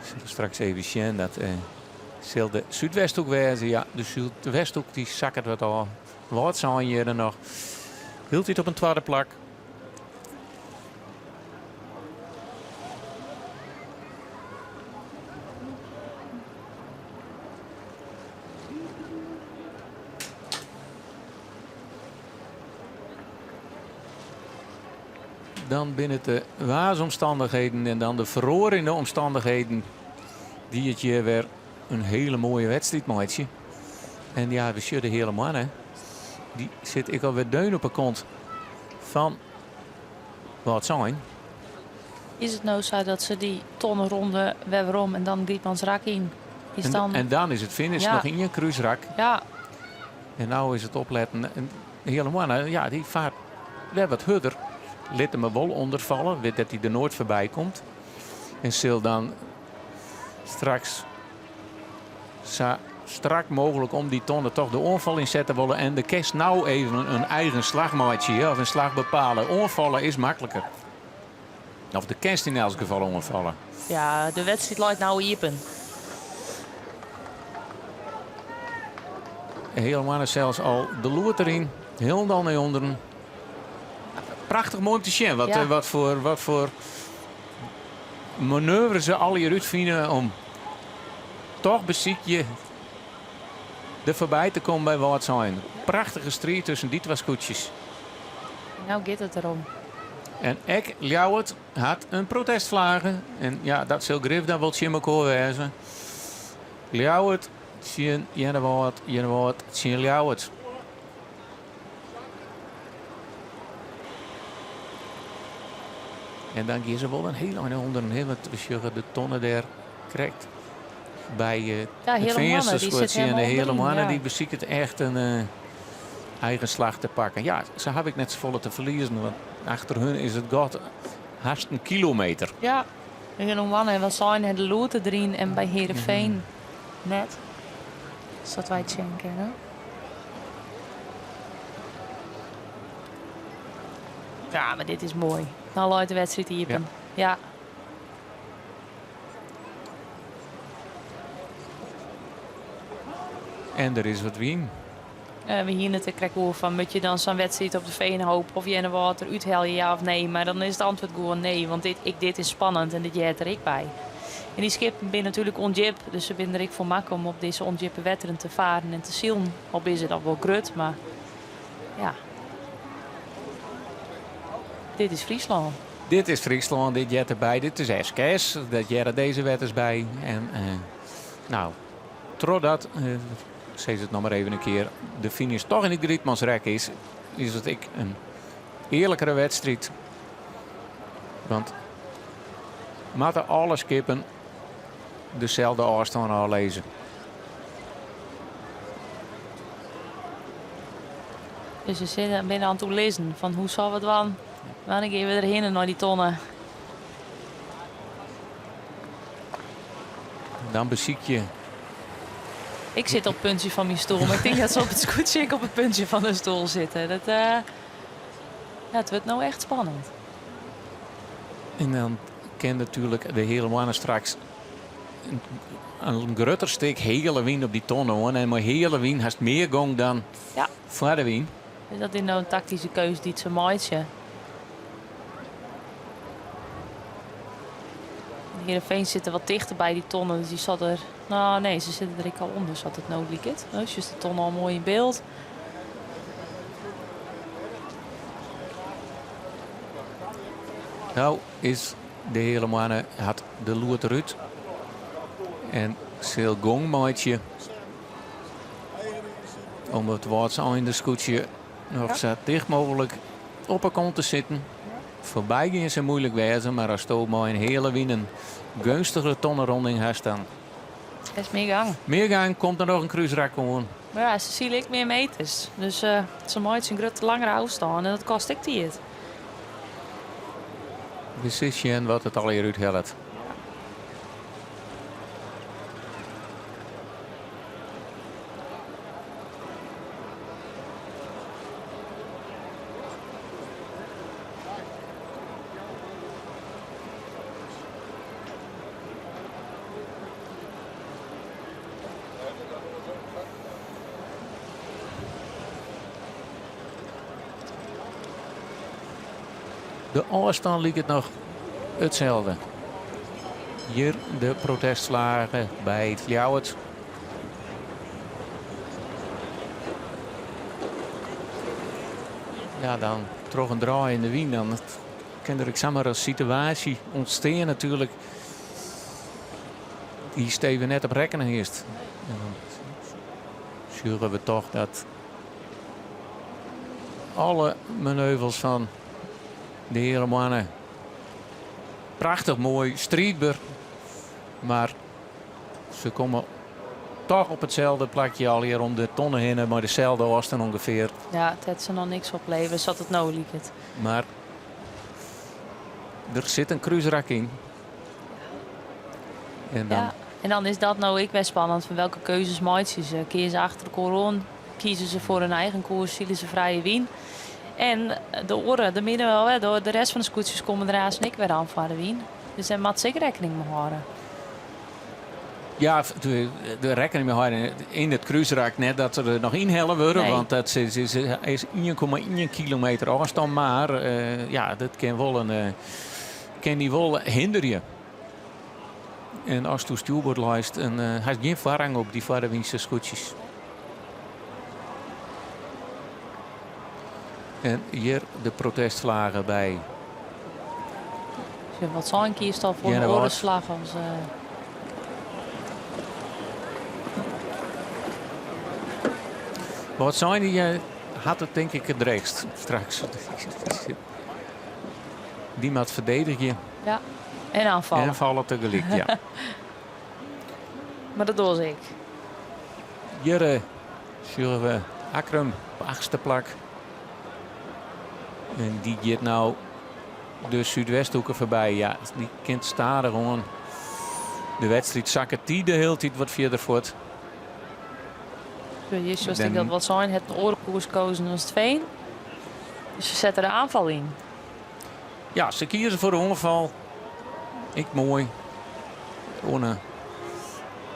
Sille straks even sjen. Dat eh, sil de Súdwesthoek wêze. Ja, de Súdwesthoek dy sakket wat ôf. Wâldsein hjir noch. Hieltyd op in twadde plak. Dan binne it de waarsomstannichheden en dan de feroarjende omstannichheden dy't it hjir wer in hiele moaie wedstriid meitsje. En ja, we sjogge de Heale Moanne. Dy sit ek alwer deun op 'e kont fan Wâldsein. Is it no sa dat se dy tonne ronde wer werom en dan Grietmansrak yn? Is En, dan... en dan is it finish Ja. noch ien krúsrak. Ja. En no is it opletten. En de Heale Moanne, ja, dy fart wer wat hurder. Lit him der wol ûnder falle. Wit dat hy der noait foarby komt. En sil dan straks sa strak mooglik om dy tonne toch de oanfal ynsette wolle. En de kinst no even in eigen slach meitsje of in slach bepale. Oanfalle is makliker. Of de kinst yn elts gefal oanfalle. Ja, de wedstriid leit no iepen. Heale Moanne sels al de loer deryn. Hielendal nei ûnderen. Prachtich moai om te sjen wat, Ja. eh, wat foar manoeuvre se allegear útfine om toch besykje der foarby te kommen by Wâldsein. Prachtige striid tusken dy twa skûtsjes. No giet it derom. En ek Ljouwert hat in protestflage. En ja, dat sil grif dan wol tsjin mekoar wêze. Ljouwert tsjin Earnewâld, Earnewâld tsjin Ljouwert. En dan gean se wol in hiel ein ûnder in want we sjogge de tonne dêr krekt by Ja, it Heale Moanne, Feanster dy sit skûtsje. En de helemaal Heale ûnderyn, Moanne ja. dy besiket echt in eh, eigen slach te pakken. Ja, se hawwe ek net safolle te ferliezen, want achter hun is it gat hast in kilometer. Ja, de Heale Moanne en wat sein de lûd deryn en by Heerenveen net. Sa't wy it sjen kinne. Ja, mar dit is moai. No leit de wedstriid iepen. Ja. En der is wat wyn. Eh, we hiene it der krekt oer fan moat je dan sa'n wedstriid op de Veenhoop of Earnewâld der úthelje, ja of nee. Mar dan is it antwurd gewoan nee, want dit, ek dit is spannend en dit heart der ek by. En dy skippen binne natuerlik ûndjip, dus se binne der ek foar makke om op dizze ûndjippe wetteren te faren en te silen. Al binne se dan wol grut, mar ja. Dit is Fryslân. Dit is Fryslân, dit heart derby. Dit is SKS, dat hearre dizze wetters by. En eh, nou, trochdat, eh, sis it noch mar even in kear, de finish toch yn it Grytmansrek is, is it ek in earlikere wedstriid. Want moatte alle skippen deselde ôfstân ôflizze. Dus se sitte binne oan it oerlizzen fan hoe sille we it dwaan? Wannear gean we derhinne nei dy tonne? Dan besykje. Ik sit op het puntje van mijn stoel, maar ik denk dat ze op het skûtsje ek op het puntje van de stoel sitte. Dat, eh, ja, it wurdt no echt spannend. En dan kin natuerlik de Heale Moanne straks in grutter stik heale wyn op dy tonne oan. En mei heale wyn hast mear gong dan Ja. foar de wyn. Dus dat is no in taktyske keuze dy't se meitsje. Heerenveen sit der wat tichter by dy tonne, dus dy sat der. No nee, se sitte der ek al ûnder, sa't it no liket. No is de tonne al moai yn byld. No is de Heale Moanne hat de loed derút en sil gong meitsje om it Wâldseinder skûtsje noch sa ticht mooglik op 'e kont te sitten. Foarby gean sil muoilik wêze, mar asto mei in heale wyn in geunstige tonneronding hast dan. Is mear gang. Mear gang, komt der noch in krúsrak oan. Mar ja, se sile ek mear meters. Dus uh, se meitsje in grutte langere ôfstân en dat kostet ek tiid. We sille sjen wat it allegear úthellet. De ôfstân liket noch itselde. Hjir de protestflagge by it Ljouwert. Ja, dan troch in draaiende wyn, dan kin der ek samar in situaasje ûntstean natuerlik dy'tst even net op rekkene hiest. En dan sjogge we toch dat alle manoeuvres fan de Heale Moanne prachtich moai, striidber, mar se komme toch op itselde plakje allegear om de tonne hinne mei deselde ôfstân ûngefear. Ja, it hat se noch niks oplevere sa't it no liket. Mar der sit in krúsrak yn. En dan, Ja, en dan is dat no ek wer spannend. Fan welke keuzes meitsje se? Keare se achter elkoar oan? Kieze se foar in eigen koers? Sile se frije wyn? En de oare, de midden wel, de rest fan de skûtsjes komme der aanst ek wer oan foar de wyn. Dus dêr moat se ek rekkening mei hâlde. Ja, de rekkening mei hâlde yn it krúsrak net dat se der noch ynhelle wurde, Nee. want dat is, is, is 1,1 kilometer ôfstân. Mar eh, ja, dat kin wol in, eh, kin dy wol hinderje. En asto stjoerboard leist, en, eh, hast gjin foarrang op dy foarewynse skûtsjes. En hjir de protestflagge by. Wat sein kiest al foar in oare slach as. Eh, Wat sein dy eh, hat it tink ik it dreechst straks. Dy moat ferdedigje. Ja, en oanfalle. En falle tegelyk, ja. Mar dat dogge se ek. Hjir sjogge we Akkrum op achtste plak. En dy giet no de Súdwesthoeke foarby. Ja, dy kin stadichoan. De wedstriid sakket dy de hiele tiid wat fierder fuort. Hjir sjochst ek dat Wâldsein hat in oare koers kozen as it Fean. Dus se sette de oanfal yn. Ja, se kieze foar de oanfal. Ek moai. Oan 'e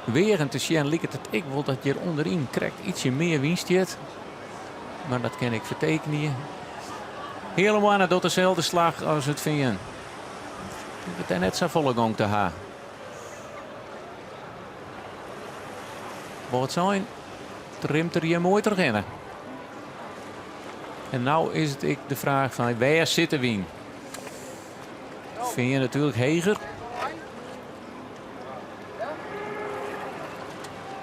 weagen te sjen liket it ek wol dat hjir ûnderyn krekt ytsje mear wyn stiet. Mar dat kin ik fertekenje. Heale Moanne docht deselde slach as it Fean. Liket dêr net safolle gong te ha. Wâldsein trimt der hjir moai trochhinne. En no is it ek de fraach fan wêr sit de wyn? Fean natuerlik heger.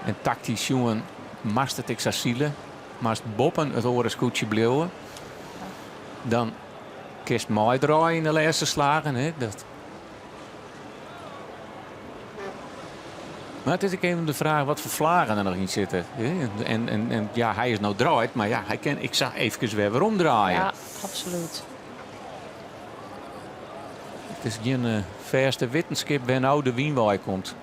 En taktysk sjoen moatst it ek sa sile. Moatst boppen it oare skûtsje bliuwe. Dan kinst meidraaie yn de lêste slagen. Hè. Dat Mar it is ek even de fraach wat foar flagen der noch yn sitte. En, en, en ja, hy is no draaid, mar ja, hy kin ek sa eefkes wer werom draaie. Ja, absolút. It is gjin eh, fêste wittenskip wêr no de wyn wei komt.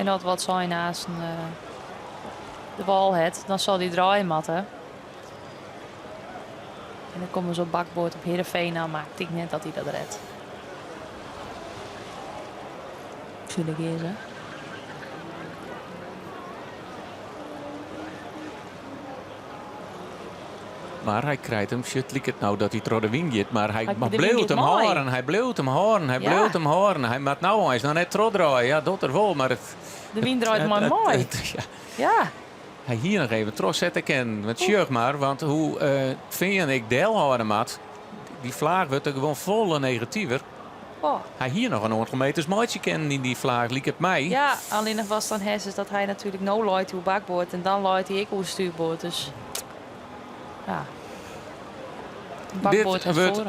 En as Wâldsein aansten de wâl hat, dan sil dy draaie moatte. En dan komme se op bakboard op Heerenveen oan, mar ik tink net dat hy dat rêdt. Sjoch, dêr gean se. Mar hy krijt him, sjoch, it liket no dat hy troch de wyn giet, mar hy bliuwt him hâlden, hy bliuwt him hâlden, hy bliuwt him hâlden. Hy moat no eins noch net trochdraaie. Ja, docht er wol, mar it... De wyn draait mei mei. Ja. Hy hie noch even trochsette kinnen. Want sjoch mar, want hoe uh, Fean ek delhâlde moat, dy flaach wurdt der gewoan folle negativer. Oh. Hy hie noch in oantal meters meitsje kinnen yn dy flaach, liket my. Ja, allinnich watst dan hast is dat hy natuerlik no leit oer bakboard en dan leit hy ek oer stuurboard. Dus ja, bakboard Dit wurdt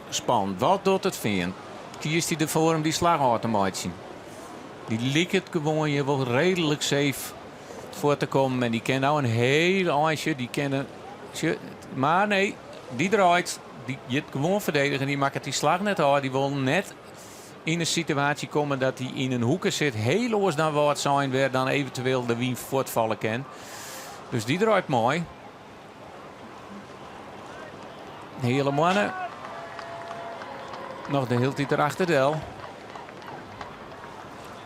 spannend. Wat docht it Fean? Kiest hy derfoar om dy slach ôf te meitsjen? Dy liket gewoan hjir wol reedlik safe foar te kommen. En dy kin no in hiel eintsje, dy kinne, mar nee, dy draait. Dy giet gewoan ferdedigen, dy makket dy slach net ôf. Dy wol net yn in situaasje komme dat hy yn in hoeke sit, hiel oars dan Wâldsein, wêr dan eventueel de wyn fuortfalle kin. Dus dy draait mei. Heale Moanne noch de hiele tiid derachter del.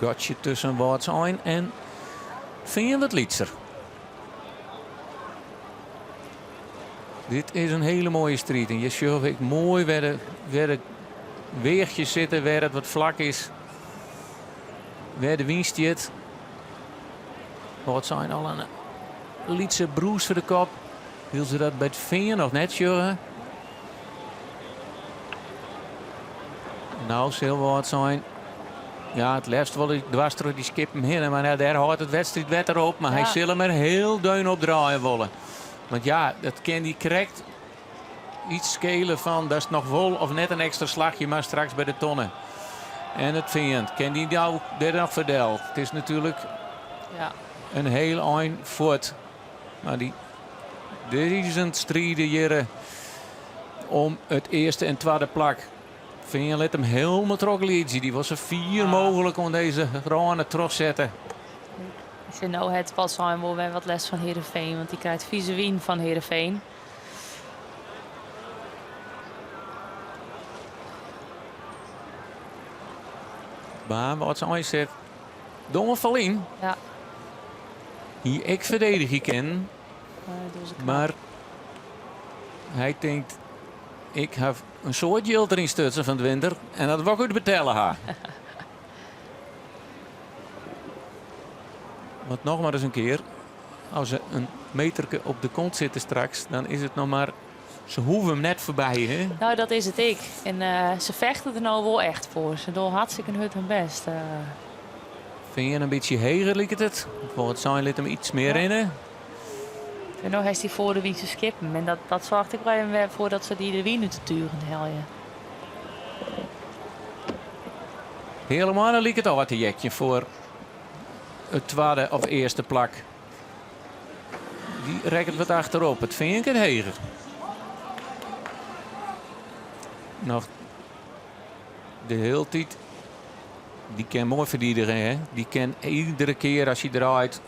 Gatsje tusken Wâldsein en Fean wat lytser. Dit is in hiele moaie striid. En hjir sjogge we ek moai wêr de, wêr de weachjes sitte, wêr it wat flak is. Wêr de wyn stiet. Wâldsein al in lytse brûs foar de kop. Wil se dat by it Fean noch net sjogge? No sil Wâldsein. Ja, it leafst wol hy dwars troch dy skippen hinne, mar dêr hâldt it wedstriidwetter op. Mar hy sil him er hiel deun op draaie wolle. Want ja, dat kin dy krekt iets skele fan datst noch wol of net in ekstra slachje mar straks by de tonne. En it Fean kin dy nou der noch foar del. It is natuerlik ja. in hiel ein fuort. Mar dy driezend stride hjir om it earste en twadde plak. Fean lit him hielendal trochgliidzje. Dy wol sa fier mooglik oan dizze râne trochsette. Ik sjoch no hat Wâldsein wol wer wat lêst fan Heerenveen, want dy krijt fize wyn fan Heerenveen. Mar Wâldsein set de oanfal yn. Ja. Hie ek ferdedigje kinnen. Mar hy tinkt, ik haw in soad jild deryn stutsen fan 't winter en dat wol ik útbetelle ha. Want noch mar ris in kear, as se in meterke op de kont sitte straks, dan is it noch mar. Se hoege him net foarby, hè? No, dat is it ek. En se fechte der no wol echt foar. Se dogge hartstikke hurd hun bêst. Fean in bytsje heger liket it. Wâldsein lit him iets mear rinne. En no hast dy foar de wynse skippen en dat, dat soarget ek wer even wer foar dat se dy de wyn út de tugen helje. Heale moanne liket ôf te jekjen foar it twadde of earste plak. Dy rekket wat achterop. It Fean kin heger. Noch de hiele tiid. Dy kin moai ferdidigje. Hè? Dy kin iedere kear as hy draait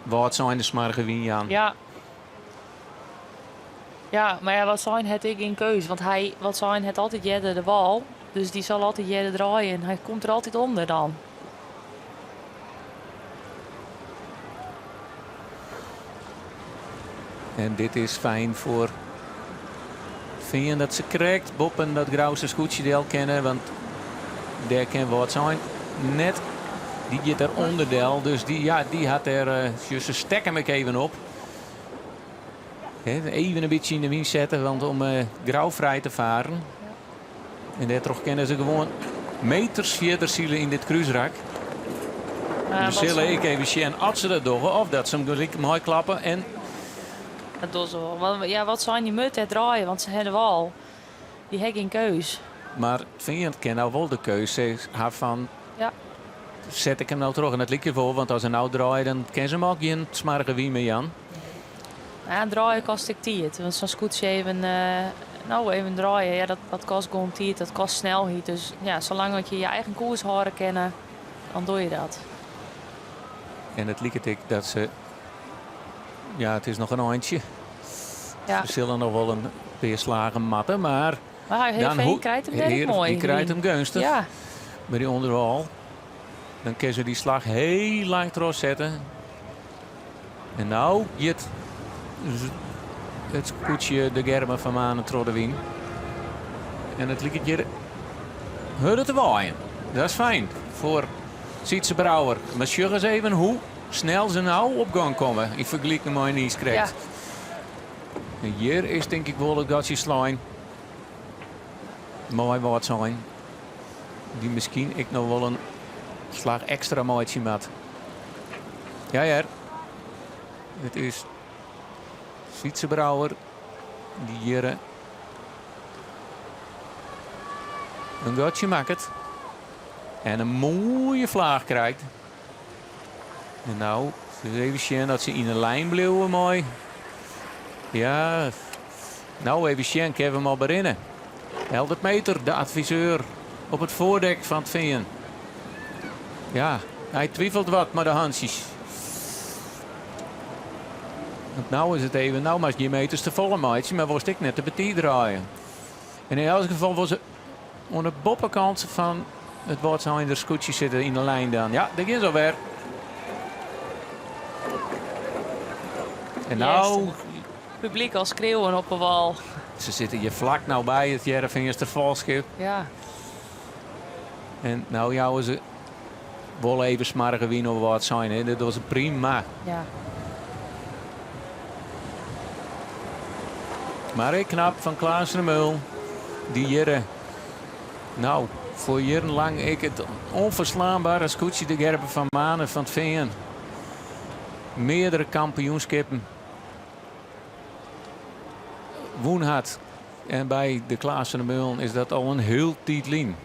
Wâldsein de smoarge wyn jaan. Ja. Ja, mar ja, Wâldsein hat ek gjin keus. Want hy, Wâldsein hat altyd earder de wâl. Dus dy sil altyd earder draaie en hy komt der altyd ûnder dan. En dit is fijn foar Fean dat se krekt boppen dat Grouster skûtsje del kinne, want dêr kin Wâldsein net. Dy giet der ûnder del, dus dy, ja, dy hat dêr, uh, se stekke him ek even op. Even in bytsje yn de wyn sette, want om uh, Grou frij te faren. En dêrtroch kinne se gewoan meters fierder sile yn dit krúsrak. We sille ek even sjen oft se dat dogge of dat se him gelyk meiklappe. En Dat dogge se wol. Want ja, Wâldsein dy moat dêr draaie, want se ha de wâl. Dy ha gjin keus. Mar Fean kin no wol de keus ha fan Ja. set ik him no troch. En dat liket wol, want as er no draait, dan kin se him al gjin smoarge wyn mear jaan. Ja, draaie kostet ek tiid. Want sa'n skûtsje even, no, even draaie, ja, dat, dat kostet gewoan tiid, dat kostet snelheid. Dus ja, salang dat je je eigen koers hâlde kinne, dan doe je dat. En it liket ek dat se. Ja, it is noch in eintsje. Ja. Se sille noch wol in pear slagen moatte, mar. Mar Heerenveen krijt him dêr moai. Dy krijt him geunstich. Ja. By dy ûnderwâl. Dan kinne se dy slach hiel lang trochsette. En no giet it skûtsje de Gerben van Manen troch de wyn. En it liket hjir hurder te waaien. Dat is fijn foar Sytze Brouwer. Mar sjoch ris even hoe snel se no op gong komme yn fergeliking mei niiskrekt. Ja. En hjir is tink ik wol it gatsje slein. Mei Wâldsein. Dy't miskien ek noch wol in slach ekstra meitsje moat. Ja hear, it is Sytze Brouwer dy't hjir in gatsje makket en in moaie flaach krijt. En no even sjen dat se yn de lijn bliuwe mei. Ja, no even sjen, kinne we him al berinne. Eldert Meter, de adviseur op it foardek fan it Fean. Ja, hy twifelt wat mei de hantsjes. Want no is it even, no moatst gjin meters te folle meitsje, mar wolst ek net te betiid draaie. En yn elts gefal wol se oan de boppekant fan it Wâldseinder skûtsje sitte yn de lijn dan. Ja, dêr gean se alwer. En no Publyk al skreauwen op 'e wâl. Se sitte hjir flak no by it Hearrenfeanster folchskip. Ja. En no jouwe se wol even smoarge wyn op Wâldsein. Hè. Dat was prima. Ja. Mar ek knap fan Klaas van der Meulen. Dy hjirre, no, foar jierrenlang ek it ûnferslaanbere skûtsje de Gerben van Manen fan it Fean. Meardere kampioenskippen wûn hat. En by de Klaas van der Meulen is dat al in hiel tiid lyn.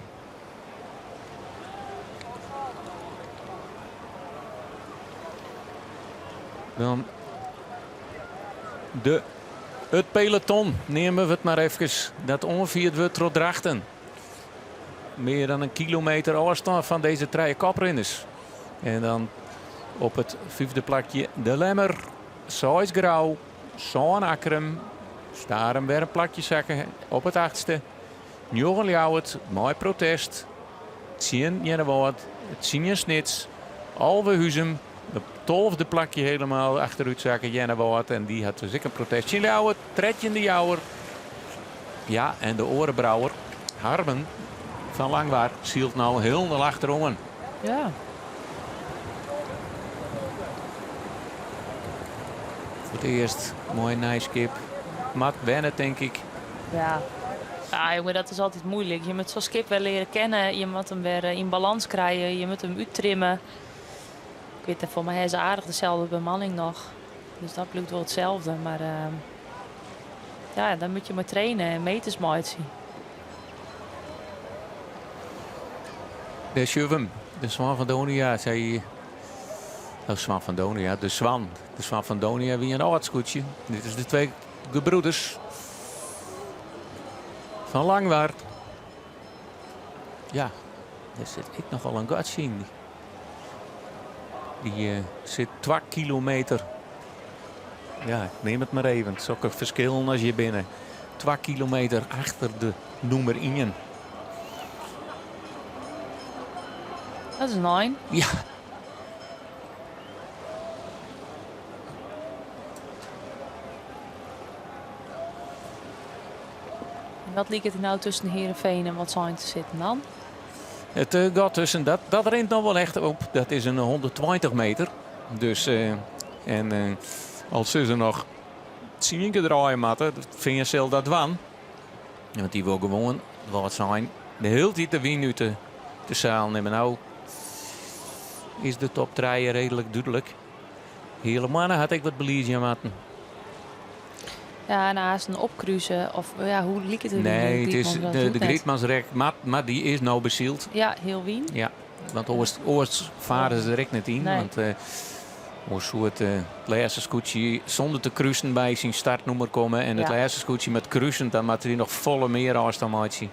Dan de, it peloton, neame we it mar efkes, dat oanfierd wurdt troch Drachten. Mear dan in kilometer ôfstân fan dizze trije koprinners. En dan op it fyfde plakje de Lemmer. Seis Grou, sân Akkrum, Starum wer in plakje sakke op it achtste. Njoggen Ljouwert mei protest, tsjin Earnewâld, tsien Snits, 11 Huzum, op tolfde plakje helemaal achterút sakke Earnewâld en dy hat dus ek in protest tsjin Ljouwert, 13 de Jouwer. Ja, en de oare Brouwer, Harmen fan Langwar, sylt no hielendal achteroan. Ja. Foar it earst moai nij skip. Moat wenne, tink ik. Ja. Ja, jonge, dat is altyd moeilik. Je moat sa'n skip wer leare kennen. Je moat him wer yn balâns krije. Je moat him úttrimme. Ik wit net, foar my ha se aardich deselde bemanning noch. Dus dat bliuwt wol itselde. Mar ja, dan moat je mar traine en meters meitsje. Dêr sjogge we him, de Swan fan Donia. Sy, oh, Swan fan Donia, de Swan. De Swan fan Donia wie in âld skûtsje. Dit is de Twee Gebroeders fan Langwar. Ja, dêr sit ek nochal in gatsje yn. Dy sit 2 kilometer. Ja, ik neam it mar even. Sokke ferskillen as hjir binne. 2 kilometer achter de nûmer ien. Dat is in ein. Ja. En wat liket der no tusken Heerenveen en Wâldsein te sitten dan? It eh, gat tusken, dat, dat rint noch wol echt op. Dat is in 120 meter. Dus, eh, en eh, al sille se noch tsien kear draaie moatte, Fean sil dat dwaan. Want dy wol gewoan Wâldsein de hiele tiid de wyn út de, de seil nimme. No is de top trije reedlik dúdlik. Heale Moanne hat ek wat beliezje moatten. Ja, en aanst opkruse of ja, hoe liket it? Nee, it is de, de Grietmansrek, mar dy is no besyld. Ja, hiel wyn. Ja, want oars, oars fare se der ek net yn. Nee. Want oars soe it lêste skûtsje sûnder te krusen by syn startnûmer komme. En it lêste skûtsje mei krusen, dan moatte dy noch folle mear ôfstân meitsje.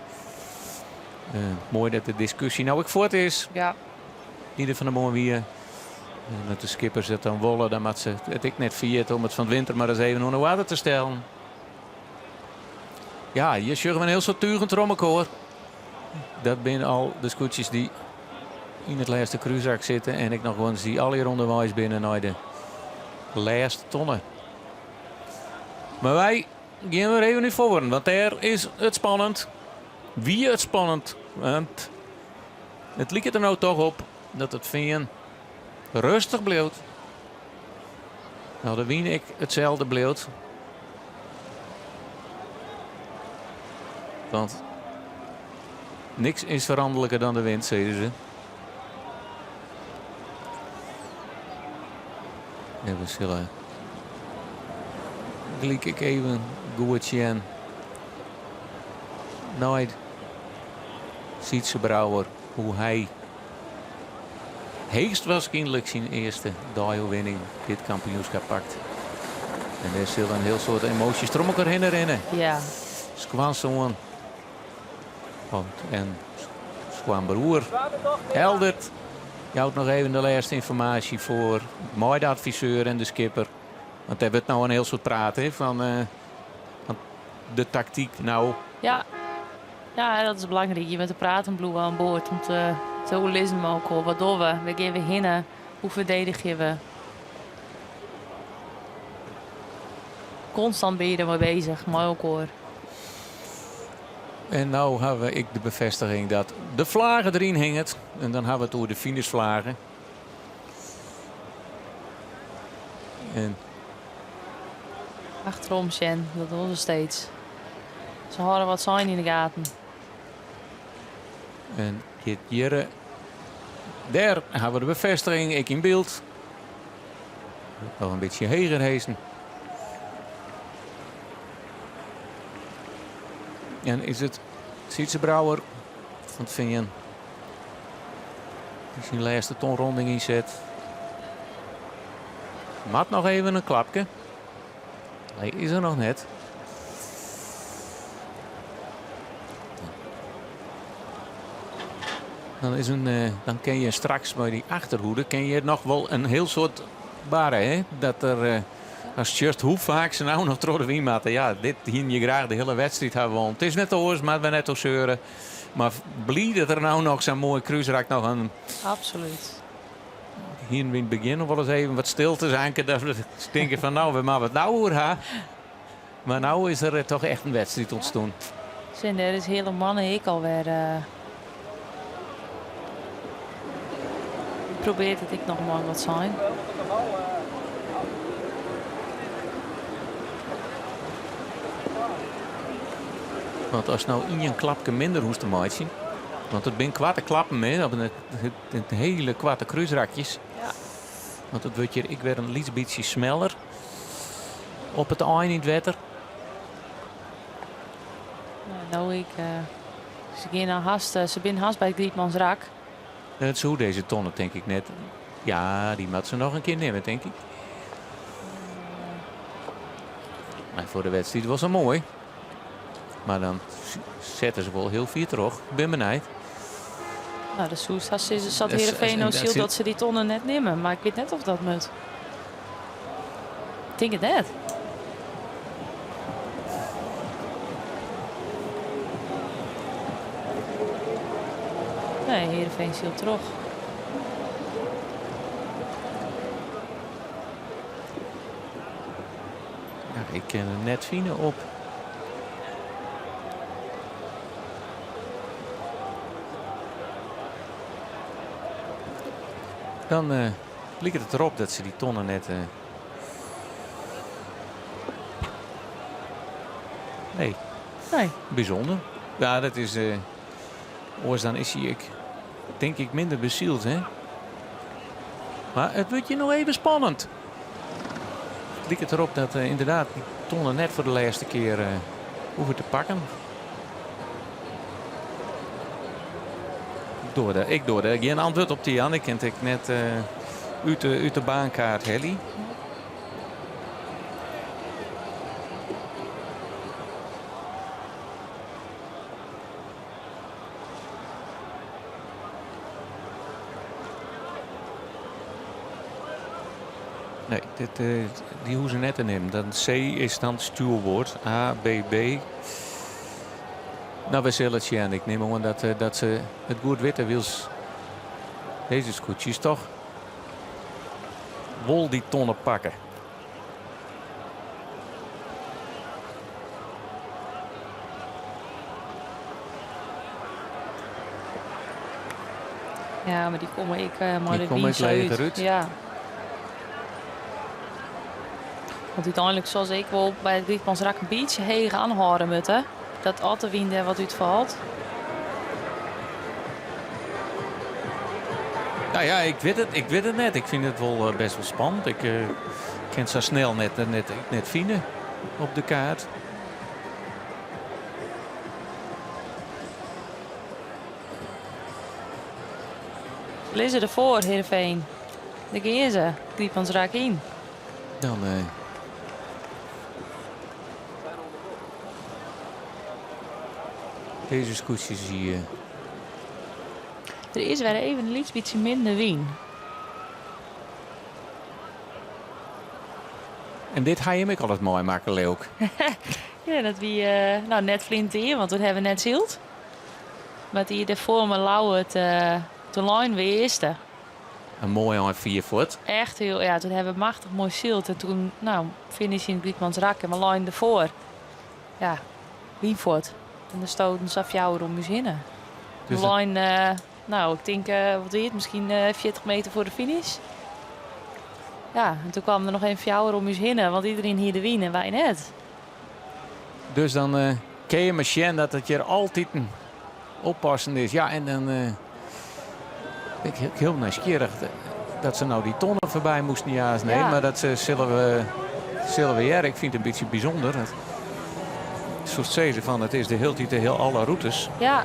Moai dat de diskusje no ek fuort is. Dy't der fan 'e moarn wie. En as de skippers it dan wolle, dan moatte se it ek net ferjitte om it fan 't winter mar ris even oan 'e oarder te stellen. Ja, hjir sjogge we in hiel soad tugen troch mekoar. Dat binne al de skûtsjes dy't yn it lêste krúsrak sitte en ek noch ones dy't allegear ûnderweis binne nei de lêste tonne. Mar wy gean wer even út foaren, want dêr is it spannend. Wie it spannend, want it liket der no toch op dat it Fean rêstich bliuwt. No, de wyn ek itselde bliuwt. Want niks is feranderliker dan de wyn, sizze se. En we sille gelyk ek even goed sjen nei Sytze Brouwer, hoe hy heechst wierskynlik syn earste deioerwinning dit kampioenskip pakt. En dêr sille in hiel soad emoasjes troch elkoar hinne rinne. Skoansoan en skoanbroer Eldert jout noch even de lêste ynformaasje foar mei de adviseur en de skipper. Want dêr wurdt no in hiel soad praat hè, fan de taktyk no. Ja. Ja, dat is belangryk. Je moatte praten bliuwe oan board om te oerlizzen mei elkoar. Wat dogge we? Wêr gean we hinne? Hoe ferdedigje we? Konstant bin je dermei beuzich, mei elkoar. En no hawwe we ek de befêstiging dat de flage deryn hinget. En dan hawwe we it oer de finishflage. En Achterom sjen, dat dogge se steeds. Se hâlde Wâldsein yn de gaten. En dit hjir, dêr hawwe we de befêstiging ek yn byld. Noch in bytsje heger hesen. En is it Sytze Brouwer fan it Fean dy't syn lêste tonronding ynset. Moat noch even in klapke. Hy is der noch net. Dan, is in, eh, dan kin je straks by dy achterhoede kin je noch wol in hiel soad barre. Hè? Dat der, eh, as just hoe faak se no noch troch de wyn moatte. Ja, dit hiene je graach de hiele wedstriid hawwe wollen. It is net oars, moatte we net oer seure. Mar bliid dat der no noch sa'n moai krúsrak noch in... Absolút. Hiene we yn it begjin noch wolris even wat stiltes, Anke, dat we tinke fan no, wêr moatte we it no oer ha? Mar no is der toch echt in wedstriid ûntstien. Sjen, dêr is Heale Moanne ek alwer. Probearret it ek noch mei Wâldsein. Want ast no ien klapke minder hoechst te meitsjen, want it binne koarte klappen, hè, of it hiele koarte krúsrakjes. Ja. Want it wurdt hjir ek wer in lyts bytsje smeller op it ein yn it wetter. No, ik, se gean al hast, se binne hast by it Grietmansrak. It soe dizze tonne tink ik net. Ja, dy moat se noch in kear nimme, tink ik. Mar foar de wedstriid wol sa moai. Mar dan sette se wol hiel fier troch. Ik bin benijd. No, de soest hast sizze, sa't Heerenveen no sylt dat se dy tonne net nimme. Mar ik wit net oft dat moat. Ik tink it net. Nee, Heerenveen sylt troch. Ja, ik kin it net fine op. Dan uh, liket it derop dat se dy tonne net. Uh... Nee. Nee. Bysûnder. Ja, dat is. Uh, oars dan is hy ek, tink ik, minder besyld, hè? Mar it wurdt hjir no even spannend. It liket derop dat uh, ynderdaad dy tonne net foar de lêste kear uh, hoege te pakken. Ik doar dêr, ik doar dêr gjin antwurd op te jaan. Ik kin it ek net uh, út de, út de baankaart helje. Nee, dit, eh, dy hoege se net te nimmen. Dan C is dan stjoerboard. A, B, B. No, we sille it sjen. Ik nim oan dat, eh, dat se it goed witte, wylst dizze skûtsjes toch wol dy tonne pakke. Ja, mar dy komme ek uh, mei de wyn sa út. út. Ja. Want úteinlik sille se ek wol by it Grietmansrak in bytsje heech oanhâlde moatte. Dat as de wyn dêr wat útfalt. No ja, ik wit it, ik wit it net. Ik fyn it wol eh, bêst wol spannend. Ik uh, kin it sa snel net, net, net fine op de kaart. Lizze derfoar, Heerenveen. Dêr gean se. Grietmansrak yn. Dan uh, Dizze skûtsjes hier. Der is wer even in lyts bytsje minder wyn. En dit ha jim ek altyd meimakke, leau ik. Ja, dat wie uh, no, net ferline jier, want doe ha we net syld. Mar it jier dêrfoar mei Louwert uh, toen leinen we earste. In moai ein fier fuort. Echt hiel, ja, toen ha we machtich moai syld. En toen, no, finish yn Grietmansrak en we leinen derfoar. Ja, wyn fuort. En der stoden sa fjouwer om ús hinne. Dus we leinen, uh, no, ik tink, uh, wat wie it, miskien uh, 40 meter foar de finish. Ja, en toen kamen der noch even fjouwer om ús hinne, want iderien hie de wyn en wy net. Dus dan uh, kin je mar sjen dat it hjir altyd oppassen is. Ja, en dan uh, ik hiel nijsgjirrich dat se no dy tonne foarby moasten. Ja, nee, Ja. mar dat uh, sille we, sille we hearre. Ik fyn it in bytsje bysûnder. Soest sizze fan it is de hiele tiid de hiel alle rûtes. Ja.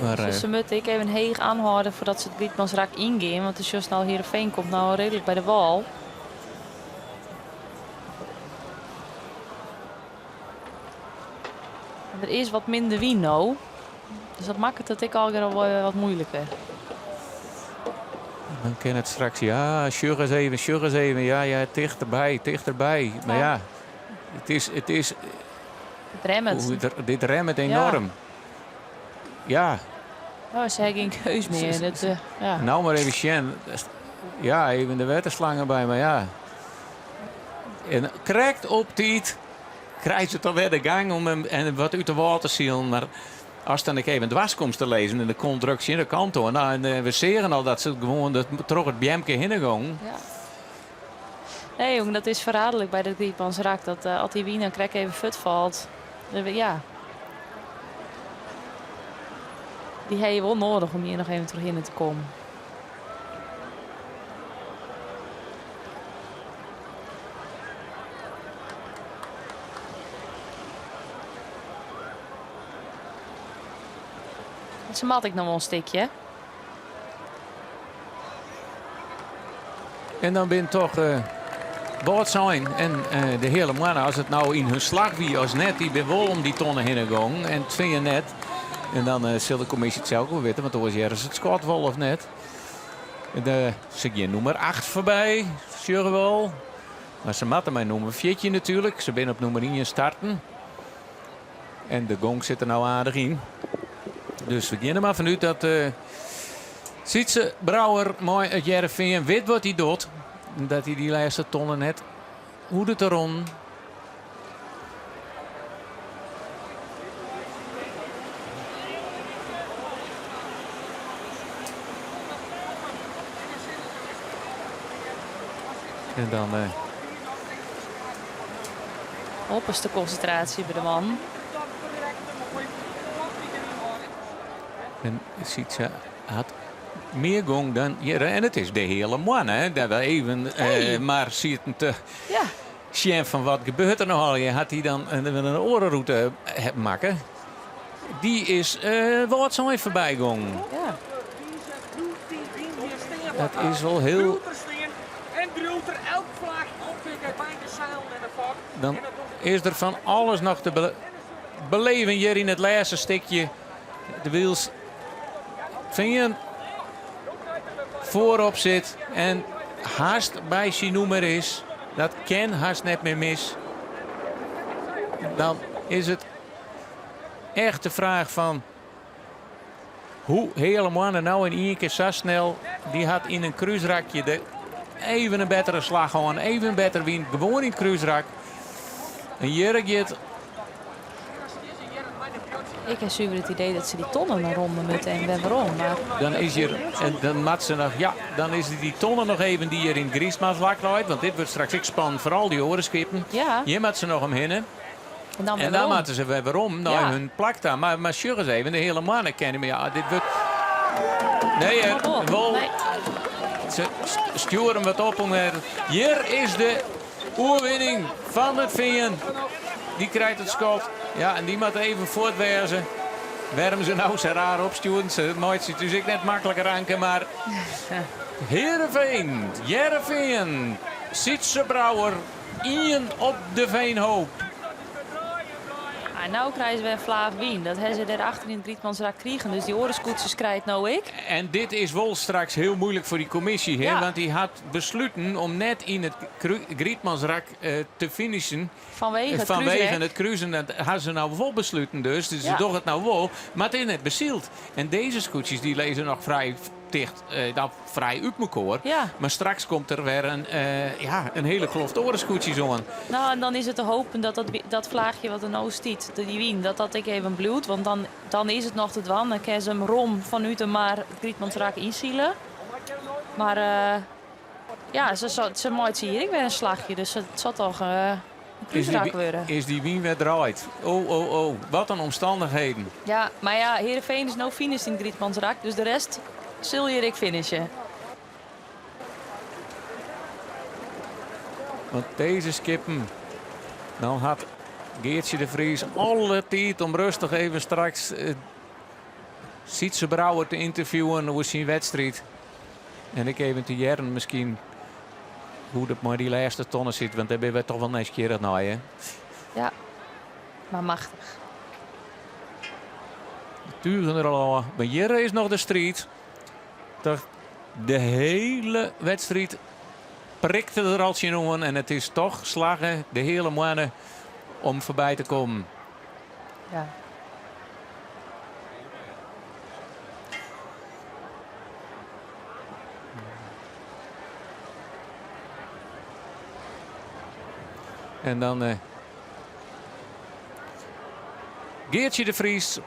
Mar, Dus se moatte ek even heech oanhâlde foardat se it Grietmansrak yngean. Want de sjochst no, Heerenveen komt no reedlik by de wâl. Der is wat minder wyn no. Dus dat makket it ek allegear al wat moeiliker. Dan kin it straks, ja, sjoch ris even, sjoch ris even. Ja, ja, tichterby, tichterby. Mar ja, it is, it is. It remmet. Dit remmet enoarm. Ja. No, se ha gjin keus mear. Dat, uh, ja. No mar even sjen. Ja, even de wetterslangen by, mar ja. En krekt op tiid krije se toch wer de gang om him en wat út de wâl te silen. Mar ast dan ek even dwers komst te lizzen en der komt druk tsjin de kant oan. No, en eh, we seagen al dat se gewoan troch it beamke hinne gongen. Ja. Nee, jong, dat is ferraderlik by dat Grietmansrak. Dat eh, as dy wyn dan krekt even fuortfalt. Ja. Dy ha je wol noadich om hjir noch even trochhinne te kommen. Se moat ek noch wol in stikje. En dan bin toch uh, Wâldsein en uh, de Heale Moanne, as it no yn hun slach wie as net, dy bin wol om dy tonne hinne gongen en it Fean net. En dan uh, sil de kommisje it sels wol witte, want oars hearre se it skot wol of net. De, se gean nûmer 8 foarby, sjogge we al. Mar se moatte mei nûmer 14 natuerlik. Se binne op nûmer 1 starten. En de gong sit der no aardich yn. Dus we geane der mar fanút dat uh, Sytze Brouwer mei it Hearrenfean wit wat hy docht. Dat hy dy lêste tonne net hoecht te ronnen. En dan uh, Opperste konsintraasje by de man. En Sytze hat mear gong dan hjir. En it is de Heale Moanne, hè. Dêr we even eh, mar sieten te ja. sjen fan wat gebeurt der no allegear. Hat hy dan in, in oare rûte makke? Dy is uh, Wâldsein foarby gongen. Ja. Dat is wol hiel... En driuwt er elk flak oppikken by de seilen en de fok. Dan is der fan alles noch te beleven hjir yn it lêste stikje. De Wiels Fean foarop sit en hast by syn nûmer is. Dat kin hast net mear mis. Dan is it echt de fraach fan hoe Heale Moanne no yn ien kear sa snel. Dy hat yn in krúsrakje de even in bettere slach hân, even in better wyn, gewoan yn it krúsrak. En hjir giet Ik ha suver it idee dat se dy tonnen noch ronde moatte en wer werom. Mar... Dan is hjir, en dan moat se noch, ja, dan is dy tonne noch even dy hjir yn it Grietmansrak leit, want dit wurdt straks ek spannend foar al dy oare skippen. Ja. Hjir moat se noch omhinne. En dan, en dan moatte se wer werom nei ja. hun plak ta. Mar, mar sjoch ris even, de Heale Moanne ken him. Ja, dit wurdt. Nee, er, wol. Nee. Se stjoere him wat op om er. Hjir is de oerwinning fan it Fean. Dy krijt it skot. Ja, en dy moat even fuort wêze. Wêrom se no sa raar opstjoeren, se meitsje it dus ek net makliker, Anke, mar Heerenveen, Hearrenfean, Sytze Brouwer, ien op de Veenhoop. Ah, no krije se wer in flaach wyn. Dat ha se dêr achter yn it Grietmansrak krigen. Dus dy oare skûtsjes krije it no ek. En dit is wol straks hiel muoilik foar dy kommisje, hè? Ja. Want dy hat besluten om net yn it Grietmansrak te finishen. Fanwege it Fanwege krúsrek. it krusen. Dat ha se no wol besluten dus. Dus se Ja. dogge it no wol. Mar it is net besyld. En dizze skûtsjes dy lizze noch frij ticht, eh, nou, frij út mekoar. Ja. Mar straks komt der wer in, eh, ja, in hiele kloft oare skûtsjes oan. No, en dan is it te hopen dat dat, dat flaachje wat der no stiet, dy wyn, dat dat ek even bliuwt. Want dan, dan is it noch te dwaan. Dan kinne se him rom fanút de mar it Grietmansrak ynsile. Mar eh, ja, se, se meitsje hjir ek wer in slachje. Dus it sil toch eh, in krúsrak wurde. Is dy wyn wer draaid? Oh, oh, oh. Wat in omstannichheden. Ja, mar ja, Heerenveen is no finished yn it Grietmansrak. Dus de rest sil hjir ek finishe. Want dizze skippen, no hat Geartsje de Vries alle tiid om rêstich even straks eh, Sytze Brouwer te ynterviewen oer syn wedstriid. En ek even te hearren miskien hoe't it mei dy lêste tonne sit, want dêr binne wy toch wol nijsgjirrich nei, hè? Ja, mar machtich. De tugen der al ôf. Mar hjir is noch de striid. Toch de hiele wedstriid prikte der al tsjinoan en it is toch slagge de Heale Moanne om foarby te kommen. Ja. En dan eh, Geartsje de Vries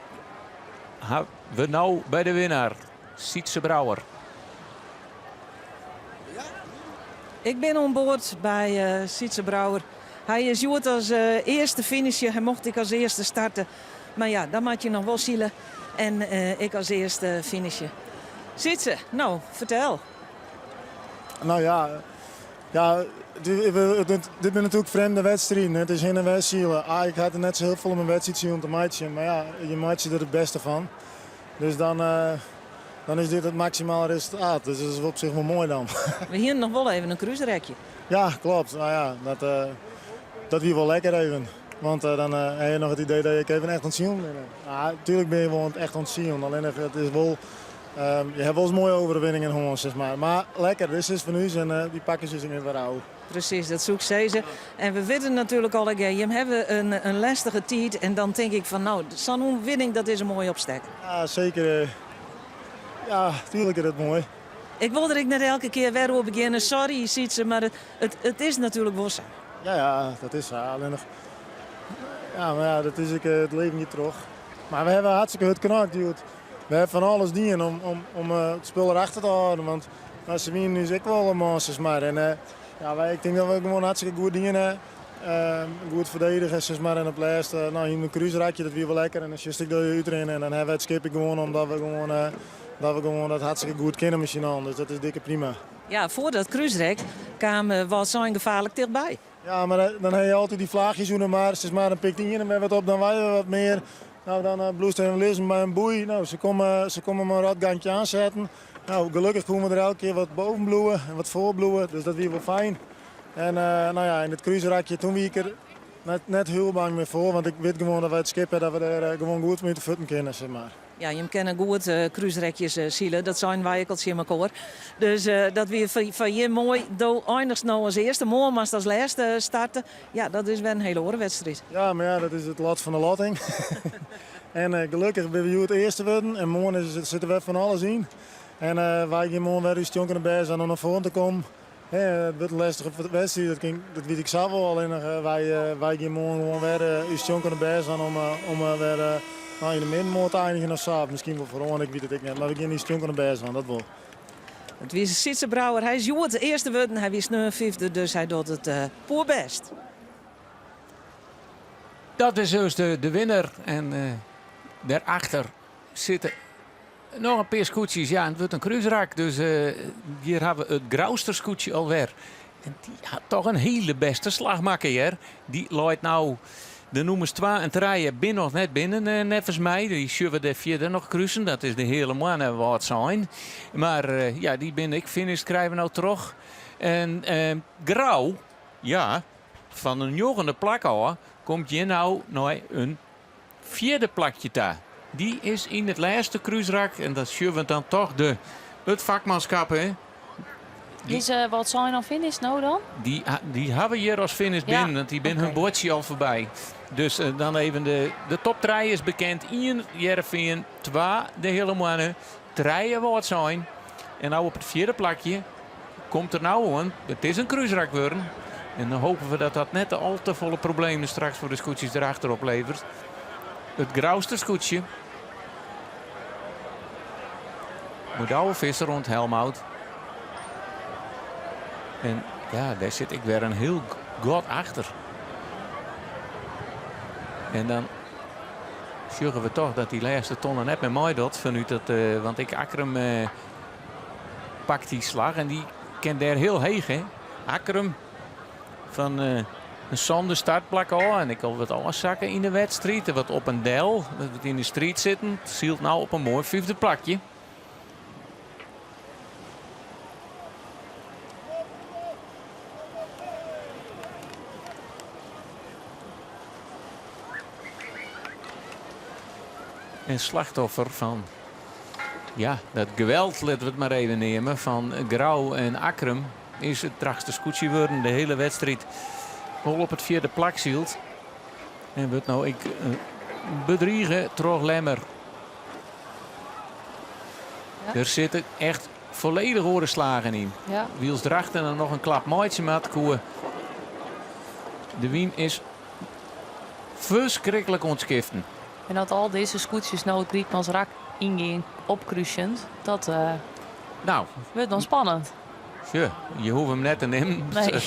ha we no by de winner, Sytze Brouwer. Ik bin oan board by Sytze Brouwer. Hy is hjoed as earste finishe. Hy mocht ek as earste starte. Mar ja, dan moat je noch wol sile en ek as earste finishe. Sytze, no, fertel. No ja, ja dit binne natuerlik frjemde wedstriden. It is hinne en wer sile. Ah, ik ha der net sa hiel folle om in wedstriidsilen te meitsjen. Mar ja, je meitsje der it bêste fan. Dus dan, dan is dit it maksimale resultaat. Dus dat is op sich wol moai dan. We hienen noch wol even in krúsrekje. Ja, kloppet. No ja, dat, dat wie wol lekker even. Want dan ha je noch it idee dat je even echt oan it silen binne. Natuerlik binne je wol echt oan it silen. Allinnich it is wol, je ha wolris moaie oerwinningen hân, sis mar. Mar lekker, dizze is fan ús en dy pakke se ús ek net wer ôf. Presys, dat soe ik sizze. En we witte natuerlik allegear, jim hawwe in lestige tiid en dan tink ik fan no, sa'n oerwinning dat is in moaie opstekker. Ja, seker. Ja, tuerlik is dat moai. Ik wol der ek net elke kear wer oer begjinne, sorry Sytze, mar it is natuerlik wol sa. Ja, ja, dat is sa. Allinnich, ja, mar ja, dat is ek it leven giet troch. Mar we hawwe hartstikke hurd knokt hjoed. We hawwe fan alles dien om it spul erachter te hâlden, want no, se wienen ús ek wol in man, sis mar. En ja, wy, ik tink dat we gewoan hartstikke goed dien hawwe. Goed ferdedige, sis mar. En op it lêst, no, hienen we in krúsrakje, dat wie wol lekker. En dan sjochst ek dat je útrinne en dan hawwe we it skip ek gewoan omdat we gewoan, dat we gewoan dat hartstikke goed kinne mei syn allen. Dus dat is dikke prima. Ja, foar dat krúsrek kaam Wâldsein gefaarlik tichtby. Ja, mar dan ha je altyd dy flaachjes oer de mar. Sis mar, dan pikt ien him wer wat op, dan wy wer wat mear. No, dan bliuwst even lizzen by in boei. No, se komme, se komme mei in rotgangje oansetten. No, gelokkich koene we der elke kear wat boven bliuwe en wat foar bliuwe, dus dat wie wol fijn. En no ja, yn it krúsrakje, toen wie ik der net, net hiel bang mear foar, want ik wit gewoan dat wy it skip ha, dat we dêr gewoan goed mei út de fuotten kinne, sis mar. Ja, jim kinne goed krúsrekjes sile, dat seinen wy ek al tsjin mekoar. Dus dat wie foar jim moai. Do einigst no as earste, moarn moatst as lêste starte. Ja, dat is wer in hiele oare wedstriid. Ja, mar ja, dat is it lot fan de lotting. En gelokkich binne we hjoed earste wurden en moarn is, sit der wer fan alles yn. En wy gean moarn wer ús stjonkende bêst dwaan om nei foaren te kommen. It wurdt in lestige wedstriid, dat, kin, dat wit ik sa wol. Allinnich wy, wy gean moarn gewoan wer ús stjonkende bêst dwaan om wer no, yn de middenmoat te einigjen of sa. Of miskien wol foaroan, ik wit it ek net. Mar we gean ús stjonkende bêst dwaan, dat wol. It wie Sytze Brouwer. Hy is hjoed de earste wurden. Hy wie sneon fyfde, dus hy docht it poerbêst. Dat is dus de, de winner. En uh, daarachter zitten noch in pear skûtsjes. Ja, it wurdt in krúsrak. Dus uh, hjir hawwe we it Grouster skûtsje alwer. En dy hat toch in hiele bêste slach makke hjir. Dy leit no de nûmers 2 en 3 binne noch net binnen, eh, neffens my. Dy sjogge we dêr fierder noch krusen. Dat is de Heale Moanne Wâldsein. Mar eh, ja, dy binne ek finished, krije we no troch. En eh, Grou, ja, fan de njoggende plak ôf komt hjir no nei in fjirde plakje ta. Dy is yn it lêste krúsrak en dat sjogge we dan toch de, it fakmanskap. Hè? Dy, is uh, Wâldsein al finish no dan? Dy, dy hawwe hjir as finish binnen, want dy binne hun buordsje al foarby. Dus uh, dan even de, de top 3 is bekend. 1 Hearrenfean, 2 de Heale Moanne, 3 Wâldsein. En no op it fjirde plakje komt der no oan. It is in krúsrak wurden. En dan hoopje we dat dat net al te folle problemen straks foar de skûtsjes derachter opleveret. It Grouster skûtsje. Mei Douwe Visser oan it helmhout. En ja, dêr sit ek wer in hiel gat achter. En dan sjogge we toch dat dy lêste tonne net mear meidocht fanút dat, uh, want ek Akkrum uh, pakt dy slach en dy kin dêr hiel heech hè. Akkrum fan uh, in sânde startplak ôf en ek al wat ôfsakke yn de wedstriid, wat op en del, wat yn de striid sitten, sylt no op in moai fyfde plakje. En slachtoffer fan ja, dat geweld, litte we it mar even neame, fan Grou en Akkrum is it Drachtster skûtsje wurden. De hiele wedstriid wol op it fjirde plak sylt. En wurdt no ek eh, bedrige troch Lemmer. Ja. Der sitte echt folledich oare slagen yn. Ja. Wylst Drachten der noch in klap meitsje moat, koe. De wyn is ferskriklik oan it skiften. En dat al dizze skûtsjes no it Grytmansrak yngean opkrúsjend, dat uh, nou, wurdt dan spannend. Sjoch, je hoege him net te nimmen. Nee.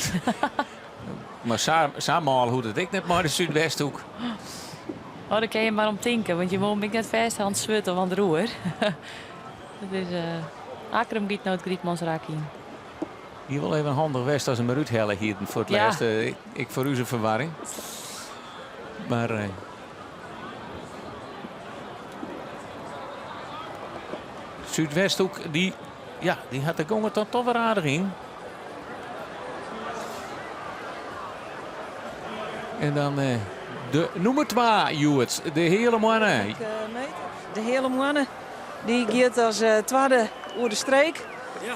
Mar sa, sa mâl hoecht it ek net mei de Súdwesthoek. Oh, dêr kinne je mar om tinke, want je wolle him ek net fêsthâlde oan it swurd of oan it roer. Dat is, Akkrum giet no it Grytmansrak yn. Hie wol even handich west as se him derút helle hienen foar it lêste. Ek foar ús ferwarring. Mar Súdwesthoek dy, ja, dy hat de gong der dan toch wer aardich yn. En dan de nûmer 2 hjoed, de Heale Moanne. De Heale Moanne dy giet as twadde oer de streek. Ja.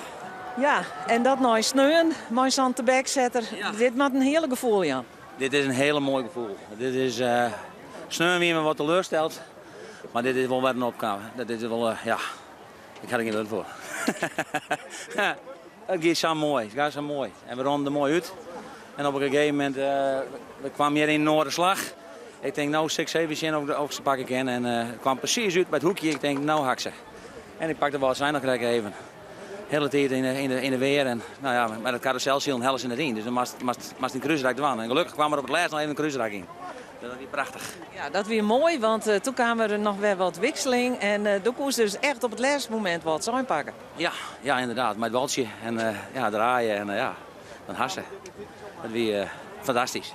Ja, en dat nei sneon mei sa'n tebeksetter. Dit moat in hearlik gefoel jaan. Dit is in hiele moai gefoel. Dit is, sneon wiene we wat teleursteld, mar dit is wol wer in opknapper. Dat is wol, ja, ik ha der gjin wurd foar. It gie sa moai, it gie sa moai. En we rûnen der moai út. En op in gegeven momint, we kwamen hjir yn de Noarderslach. Ik tink, no sil ik even sjen of ik se pakke kin. En it kwam presys út by it hoekje. Ik tink, no ha ik se. En ik pak de Wâldsein noch krekt even. Hiele tiid yn de weer. En no ja, mei dat karûselsilen helle se net yn. Dus dan moatst in krúsrak dwaan. En gelokkich kwam der op it lêst noch even in krúsrak yn. Dus dat wie prachtich. Ja, dat wie moai, want doe kaam der noch wer wat wikseling. En doe koest dus echt op it lêste momint Wâldsein pakke. Ja, ja, ynderdaad. Mei it waltsje en ja, draaie en ja, dan hast se. Dat wie fantastysk.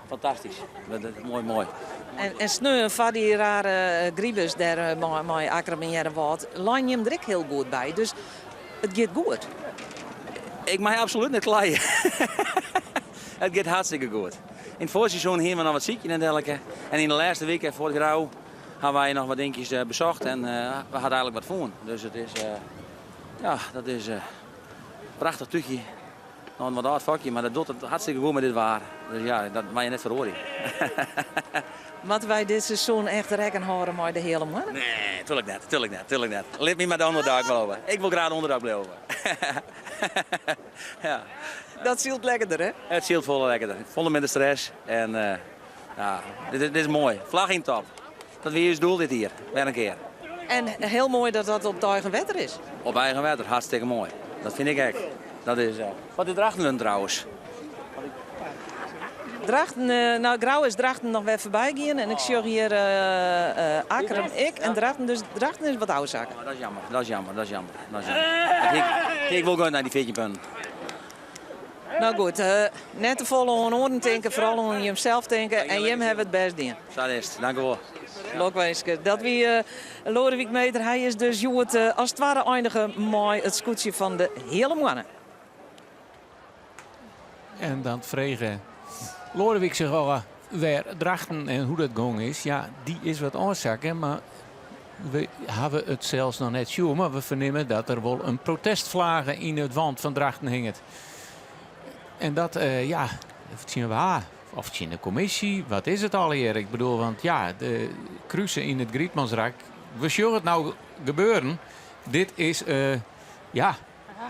Fantastysk. Moai, moai. En sneon foar dy rare gribus dêr mei Akkrum en Earnewâld leine jim der ek hiel goed by. Dus it giet goed. Ik mei absolút net kleie. It giet hartstikke goed. Yn it foarseizoen hiene we noch wat sykjen en derlike. En yn de lêste wike foar Grou ha wy noch wat dinkjes besocht en we ha eigentlik wat fûn. Dus it is, ja, dat is in prachtich túchje. Noch in wat âld fokje, mar dat docht it hartstikke goed mei dit waar. Dus ja, dat mei je net feroarje. Moatte wy dit seizoen echt rekken hâlde mei de Heale Moanne? Nee, tuerlik net, tuerlik net, tuerlik net. Lit my mar de underdog bliuwe. Ik wol graach de underdog bliuwe. Ja. Dat sylt lekkerder, hè? It sylt folle lekkerder. Folle minder stress en ja, dit is moai. Flagge yn top. Dat wie ús doel dit jier, wer in kear. En hiel moai dat dat op it eigen wetter is. Op eigen wetter, hartstikke moai. Dat fyn ik ek. Dat is, wat is Drachten wurden trouwens? Drachten, no Grou is Drachten noch wer foarby gien en ik sjoch hjir Akkrum ek en Drachten, dus Drachten is wat ôfsakke. Oh, dat is jammer, dat is jammer, dat is jammer. Dat is jammer. Ik hie wol gund nei dy 14 punten. No goed, net te folle oan oaren tinke, foaral oan jimsels tinke en jim hawwe it bêst dien. Sa is it, dankewol. Lokwinske. Dat wie Loadewyk Meeter. Hy is dus hjoed as twadde einige mei it skûtsje fan de Heale Moanne. En dan frege Loadewyk sich ôf wêr Drachten en hoe't dat gong is. Ja, dy is wat ôfsakke, mar we hawwe it sels noch net sjoen, mar we fernimme dat der wol in protestflage yn it want fan Drachten hinget. En dat, ja, tsjin wa? Of tsjin de kommisje? Wat is it allegear? Ik bedoel, want ja, de krusen yn it Grytmansrak, we sjogge it no gebeuren. Dit is, ja,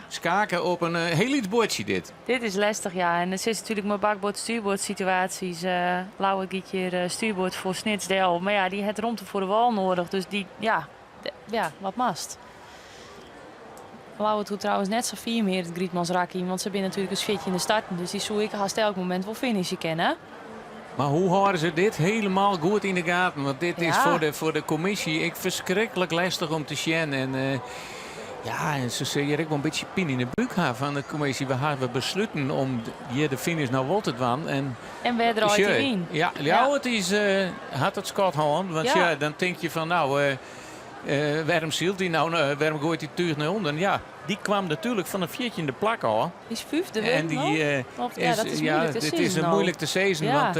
Skaken op in hiel lyts boatsje dit. Dit is lestich, ja. En it is natuerlik mei bakboard-stuurboard situaasjes. Ljouwert giet hjir stuurboard foar Snits del. Mar ja, dy hat romte foar de wâl noadich. Dus dy, ja, ja, wat moatst? Ljouwert hoecht trouwens net sa fier mear it Grytmansrak yn, want se binne natuerlik as fjirtjinde starten. Dus dy soe ek hast elk momint wol finishe kinne. Mar hoe hâlde se dit hielendal goed yn de gaten? Want dit is foar de kommisje ek ferskriklik lestich om te sjen. En ja, en se sille hjir ek wol in bytsje pine yn de búk ha fan de kommisje. We hawwe besluten om hjir de finish no wol te dwaan. En, En wêr draait de wyn? Ja, Ljouwert is, hat it skot hân. Want ja, dan tink je fan no, wêrom sylt dy no, wêrom goait dy túch nei ûnderen? Ja, dy kwam natuerlik fan de fjirtjinde plak ôf. Is fyfde wurden En dy, Of, ja, dat is muoilik te dit sizzen is no. muoilik te sizzen, want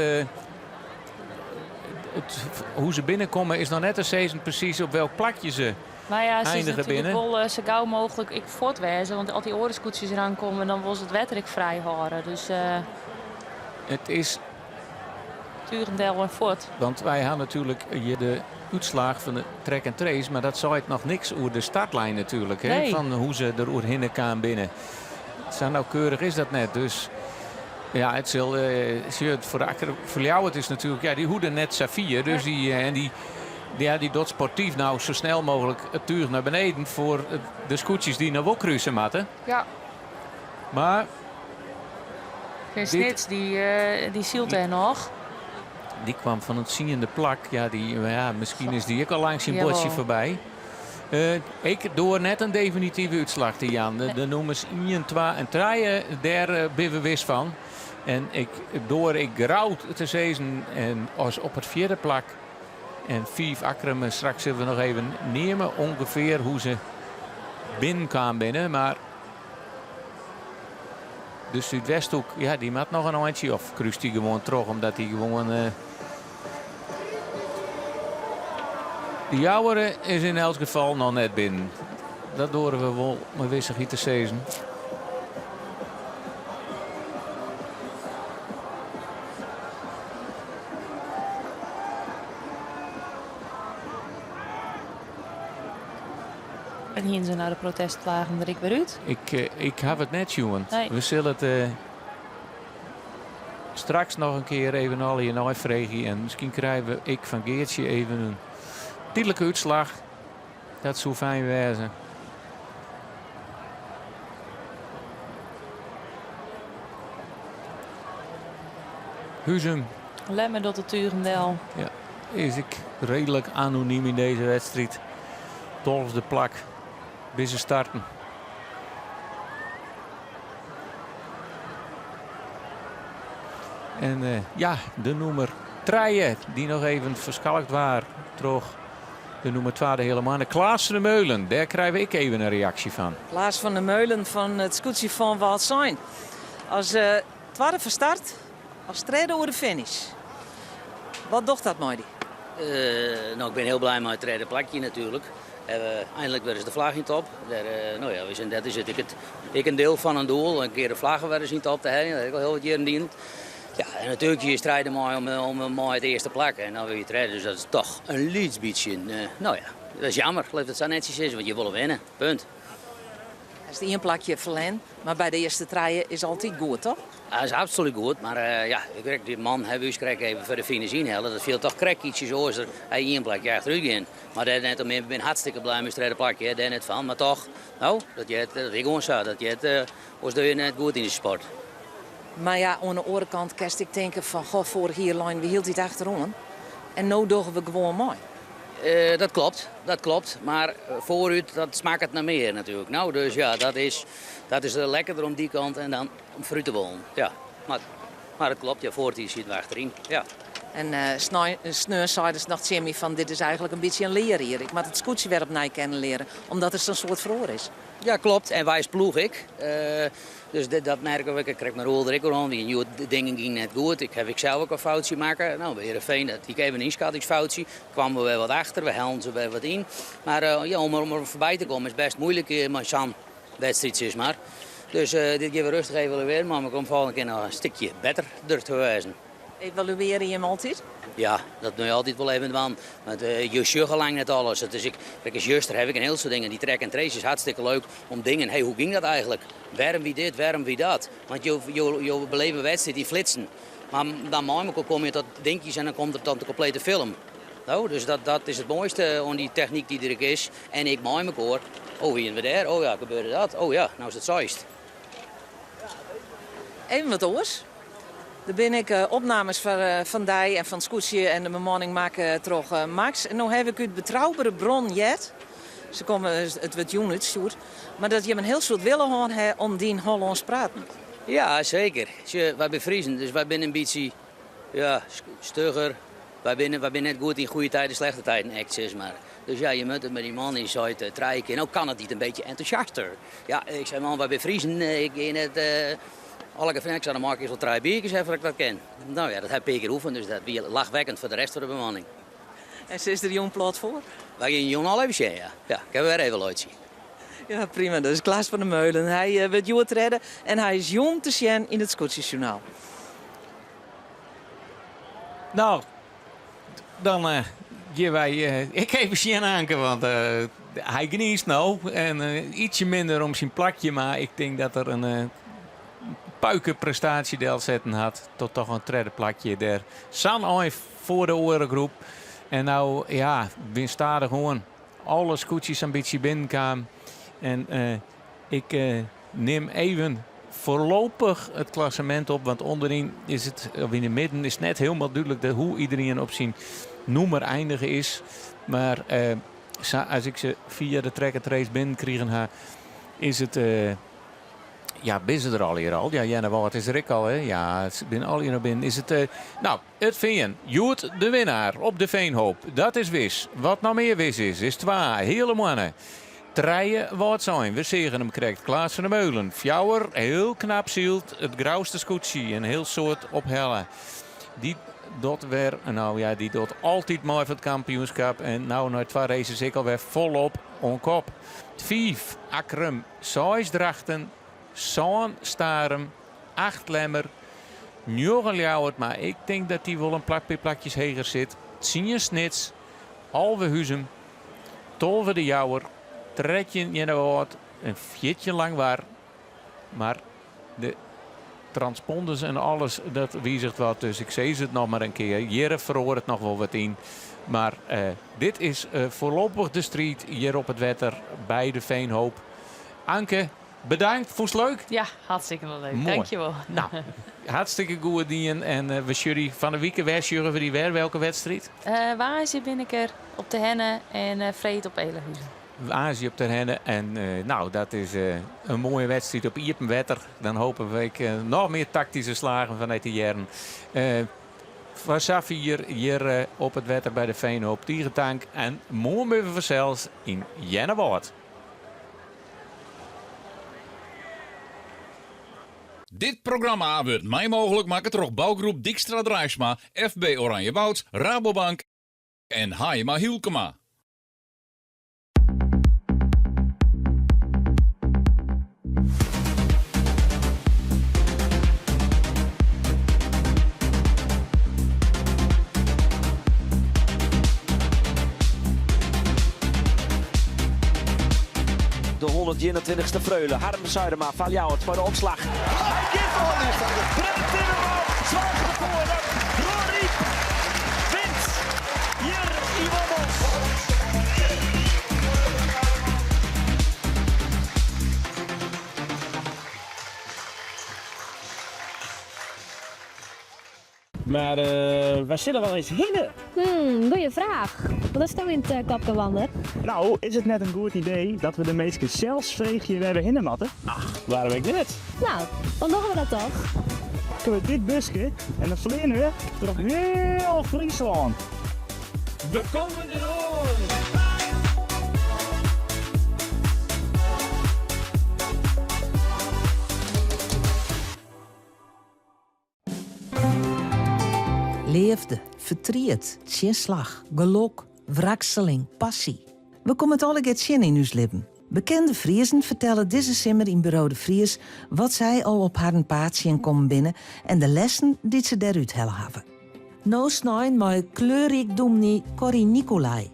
hoe se binnenkomme is noch net te sizzen presys op welk plakje se Maar ja, se is eindige natuerlik binne. wol sa gau mooglik ek fuort wêze, want as dy oare skûtsjes deroan komme, dan wol se it wetter ek frij hâlde. Dus It is tugen del en fuort. Want wy ha natuerlik hjir de útslach fan de track and trace, mar dat seit noch niks oer de startlijn natuerlik, hè? Nee. Fan hoe se der oerhinne kaam binne. Sa nauwkeurig is dat net. Dus ja, it sil, sjoch, foar de Akker, foar Ljouwert is natuerlik, ja, dy hoede net sa fier. Dus dy, en dy, ja, dy docht sportyf no sa snel mooglik it túch nei beneden foar de skûtsjes dy't noch wol kruse moatte. Mar. Snits, dy sylt dêr noch. Dy kwam fan it tsiende plak. Ja, dy, ja, miskien is dy ek al lang syn boatsje foarby. Ik doar net in definitive útslach te jaan. De nûmers ien, twa en trije, dêr binne we wis fan. En ik doar ek grou te sizzen, en as op it fjirde plak en fiif Akkrum, straks sille we noch even neame ûngefear hoe't se binnenkaam binne, mar de Súdwesthoek, ja, dy moat noch in eintsje of krúst dy gewoan troch omdat dy gewoan. De Jouwer is yn elts gefal noch net binnen. Dat doare we wol mei wissichheid te sizzen. En hiene se no de protestflaggen der ek wer út? Ik, ik haw it net sjoen. Nee. We sille it straks noch in kear even allegear neifreegje. En miskien krije we ek fan Geartsje even in tydlike útslach. Dat soe fijn wêze. Huzum. Lemmer docht de tugen del. Ja, is ek reedlik anonym yn dizze wedstriid. Tolfde plak by se starten. En eh, ja, de nûmer trije dy't noch even ferskalkt waard troch de nûmer twa de Heale Moanne, Klaas van der Meulen. Dêr krije we ek even in reaksje fan. Klaas van der Meulen fan it skûtsje fan Wâldsein. As eh, twadde fan start, as tredde oer de finish. Wat docht dat mei dy? Eh, no, ik bin hiel blij mei it tredde plakje natuerlik. Uh, eindelijk wer ris de flagge yn top. Dêr, uh, no ja, we zijn, dat is it, ek, ek in diel fan in doel. In kear de flagge wer ris yn top te heljen. Dat ha ik al hiel wat jierren dien. Ja, en natuerlik je stride mei om, om mei it earste plak. En dan wurd je tredde, dus dat is toch in lyts bytsje, uh, no ja, dat is jammer, lit it sa netsjes sizze, want je wolle winne. Punt. Hast ien plakje ferlern, mar by de earste trije is altyd goed, toch? Dat is absolút goed, mar uh, ja, ik dy man ha ús krekt even foar de finish ynhelle. Dat fielt toch krekt ietsjes oars as ien plakje achterút gean. Mar dêr net om, ik bin hartstikke blij mei it tredde plakje, dêr net fan. Mar toch, no, dat heart, dat is gewoan sa. Dat heart, uh, oars doch je net goed yn de sport. Mar ja, oan de oare kant kinst ek tinke fan, goh, foarich jier leinen we hieltyd achteroan en no dogge we gewoan mei. Uh, dat klopt, dat klopt. Mar foarút, dat smakket nei mear natuerlik. No, dus ja, dat is, dat is lekkerder om dy kant en dan om foarút te wollen. Ja, mar, mar it klopt, ja, foartiid sieten we achteryn. Ja. En uh, sneon seidest noch tsjin my fan dit is eigentlik in bytsje in learjier. Ik moat it skûtsje wer opnij kennen leare, omdat der sa'n soad feroare is. Ja, klopt. En wy as ploech ek. Uh, dus dit, dat merke we. Ik krekt mei Roel der ek oer oan. Die dingen gyngen net goed. Ik haw ek sels ek in foutsje makke. No, by Heerenveen, dat hie ik even in ynskattingsfoutsje. Kwamen we wer wat achter, we hellen se wer wat yn. Mar uh, ja, om, om er foarby te kommen is best muoilik mei sa'n wedstriid, sis mar. Dus uh, dit gean we rêstich evaluearjen, mar we komme folgjende kear noch in stikje better der te wêzen. Evaluearje jim altyd? Ja, dat moatte je altyd wol even dwaan. Want uh, je sjogge lang net alles. It is ek, ek as juster haw ik in hiel soad dingen. Dy track and trace is hartstikke leuk om dingen. Hey, hoe gyng dat eigentlik? Wêrom wie dit, wêrom wie dat? Want jo, jo, jo beleve wedstriid yn flitsen. Mar dan mei mekoar komme je tot dinkjes en dan komt der dan de komplete film. No, dus dat, dat is it moaiste oan dy technyk dy't der ek is. En ek mei mekoar. Oh, wiene we dêr? Oh ja, gebeurde dat? Oh ja, no is it seist. Even wat oars. Der binne ek opnames fan dy en fan it skûtsje en de bemanning makke troch Max. En no haw ik út betroubere bron heard, se komme, it wurdt jûn útstjoerd, mar dat jim in hiel soad wille hân ha om dyn Hollânsk praten. Ja, seker. Sjoch, wy binne Friezen, dus wy binne in bytsje ja, stugger. Wy binne, wy binne net goed yn goede tijden, slechte tijden, echt, sis mar. Dus ja, je moatte mei dy man dy seit trije kear, no kan it niet een beetje enthousiaster. Ja, ik sei, man, wy binne Friezen, ik gean net... Alle gefechten, ik sei, dan mei ik earst wol trije bierkes ha foardat ik dat kin. No ja, dat ha ik in pear kear oefene, dus dat wie lachwekkend foar de rest fan de bemanning. En sitst der jûn plat foar? Wy gean jûn al even sjen, ja. Ja, ik ha wer even loitsje. Ja, prima. Dus Klaas van der Meulen, hy eh, wurdt hjoed tredde en hy is jûn te sjen yn it Skûtsjesjoernaal. No, dan uh, gean wy uh, ek even sjen, Anke, want uh, hy gniist no. En ietsje minder om syn plakje, mar ik tink dat er in puikeprestaasje delsetten hat. Tot toch in tredde plakje dêr. Sa'n ein foar de oare groep. En no, ja, bin stadichoan alle skûtsjes in bytsje binnenkaam. En ik nim even. Voorlopig it klassemint op, want ûnderyn is it, of yn de midden is net hielendal dúdlik de, hoe iderien op syn nûmer einige is. Mar eh, sa as ik se fia de track and trace binnen krigen ha, is it eh, ja, binne se der allegear al? Ja, Earnewâld is der ek al, hè? Ja, se binne allegear noch binnen. Is it, eh, nou, It Fean, hjoed de winnaar op de Veenhoop. Dat is wis. Wat noch mear wis is, is twa, Heale Moanne. Trije, Wâldsein, we seagen him krekt, Klaas van der Meulen. Fjouwer, hiel knap syld, it Grouster skûtsje, in hiel soad ophelle. Dy docht wer, nou ja, dy docht altyd mei foar it kampioenskap en no nei twa races ek alwer folop oan kop. Fiif, Akkrum, seis Drachten, sân Starum, acht Lemmer, njoggen Ljouwert, mar ik tink dat dy wol in plak pear plakjes heger sit. Tsien Snits, 11 Huzum, 12 De Jouwer, 13 Earnewâld en 14 Langwar. Mar de transponders en alles, dat wizigt wat, dus ik sis it noch mar in kear. Hjir feroaret noch wol wat yn. Mar eh, dit is eh, foarlopich de striid hjir op it wetter by de Veenhoop. Anke, Bedankt, fûnst leuk? Ja, hartstikke leuk. Moai. Dankjewol. Nou, hartstikke goed dien. En eh, we sjogge dy fan 'e wike wer. Sjogge we dy wer? Welke wedstriid? Uh, woansdei bin ik der op Terherne en uh, freed op Ealahuzen. Woansdei op Terherne. En uh, nou, dat is in moaie wedstriid op iepen wetter. Dan hoopje we ek noch mear taktyske slagen fanút de hearren. Foar safier hjir op it wetter by de Veenhoop. Tige tank en moarn binne we fansels yn Earnewâld. Dit programma wurdt mei mooglik makke troch bougroep Dijkstra Draisma, FB Oranjewoud, Rabobank en Haaima Hylkema. De 121ste Freule, Harm Zuidema fan Ljouwert foar de opslach. Hy giet foar Brent Timmerman soarget derfoar dat Dronryp wint hjir yn Wommels. Mar wêr sille we eins hinne? Hmm, goeie fraach. Wat is do yn it kopke Wander? No, is it net in goed idee dat we de minsken sels freegje wêr we hinne moatte? Ach, wêrom ek net? No, dan dogge we dat toch? Pakke we dit buske en dan fleane we troch hiel Fryslân. We komme deroan! Leafde, fertriet, tsjinslach, gelok, wrakseling, passy. We komme it allegear tsjin yn ús libben. Bekende Friezen fertelle dizze simmer yn Buro de Vries wat sy al op harren paad tsjinkommen binne en de lessen dy't se dêrút helle hawwe. No snein mei kleurryk dûmny Corrie Nicolai.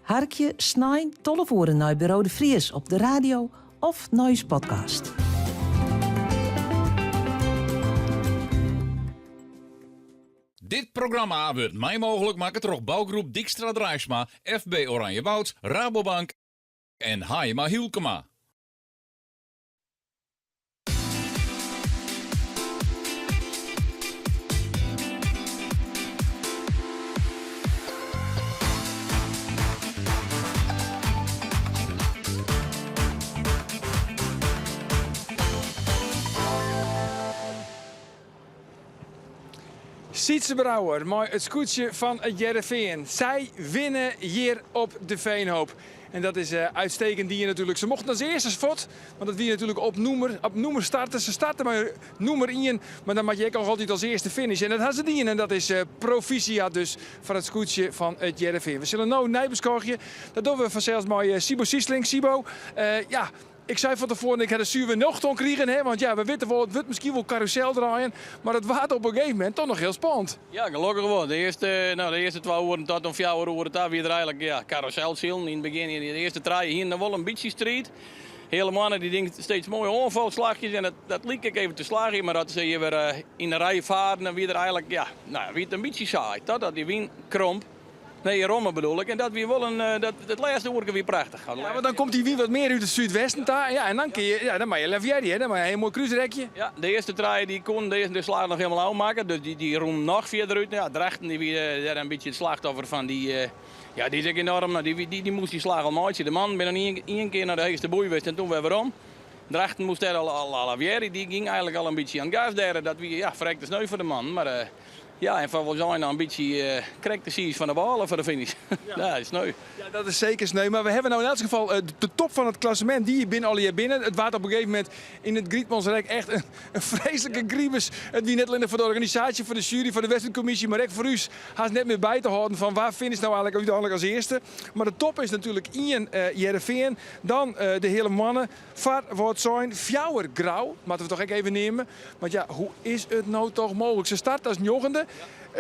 Harkje snein 12 oere nei Buro de Vries op de radio of nei ús podcast. Dit programma wurdt mei mooglik makke troch bougroep Dijkstra Draisma, FB Oranjewoud, Rabobank en Haaima Hylkema. Sytze Brouwer mei it skûtsje fan It Hearrenfean. Sy winne hjir op de Veenhoop. En dat is uitstekend dien natuerlik. Se mochten as earste fuort, want dat wie natuerlik op nûmer, op nûmer starten. Se starten mei nûmer ien, mar dan moat je ek noch altyd as earste finishe. En dat ha se dien en dat is proficiat dus foar it skûtsje fan It Hearrenfean. We sille no neibeskôgje. Dat dogge we fansels mei Siebo Siesling. Siebo, ja, Ik sei fan tefoaren, ik ha der suver nocht oan krigen, hè, want ja, we witte wol, it wurdt miskien wol karrûsel draaien, mar it waard op in gegeven momint toch noch hiel spannend. Ja, gelokkich wol. De earste, no, de earste twa oeren tot oan fjouwer oere ta wie der eigenlik ja, karrûselsilen. Yn it begjin, yn de earste trije hienen noch wol in bytsje striid. Heale Moanne dy die steeds moaie oanfalslachjes en dat, dat like ek even te slagjen, mar as se hjir wer yn de rij faren, dan wie der eigenlik, ja, no ja, wie it in bytsje saai. Totdat dy wyn kromp. Nee, romme bedoel ik. En dat wie wol in, dat, it lêste oerke wie prachtich. Ja, want dan komt dy wyn wat mear út it súdwesten ta. Ja, en dan kin je, ja, dan moat je lavearje, hè. Dan moat je in moai krúsrekje. Ja, de earste trije dy koenen de, de slach noch helemaal ôfmakke, dus dy, dy rûnen noch fierder út. Ja, Drachten dy wie dêr in bytsje it slachtoffer fan. Dy, ja, dy is ek enoarm. No, dy, dy, dy moast dy slach al meitsje. De mannen binne noch ien kear nei de heechste boei west en toen wer werom. Drachten moast dêr al, al, al lavearje. Dy gyng eigenlik al in bytsje oan it gas dêr. Dat wie ja, ferrekte sneu foar de mannen. Mar ja, en foar wol sein noch in bytsje krekt de siis fan de bôle foar de finish. Ja, dat is sneu. Ja, dat is seker sneu. Mar we hawwe no yn elts gefal de top fan it klassemint. Dy binne allegear binnen. It waard op in gegeven momint yn it Grietmansrek echt in, in freeslike gribus. It wie net allinnich foar de organisaasje, foar de sjuery, foar de wedstriidkommisje, mar ek foar ús hast net mear by te hâlden fan wa finisht no eigenlik úteinlik as earste. Mar de top is natuerlik ien Hearrenfean, dan de Heale Moanne, foar Wâldsein, fjouwer Grou, moatte we toch ek even neame. Want ja, hoe is it no toch mooglik? Se start as njoggende,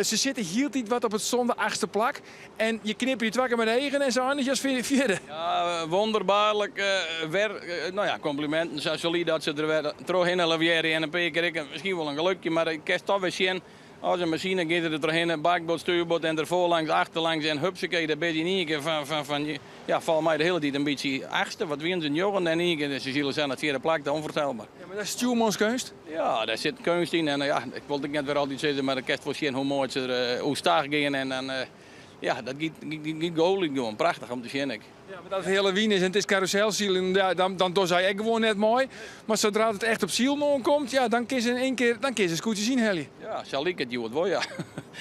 se sitte hieltyd wat op it sânde, achtste plak. En je knipperje twa kear mei de eagen en se einigje as fjirde. Ja, wonderbaarlik wer. No ja, komplimenten sa solide dat se der wer trochhinne lavearje en in pear kear ek miskien wol in gelukje, mar ik kinst toch wer sjen as in masine giet er der trochhinne, bakboard, stuurboard en der foarlangs, achterlangs en hupsakee, dêr bin je yn ien kear fan, fan, fan, ja, fal my de hiele tiid in bytsje achtste, wat wienen se, njoggende en yn ien kear se sile sa nei it fjirde plak, onvoorstelbaar. Ja, mar dat is stjoermanskeunst? Ja, dêr sit keunst yn en ja, ik wol it ek net wer altyd sizze, mar dan kinst wol sjen hoe moai se der oerstach gean en dan, ja, dat giet, giet goalie gewoan, prachtich om te sjen ek. Ja, mar dat it hiele wyn is en it is karûselsilen, ja, dan, dan dogge sy ek gewoan net mei. Mar sadra't it echt op silen oankomt, ja, dan kinne se in één kear, dan kinne se skûtsjes ynhelje. Ja, sa liket it hjoed wol, ja.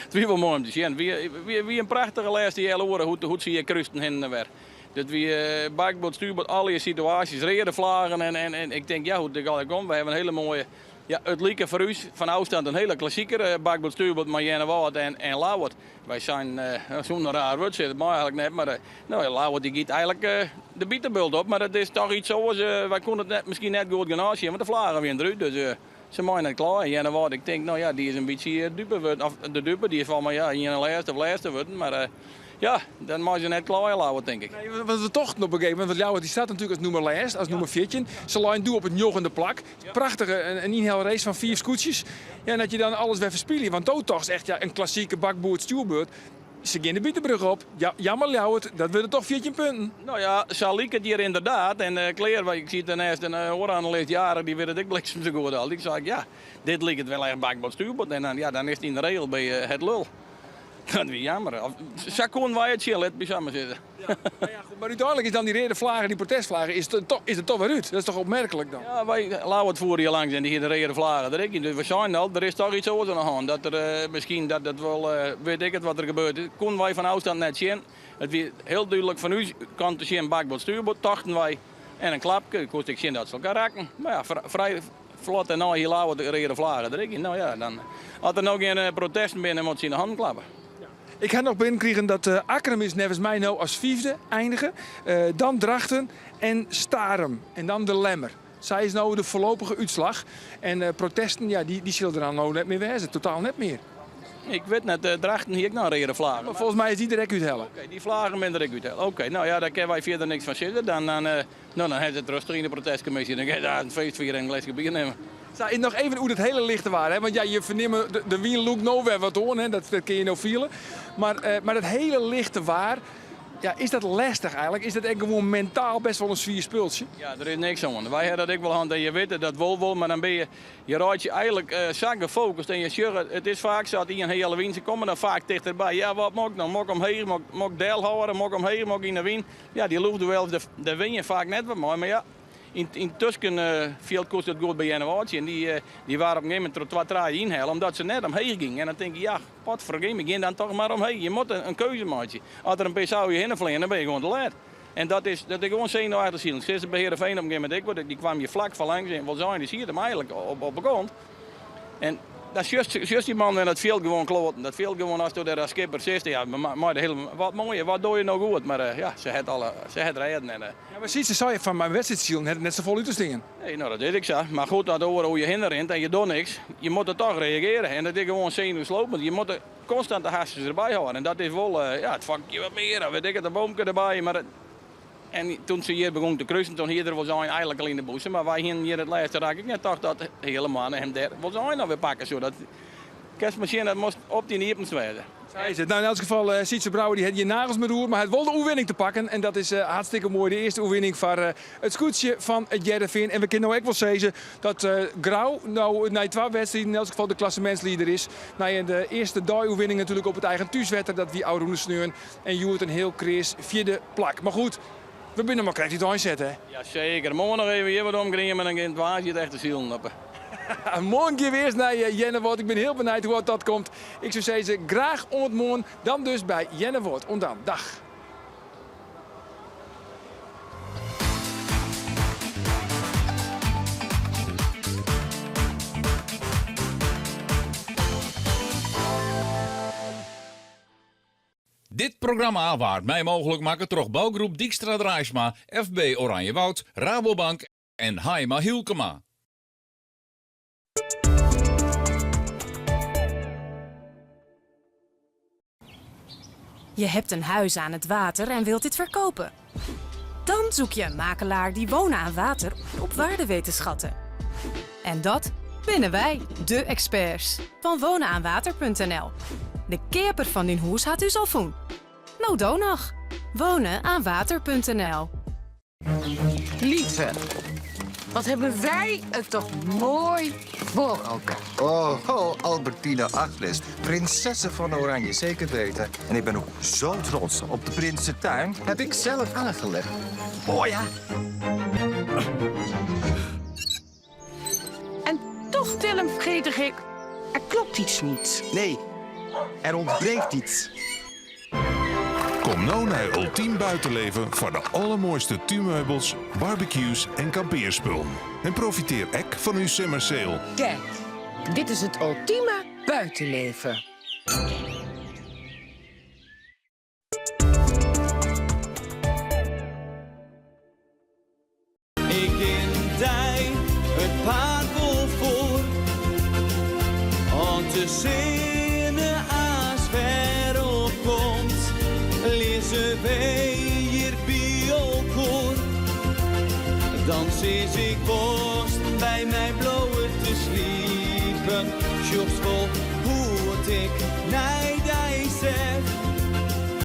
It wie wol moai om te sjen. Wie, wie, wie in prachtige lêste healoere hoe't, hoe't se hjir krústen hinne en wer. Dat wie bakboard, stuurboard, allegear situaasjes, reade flaggen en, en, en ik tink, ja, hoe't dit allegear komt. We hawwe in hiele moaie, ja, it like foar ús fan ôfstân in hiele klassiker, bakboard, stuurboard mei Earnewâld en, en Ljouwert. Wy seinen, sûnder raar wurd sizze, it mei eigenlik net, mar no, Ljouwert dy giet eigenlik de bitterbult op, mar it is toch iets oars. Wy koenen it net, miskien net goed genôch sjen, want de flaggen wienen derút, dus se meie net kleie. Earnewâld, ik tink, no ja, dy is in bytsje dupe wurden, of de dupe, dy is folgens my ja, ien en lêste of lêste wurden, mar ja, dan meie se net kleie, Ljouwert, tink ik. Nee, want we tochten op in gegeven momint, want Ljouwert dy start natuerlik as nûmer lêst, as nûmer 14. Se leinen doe op it njoggende plak. Prachtige, in ynhelrace fan fiif skûtsjes. Ja, en dat je dan alles wer ferspylje, want do tochtst echt, ja, in klassike bakboerd stjoerbeurt. Se gean de Bietenbrug op. Ja, jammer Ljouwert, dat wurde toch 14 punten. No ja, sa liket it hjir ynderdaad. En uh, klear, ik siet dêrneist in uh, oare analist Jaren, dy wit it ek bliksem sa goed al. Dy sei, ja, dit liket wel echt bakboard stuurboard. En dan, ja, dan is it yn de regel by uh, it lul. Dat wie jammer. Of, sa koenen wy it sjen, lit my sa mar sizze. Ja, mar ja, goed, mar úteinlik is dan dy reade flagge, dy protestflagge, is, to, is der toch wer út. Dat is toch opmerklik dan? Ja, wy Ljouwert foer hjir langs en dy hie de reade flagge der ek yn. Dus we seinen al, der is toch iets oars oan de hân. Dat der uh, miskien, dat dat wol, uh, wit ik it wat der gebeurd is. Koenen wy fan ôfstân net sjen. It wie hiel dúdlik fan ús kant te sjen, bakboard, stuurboard, tochten wy. En in klapke, koest ek sjen dat se elkoar rakken. Mar ja, frij flot dêrnei hie Ljouwert de reade flagge der ek yn. No ja, dan, as der no gjin protesten binne, dan moatte se yn de hannen klappe. Ik ha noch binnenkrigen dat uh, Akkrum is neffens my no as fyfde einige. Uh, dan Drachten en Starum. En dan de Lemmer. Sa is no de foarlopige útslach. En uh, protesten, ja, dy, dy sille der dan no net mear wêze. Totaal net mear. Ik wit net, Drachten hie ek noch in reade flagge. Maar folgens my is dy der ek úthelle. Oké, dy flaggen binne der ek úthelle. Oké, no ja, dêr kinne wy fierder niks fan sizze. Dan, dan, no, dan ha se it rêstich yn de protestkommisje. Dan kinne se in feest fiere en in gleske bier nimme. Sa, noch even oer dat hiele lichte waar. Hè? Want ja, je fernimme, de, de wyn lûkt no wer wat oan. Hè? Dat, dat kinne je no fiele. Mar, uh, mar dat hiele lichte waar, ja, is dat lêstich eigenlik? Is dat ek gewoan mentaal bêst wol in swier spultsje? Ja, der is niks oan. Wy hawwe dat ek wol hân dat je witte dat wol wol, mar dan binne je, je reitsje eigenlik uh, sa gefocust en je sjogge, it is faak sa dat ien hiele wyn, se komme dan faak tichterby. Ja, wat moat ik no? Moat ik omheech? Moat, moat ik delhâlde? Moat ik omheech? Moat ik yn de wyn? Ja, dy loftduels, dêr, dêr win je faak net wat mei, mar ja, yn, yntusken uh, fjild koest it goed by Earnewâld sjen. Dy, uh, dy waard op in gegeven momint troch twa, trije ynhelle, omdat se net omheech gyngen. En dan tink je, ja, potfergean, gean dan toch mar omheech. Je moatte in keuze meitsje. As der in pear souwen hinne fleane, dan binne je gewoan te let. En dat is, dat is gewoan senuwachtich silen. Sizze by Heerenveen op in gegeven momint ek, want dy kwam je flak foar langs en wol sein, dy siet him eigenlik op, op de kant. En dan sjochst, sjochst dy man en dat fjild gewoan kloaten. Dat fjild gewoan as do dêr as skipper sitst, ja, mei de hiele, wat moai, wat doe je no goed. Mar uh, ja, se hat alle, se hat rêden. En, uh, ja, mar Sytse sei fan mei wedstriidsilen hat it net safolle út te stean. Nee, no dat is ek sa. Mar goed, dat oare oer je hinne rint en je docht niks, je moatte toch reagearje. En dat is gewoan senuwslopend. Je moatte konstant de harsens derby hâlde. En dat is wol, uh, ja, it fakje wat mear, of wit ik it, in boomke derby. Mar en toen se hjir begûn te krusen, toen hie er wol sein eigenlik al yn de bûse. Mar wy hienen hjir it lêste rak ek net tocht dat Heale Moanne him dêr wol sein noch wer pakke soe. Dat. Kinst mar sjen, dat moast op dyn iepenst wêze. Sa is it. Nou, yn elts gefal, Sytze Brouwer dy hat gjin nagels mear oer, mar hy hat wol de oerwinning te pakken. En dat is hartstikke moai. De earste oerwinning foar it skûtsje fan it Hearrenfean. En we kinne no ek wol sizze dat Grou no nei twa wedstriden yn elts gefal de klassemintslieder is. Nei de earste dei-oerwinning natuerlik op it eigen thúswetter, dat wie ôfrûne sneon. En hjoed in hiel kreas fjirde plak. Mar goed, we binne mar krekt úteinset, hè? Ja seker. Moarn noch even hjir wat omgrieme en dan gean woansdei it echte silen op. Moarn gean we earst nei Earnewâld. Ik bin hiel benijd hoe oft dat komt. Ik soe sizze, graach oant moarn. Dan dus by Earnewâld. Oant dan. Dag. Dit programma waard mei mooglik makke troch bougroep Dykstra Draaisma, FB Oranjewoud, Rabobank en Haima Hylkema. Je hebt een huis aan het water en wilt dit verkopen. Dan zoek je een makelaar die wonen aan water op waarde weet te schatten. En dat binnen wij, de experts van wonenaanwater.nl. De keaper fan dyn hûs hat ús al fûn. No do noch. Wonenaanwater.nl. Lieve, wat hebben wij het toch mooi voor elkaar. Oh, oh, Albertina Agnes, prinsessen van Oranje, zeker weten. En ik ben ook zo trots op de Prinsentuin. Heb ik zelf aangelegd. Mooi, hè? En toch, Willem, vergeet ik, er klopt iets niet. Nee, er ontbreekt iets. Kom nou naar Ultiem Buitenleven voor de allermooiste tuinmeubels, barbecues en kampeerspullen. En profiteer ek van uw summer sale. Kijk, dit is het ultieme buitenleven. Ik kin dy it paad wol foar. As de sinne aanst wer opkomt, lizze wy hjir by elkoar. Dan sis ik wolst by my bliuwe te sliepen. Sjochst wol hoe't ik nei dy seach.